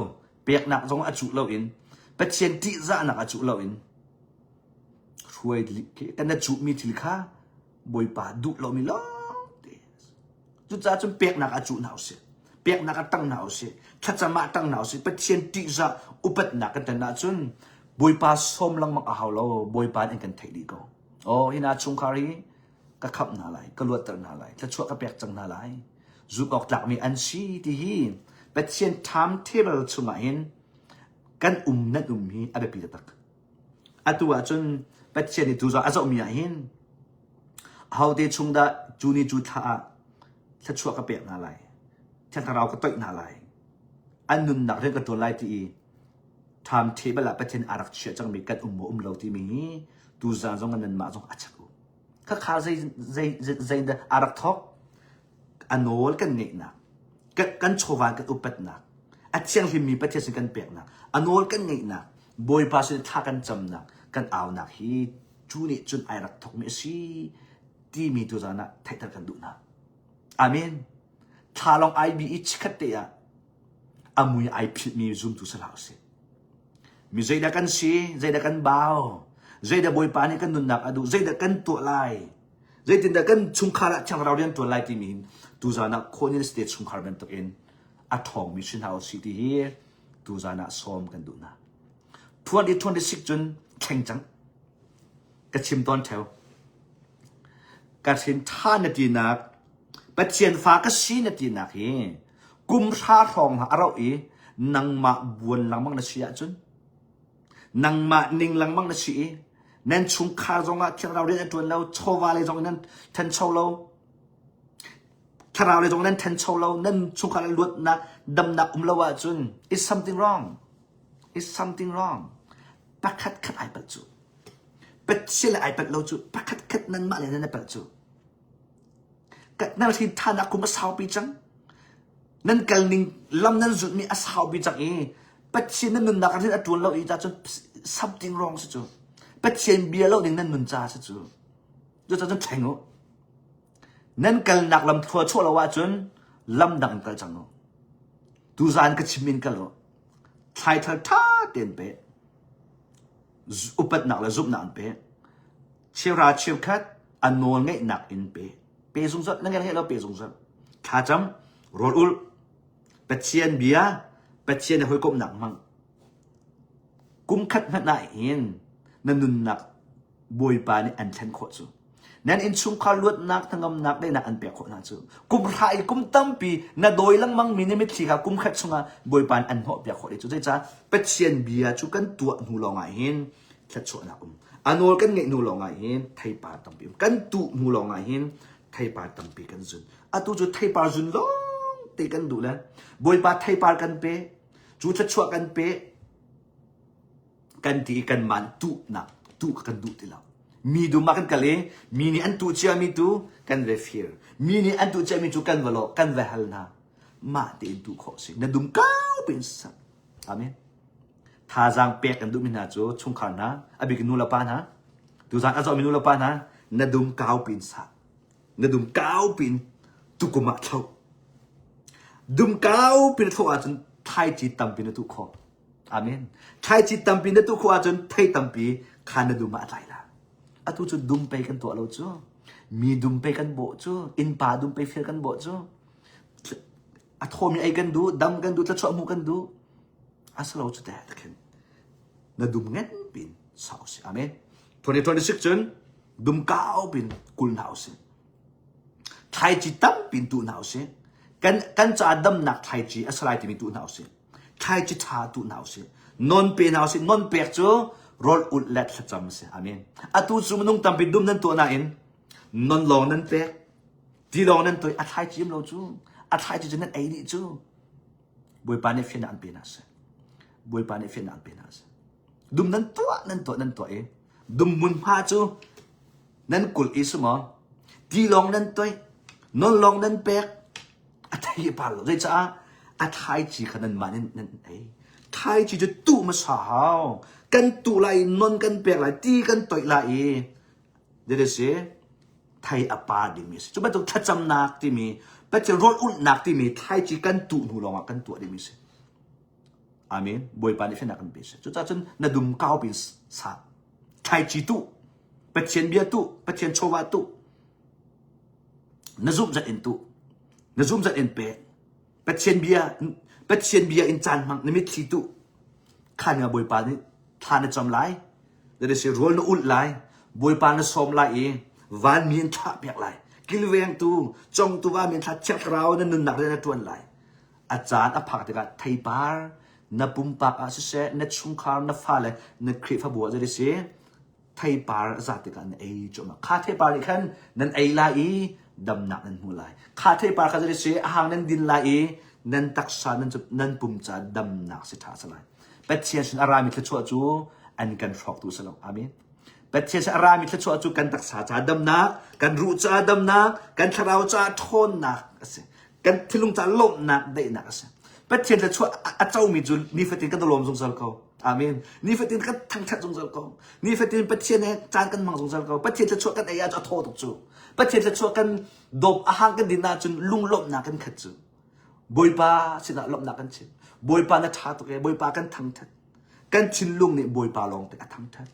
peknak zong a cuh loin Pathian ṭihzahnak a cuh loin hruai kan na cuhmi thil kha Bawipa duh lomi lawngte cucaah cun peknak a cuh hna usih peknak a tang hna usih thlacam ah tang hna usih Pathian ṭihzah upatnak kan tan ahcun Bawipa sawm lengmang a hau lo Bawipa nih an kan theih dih ko oh hi hna chungkhar hi ka khamh hna lai ka luatter hna lai thluachuah ka pek cang hna lai zumh awk tlakmi an si ti hi Pathian timetable chungah hin kan um nan um hi a biapi taktak. Atu ahcun Pathian nih tu a zohmi ah hin ahote chung dah cu ni cu thla ah thluachuah ka pek hna lai Thiang Thlarau ka toih hna lai an nunnak rian ka ṭuan lai ti i timetable ah Pathian a rak chiah cangmi kan um maw um lo timi hi tuzaan zong nanmah zong a chek u. Khakha zei zei zei dah a rak thawk a nawl kan ngeihnak kan chawva kan upatnak a thianghlimmi Pathian sin kan peknak a nawl kan ngeihnak Bawipa sin thla kan camnak kan aunak hi cu nih cun ai rak thawkmi a si timi tu zan ah theihter kan duh hna amen thla lawng ai bi i chikhat te ah a mui ai philhmi zumtu si hlah usih mi zeidah kan si zeidah kan bau zeidah Bawipa nih kan nunnak a duh zeidah kan tuah lai Zeitindah kan chungkhar ah thiang thlarau rian ṭuan lai timi hin tuzaan ah Cornelius te chungkhar bantukin a ṭhawngmi si hna usih ti hi tuzaan ah sawm kan duh hna. 2026 cun thleng cang. Ka chim tawn ṭheo. Ka hrin ṭha na tinak, Pathian fa ka si na tinak hi kum hra hrawng a rauh i nangmah buan lengmang na si ahcun Nangmah ning lengmang na si i nan chungkhar zongah thiang rian a ṭuan lo, chawva lei zong nan ṭhancho lo, thlarau lei zong nan ṭhancho lo, nan chungkhar luatnak, damnak um lo ahcun it's something wrong. It's something wrong. Pakhat khat ai palh cu. Pathian le ai palh lo cu pakhat khat nanmah le nan i palh cu. Nan hrin ṭhanak kum a saupi cang. Nan kal ning lam nan zulhmi a saupi cang i Pathian nan nunnak ah rian a ṭuan lo i cun something wrong si cu. Pathian bia lo ning nan nun ca si cu. Cucaah cun thleng u. Nan kalnak lam thlua chuah lo ahcun lam dang in kal cang u. Tuzaan ka chim in kal u. Thlaithal ṭha tein pe. Upatnak le zumhnak in pe. Cheuhra cheukhat a nawl ngeihnak in pe. Pe zungzal, na ngeih lo pe zungzal. Thlacam, rawl ulh, Pathian bia, Pathian he hawikomhnak hmang. Kum khat hmanh ah hin na nunnak Bawipa nih an thlen khawh cu. Nan innchungkhar luatnak, hnangamnak, daihnak an pek khawh hna cu. Kum hra i kum tampi na dawi lengmang mi na mitthli kha kum khat chungah Bawipa nih an hnawhpiak khawh dih cu. Zeicah Pathian bia cu kan tuah hnu lawngah hin thluachuahnak um. A nawl kan ngeih hnu lawngah hin theipar tampi um. Kan tuh hnu lawngah hin theipar tampi kan zun. Atu cu theipar zun lawng te kan duh le Bawipa theipar kan pe, cu thluachuah kan pe, kan ti i kanmah tuhnak tuh kha kan duh ti lo. Mi dum ah kan kal i mi nih an tuh ciami tu kan va fir. Mi nih an tuh ciami cu kan va lawh, kan va hal hna. Mah tein tuh khawh si. Na dum kau piin sak. Amen. Thazaang pek kan duhmi hna cu chungkhar hna, a bik nu le pa hna, tuzaan a zohmi nu le pa hna, na dum kau piin sak. Na dum kau piin tukum ah thlo. Dum kau piin thlo ahcun thlaici tampi na tuh khawh. Amen. Thlaici tampi na tuh khawh ahcun thei tampi kha na dum ah a tlai la. Atu cu dum pei kan tuah lo cu. Mi dum pei kan bawh cu. Innpa dum pei fir kan bawh cu. A thawmi ei kan duh, dam kan duh, thlachuah hmuh kan duh. Asalo cu te khin na dum ngen pin sau si. Amen. 2026 cun dum kau pin kul hna usih. Thlaici tampi in tuh hna usih. Kan kan ca damnak thlaici a salai timi tuh hna usih. Thlaici ṭha tuh hna usih. Non pe hna usih. Non pek cu rawl ulh le thlacam a si. Amen. Atu cu minung tampi dum nan tuah nain non lawng nan pek. Ti lawng nan toih. A thlaici um lo cu. A thlaici cu nan ei dih cu. Bawipa nih fiannak an pe hna seh. Bawipa nih fiannak an pe hna seh. Dum nan tuah nan tuah nan tuah i dum hmunhma cu nan kulh i sumaw ti lawng nan toih non lawng nan pek a thei a par lo zeicaah a thlaici kha nanmah nih nan ei thlaici cu tuh hmasa hau kan tuh lai i non kan pek lai ti kan toih lai i that is thei a par dingmi a si cu bantuk thlacamnak timi Pathian rawl ulhnak timi thlaici kan tuh hnu lawngah kan tuah dingmi a si Amen. Bawipa nih fiannak kan pe seh. Cucaah cun na dum kau pin sa. Thlaici tuh. Pathian bia tuh. Pathian chawva tuh. Na zumh zat in tuh. Na zumh zat in pe. Pathian bia Pathian bia in caan hmang na mitthli tuh. Khan nga Bawipa nih thla na cam lai. Na si rawl na ulh lai. Bawipa na sawm lai i vanmi in thlah piak lai. Kilvengtu, congtu vanmi in thlah thiang thlarau na nunnak rian a tuan lai. A caan a phak tikah theipar na pumpak ah siseh, na chungkhar, na fale, na Khrihfabu ah zei si, theipar a zat tikah na ei cuahmah. Kha theipar nih khan nan ei lai i damnak nan hmu lai. Kha theipar kha zei si, a hang nan din lai i nan taksa nan nan pum ca damnak si ṭha si lai. Pathian sin a rami thluachuah cu an kan hrawktu si lo. Amen. Pathian sin a rami thluachuah cu kan taksa ca damnak, kan ruh ca damnak, kan thlarau ca ṭhawnnak a si. Kan thinlung ca lawmhnak daihnak a si. Pathian thluachuah a comi cu nifatin kan i lawm zungzal ko. Amen. Nifatin kan thangṭhat zungzal ko. Nifatin Pathian he caan kan hmang zungzal ko. Pathian thluachuah kan ei ahcun a thaw tuk cu. Pathian thluachuah kan dawp a hang kan din ahcun lunglawmhnak kan khat cu. Bawipa sinah lawmhnak kan chim. Bawipa na ṭha tuk ee. Bawipa kan thangṭhat. Kan thinlung nih Bawipa lawng te a thangṭhat.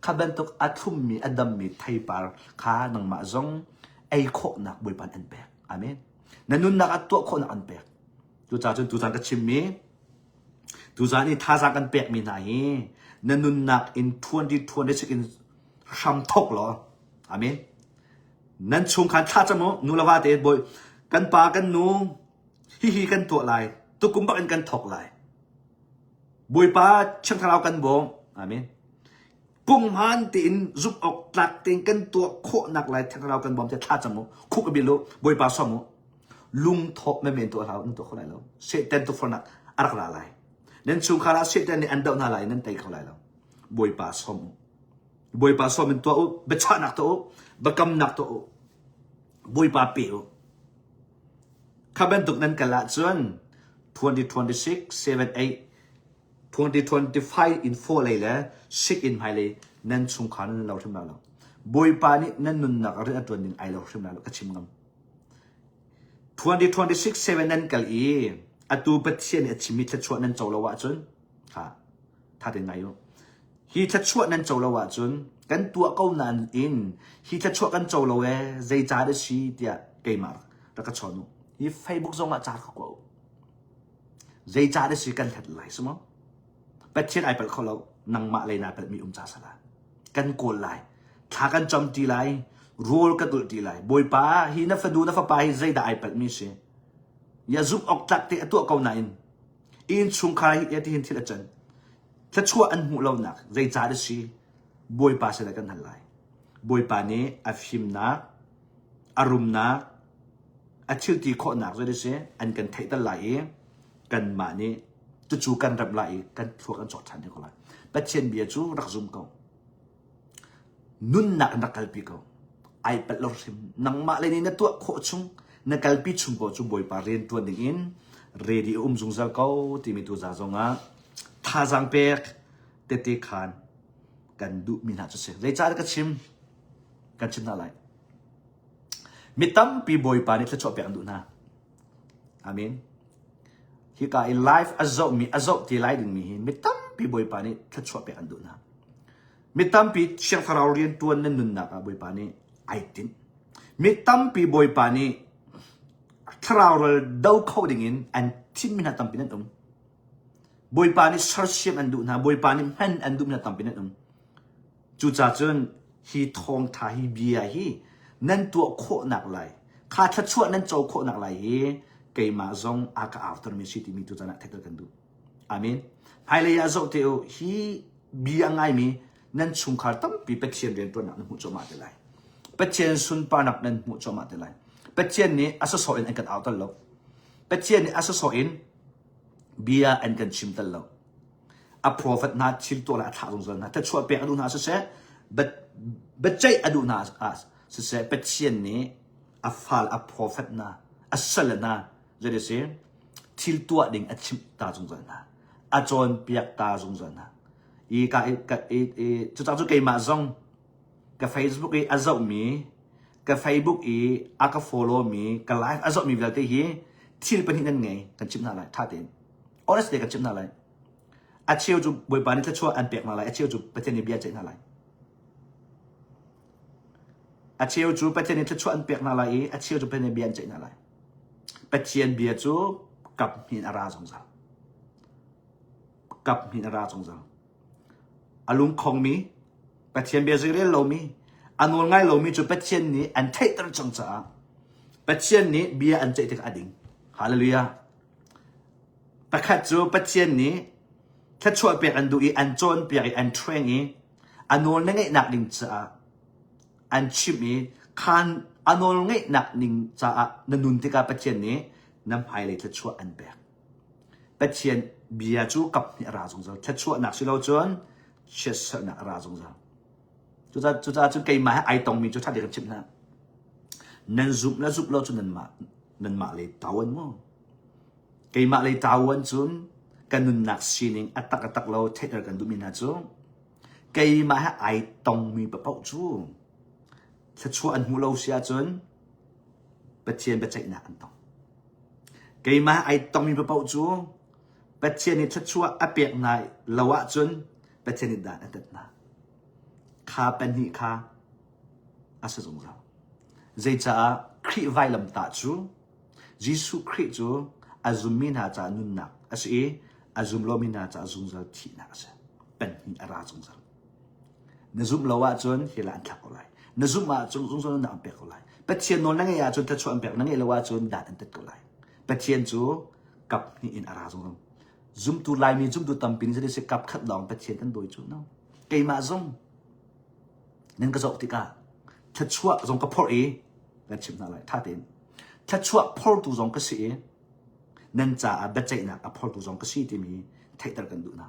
Kha bantuk a thlummi, a dammi theipar kha nangmah zong ei khawhnak Bawipa an pek. Amen. Na nunnak ah tuah khawhnak an pek. Cucaah cun tuzaan ka chimmi, tuzaan i thazaang kan pekmi hna hi na nunnak in 2026 in hram thok law. Amen. Nan chungkhan thla cam u, nu le va te bawi kan pa kan nu hihi kan tuah lai, tukum bak in kan thok lai. Bawipa Thiang Thlarau kan bawm. Amen. Punghman tein zumh awk tlak tein kan tuah khawhnak lai Thiang Thlarau kan bawm tiah thla cam u. Khuk a bil u. Bawipa sawm u. Lungthawh menmen tuah hlah u. Nan tuah kho lai lo. Satan tukforhnak a rak ra lai. Nan chungkhar ah Satan nih an doh hna lai nan tei kho lai lo. Bawipa sawm u. Bawipa sawm in tuah u. Biachahnak tuah u. Biakamnak tuah u. Bawipa pe u. Kha bantuk nan kal ahcun 2026, 7, 8, 2025 in 4 lei le 6 in hmailei nan chungkhar nan lo hrim lai lo. Bawipa nih nan nunnak ah rian a ṭuan ding ai lo hrim lai lo ka chim ngam. 2026 7 nan kal i atu Pathian nih a chimmi thluachuah nan co lo ahcun. Kha tha tein ngai u. Hi thluachuah nan co lo ahcun kan tuah ko nain in hi thluachuah kan co lo ee zeica dah si tiah keimah rak ka chawn u. Hi Facebook zong ah ca ka kua u. Zeica dah si kan hlat lai si maw? Pathian ai palh kho lo nangmah lei naa palhmi um ca sala. Kan kawl lai. Thla kan cam ti lai. Rawl kan ulh ti lai. Bawipa hi na fanu na fapa hi zeidah ai palhmi si? Ya zumh awk tlak te a tuah ko nain innchungkhar hi tihin thil a can. Thluachuah an hmuh lonak zeicah dah si? Bawipa sinah kan hal lai. Bawipa nih a fimnak, a rumnak, a thil ti khawhnak zei si an kan theihter lai i kanmah nih cucu kan remh lai i kan thluak an cawk ṭhan te ko lai. Pathian bia cu rak zum ko. Nunnak in rak kalpi ko. Ai palh lo hrim. Nangmah le nih na tuah khawh chung, na kalpi chung ko cu Bawipa rian ṭuan ding in ready a um zungzal ko timi tu za zong ah thazaang pek tete khan kan duhmi hna cu si. Zeicah ka chim? Kan chim hna lai. Mi tampi Bawipa nih thluachuah pek an duh hna. Amen. Hika i live a zohmi, a zoh ti lai dingmi hi mi tampi Bawipa nih thluachuah pek an duh hna. Mi tampi Thiang Thlarau rian ṭuan nan nunnak ah Bawipa nih ai tinh. Mi tampi Bawipa nih thlarau ral do kho dingin an thimmi hna tampi nan um. Bawipa nih sersiam an duh hna, Bawipa nih hman an duhmi hna tampi nan um. Cucaah cun hi thawngṭha hi bia hi nan tuah khawhnak lai, kha thluachuah nan co khawhnak lai hi keimah zong a ka autermi si timi tutan ah theihter kan duh. Amen. Hmailei ah zoh te u, hi bia a ngaimi nan chungkhar tampi Pathian rianṭuannak nan hmuh cuahmah te lai. Pathian sunparnak nan hmuh cuahmah te lai. Pathian nih a sawsawh in an kan auter lo. Pathian nih a sawsawh in bia an kan chim tel lo. A prophet hna thil tuah le a thlah zungzal hna. Thluachuah pek a duh hna siseh, biaceih a duh hna siseh, Pathian nih a fal a prophet hna, a sal hna, zei si thil tuah ding a chimh ta zungzal hna. A cawnpiak ta zungzal hna. I ka i i cucaah cu keimah zong ka Facebook i a zohmi ka Facebook i a ka follow mi ka live a zohmi vialte hi thil pahnih nan ngei kan chimh hna lai tha tein honestly kan chimh hna lai a cheu cu Bawipa nih thluachuah an pek hna lai a cheu cu Pathian nih bia ceih hna lai a cheu cu Pathian nih thluachuah an pek hna lai i a cheu cu Pathian nih bia an ceih hna lai Pathian bia cu kap hnin a ra zungzal kap hnin a ra zungzal a lungkhongmi Pathian bia zeirel lomi a nawl ngai lomi cu Pathian nih an theihter cang caah Pathian nih bia an ceih tikah a ding hallelujah pakhat cu Pathian nih thluachuah pek an duh i an cawnpiak i an train i a nawl na ngeihnak ding caah an chimh i khan a nawl ngeihnak ning caah na nun tikah Pathian nih na hmailei thluachuah an pek Pathian bia cu kap nih a ra zungzal. Thluachuahnak si lo cun chiatserhnak a ra zungzal. Cucaah, cucaah cun keimah he ai tongmi cu ṭha tein kan chimh hna. Nan zumh le zumh lo cu nanmah, nanmah lei tauan mu. Keimah lei tauan cun ka nunnak sining a tak a tak lo theihter kan duhmi hna cu keimah he ai tongmi paoh cu thluachuah an hmuh lo si ahcun Pathian biaceihnak an tong. Keimah ai tongmi paoh cu Pathian nih thluachuah a pek hna lo ahcun Pathian nih dan a tat hna. Kha pahnih kha a si zungzal. Zeicaah Khrih vailamtah cu Jesuh Khrih cu a zummi hna caah nunnak a si i a zum lomi hna caah zungzal thihnak a si. Pahnih a ra zungzal. Na zumh lo ahcun hell ah an thlak ko lai. Na zumh ahcun zungzal nunnak an pek ko lai. Pathian nawl na ngeih ahcun thluachuah an pek, na ngeih lo ahcun dan an tat ko lai. Pathian cu kap hnih in a ra zungzal. Zumtu Laimi zumtu tampi nih si kap khat lawng Pathian kan dawi cu no. Keimah zong nan ka zoh tikah thluachuah zong ka phorh i kan chimh hna lai tha tein. Thluachuah phortu zong ka si i nan caah biaceihnak a phortu zong ka si timi theihter kan duh hna.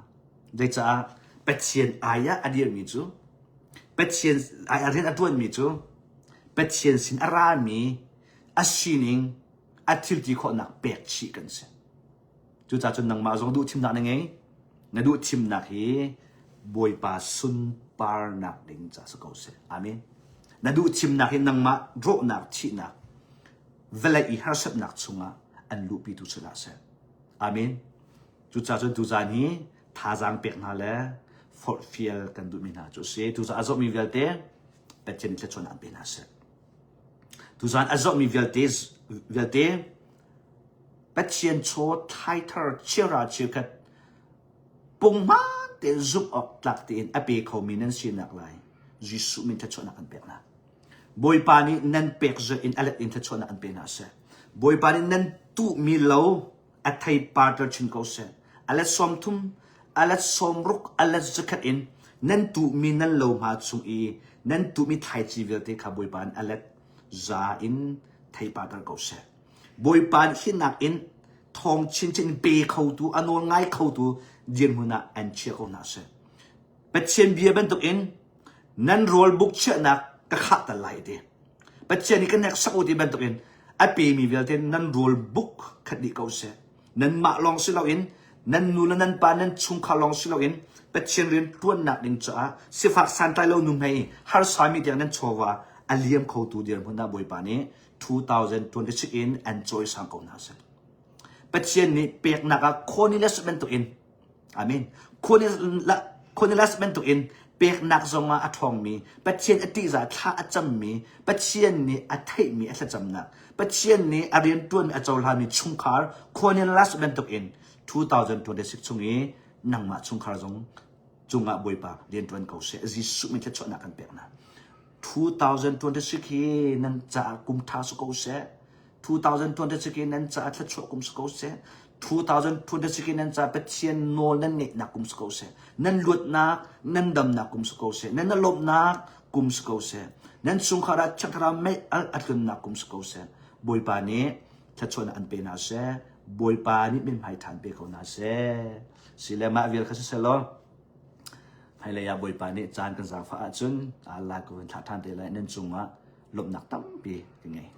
Zeicah Pathian ai ah a dirmi cu Pathian ai ah rian a ṭuanmi cu Pathian sin a rami a sining a thil ti khawhnak pek chih kan si. Cucaah cun nangmah zong duhthimnak na ngei. Na duhthimnak hi Bawipa sunparnak ding ca si ko seh. Amen. Na duhthimnak hi nangmah rawhnak, thihnak, vawlei i harsatnak chungah an luhpitu si hlah seh. Amen. Cucaah cun tuzaan hi tha. thazaang pek hna le forhfial kan duhmi hna cu a si. Tucaan a zohmi vialte Pathian thluachuahnak an pe hna seh. Tuzaan a zohmi vialte vialte Pathian chaw thlaithar chiara cheukhat punghman tein zumh awk tlak tein a pe khomi nan sinak lai Jesuh min thluachuahnak an pek hna. Bawipa nih nan pek zat in a let in thluachuahnak an pe hna seh. Bawipa nih nan tuhmi lo a theipar ter chin ko seh. A let 30, a let 60, a let zakhat in nan tuhmi nan lo hma chung i nan tuhmi thlaici vialte kha Bawipa nih a let za in theipar ter ko seh. Bawipa nih hinak in thawng chinchin pe khotu, a nawl ngai khotu dirhmun ah an chia ko hna seh. Pathian bia bantukin nan rawl buk chiahnak ka khahter lai ti. Pathian nih ka hneksak u ti bantukin a pemi vialte nan rawl buk khat dih ko seh. Nanmah lawng si loin nan nu le nan pa nan chungkhar lawng si loin Pathian rian ṭuannak ding caah sifak santlai lo nuhmei harsami tiang nan chawva a liam khotu dirhmun ah Bawipa nih 2026 in an cawisang ko hna seh. Pathian nih peknak ah Cornelius bantukin Amen. Cornelius bantukin peknak zongah a ṭhawngmi, Pathian a ṭihzah thla a cammi, Pathian nih a theihmi a thlacamnak, Pathian nih a rianṭuanmi a cohlanmi chungkhar Cornelius bantukin 2026 chung i nangmah chungkhar zong cungah Bawipa rianṭuan ko seh. Jesuh min thluachuahnak kan pek hna. 2026 hi nan caah kum ṭha si ko seh. 2026 hi nan caah thluachuah kum si ko seh. 2026 hi nan caah Pathian nawl nan ngeihnak kum si ko seh. Nan luatnak, nan damnak kum si ko seh. Nan lawmhnak kum si ko seh. Nan chungkhar ah Thiang Thlarau mei alh a tlunnak kum si ko seh. Bawipa nih thluachuahnak an pe hna seh. Bawipa nih mithmai ṭha an pe ko hna seh. Si le mah vial kha siseh law, hmailei ah Bawipa nih caan kan zaangfah ahcun Allah ka vun thlah ṭhan te lai nan cungah lawmhnak tampi ka ngei.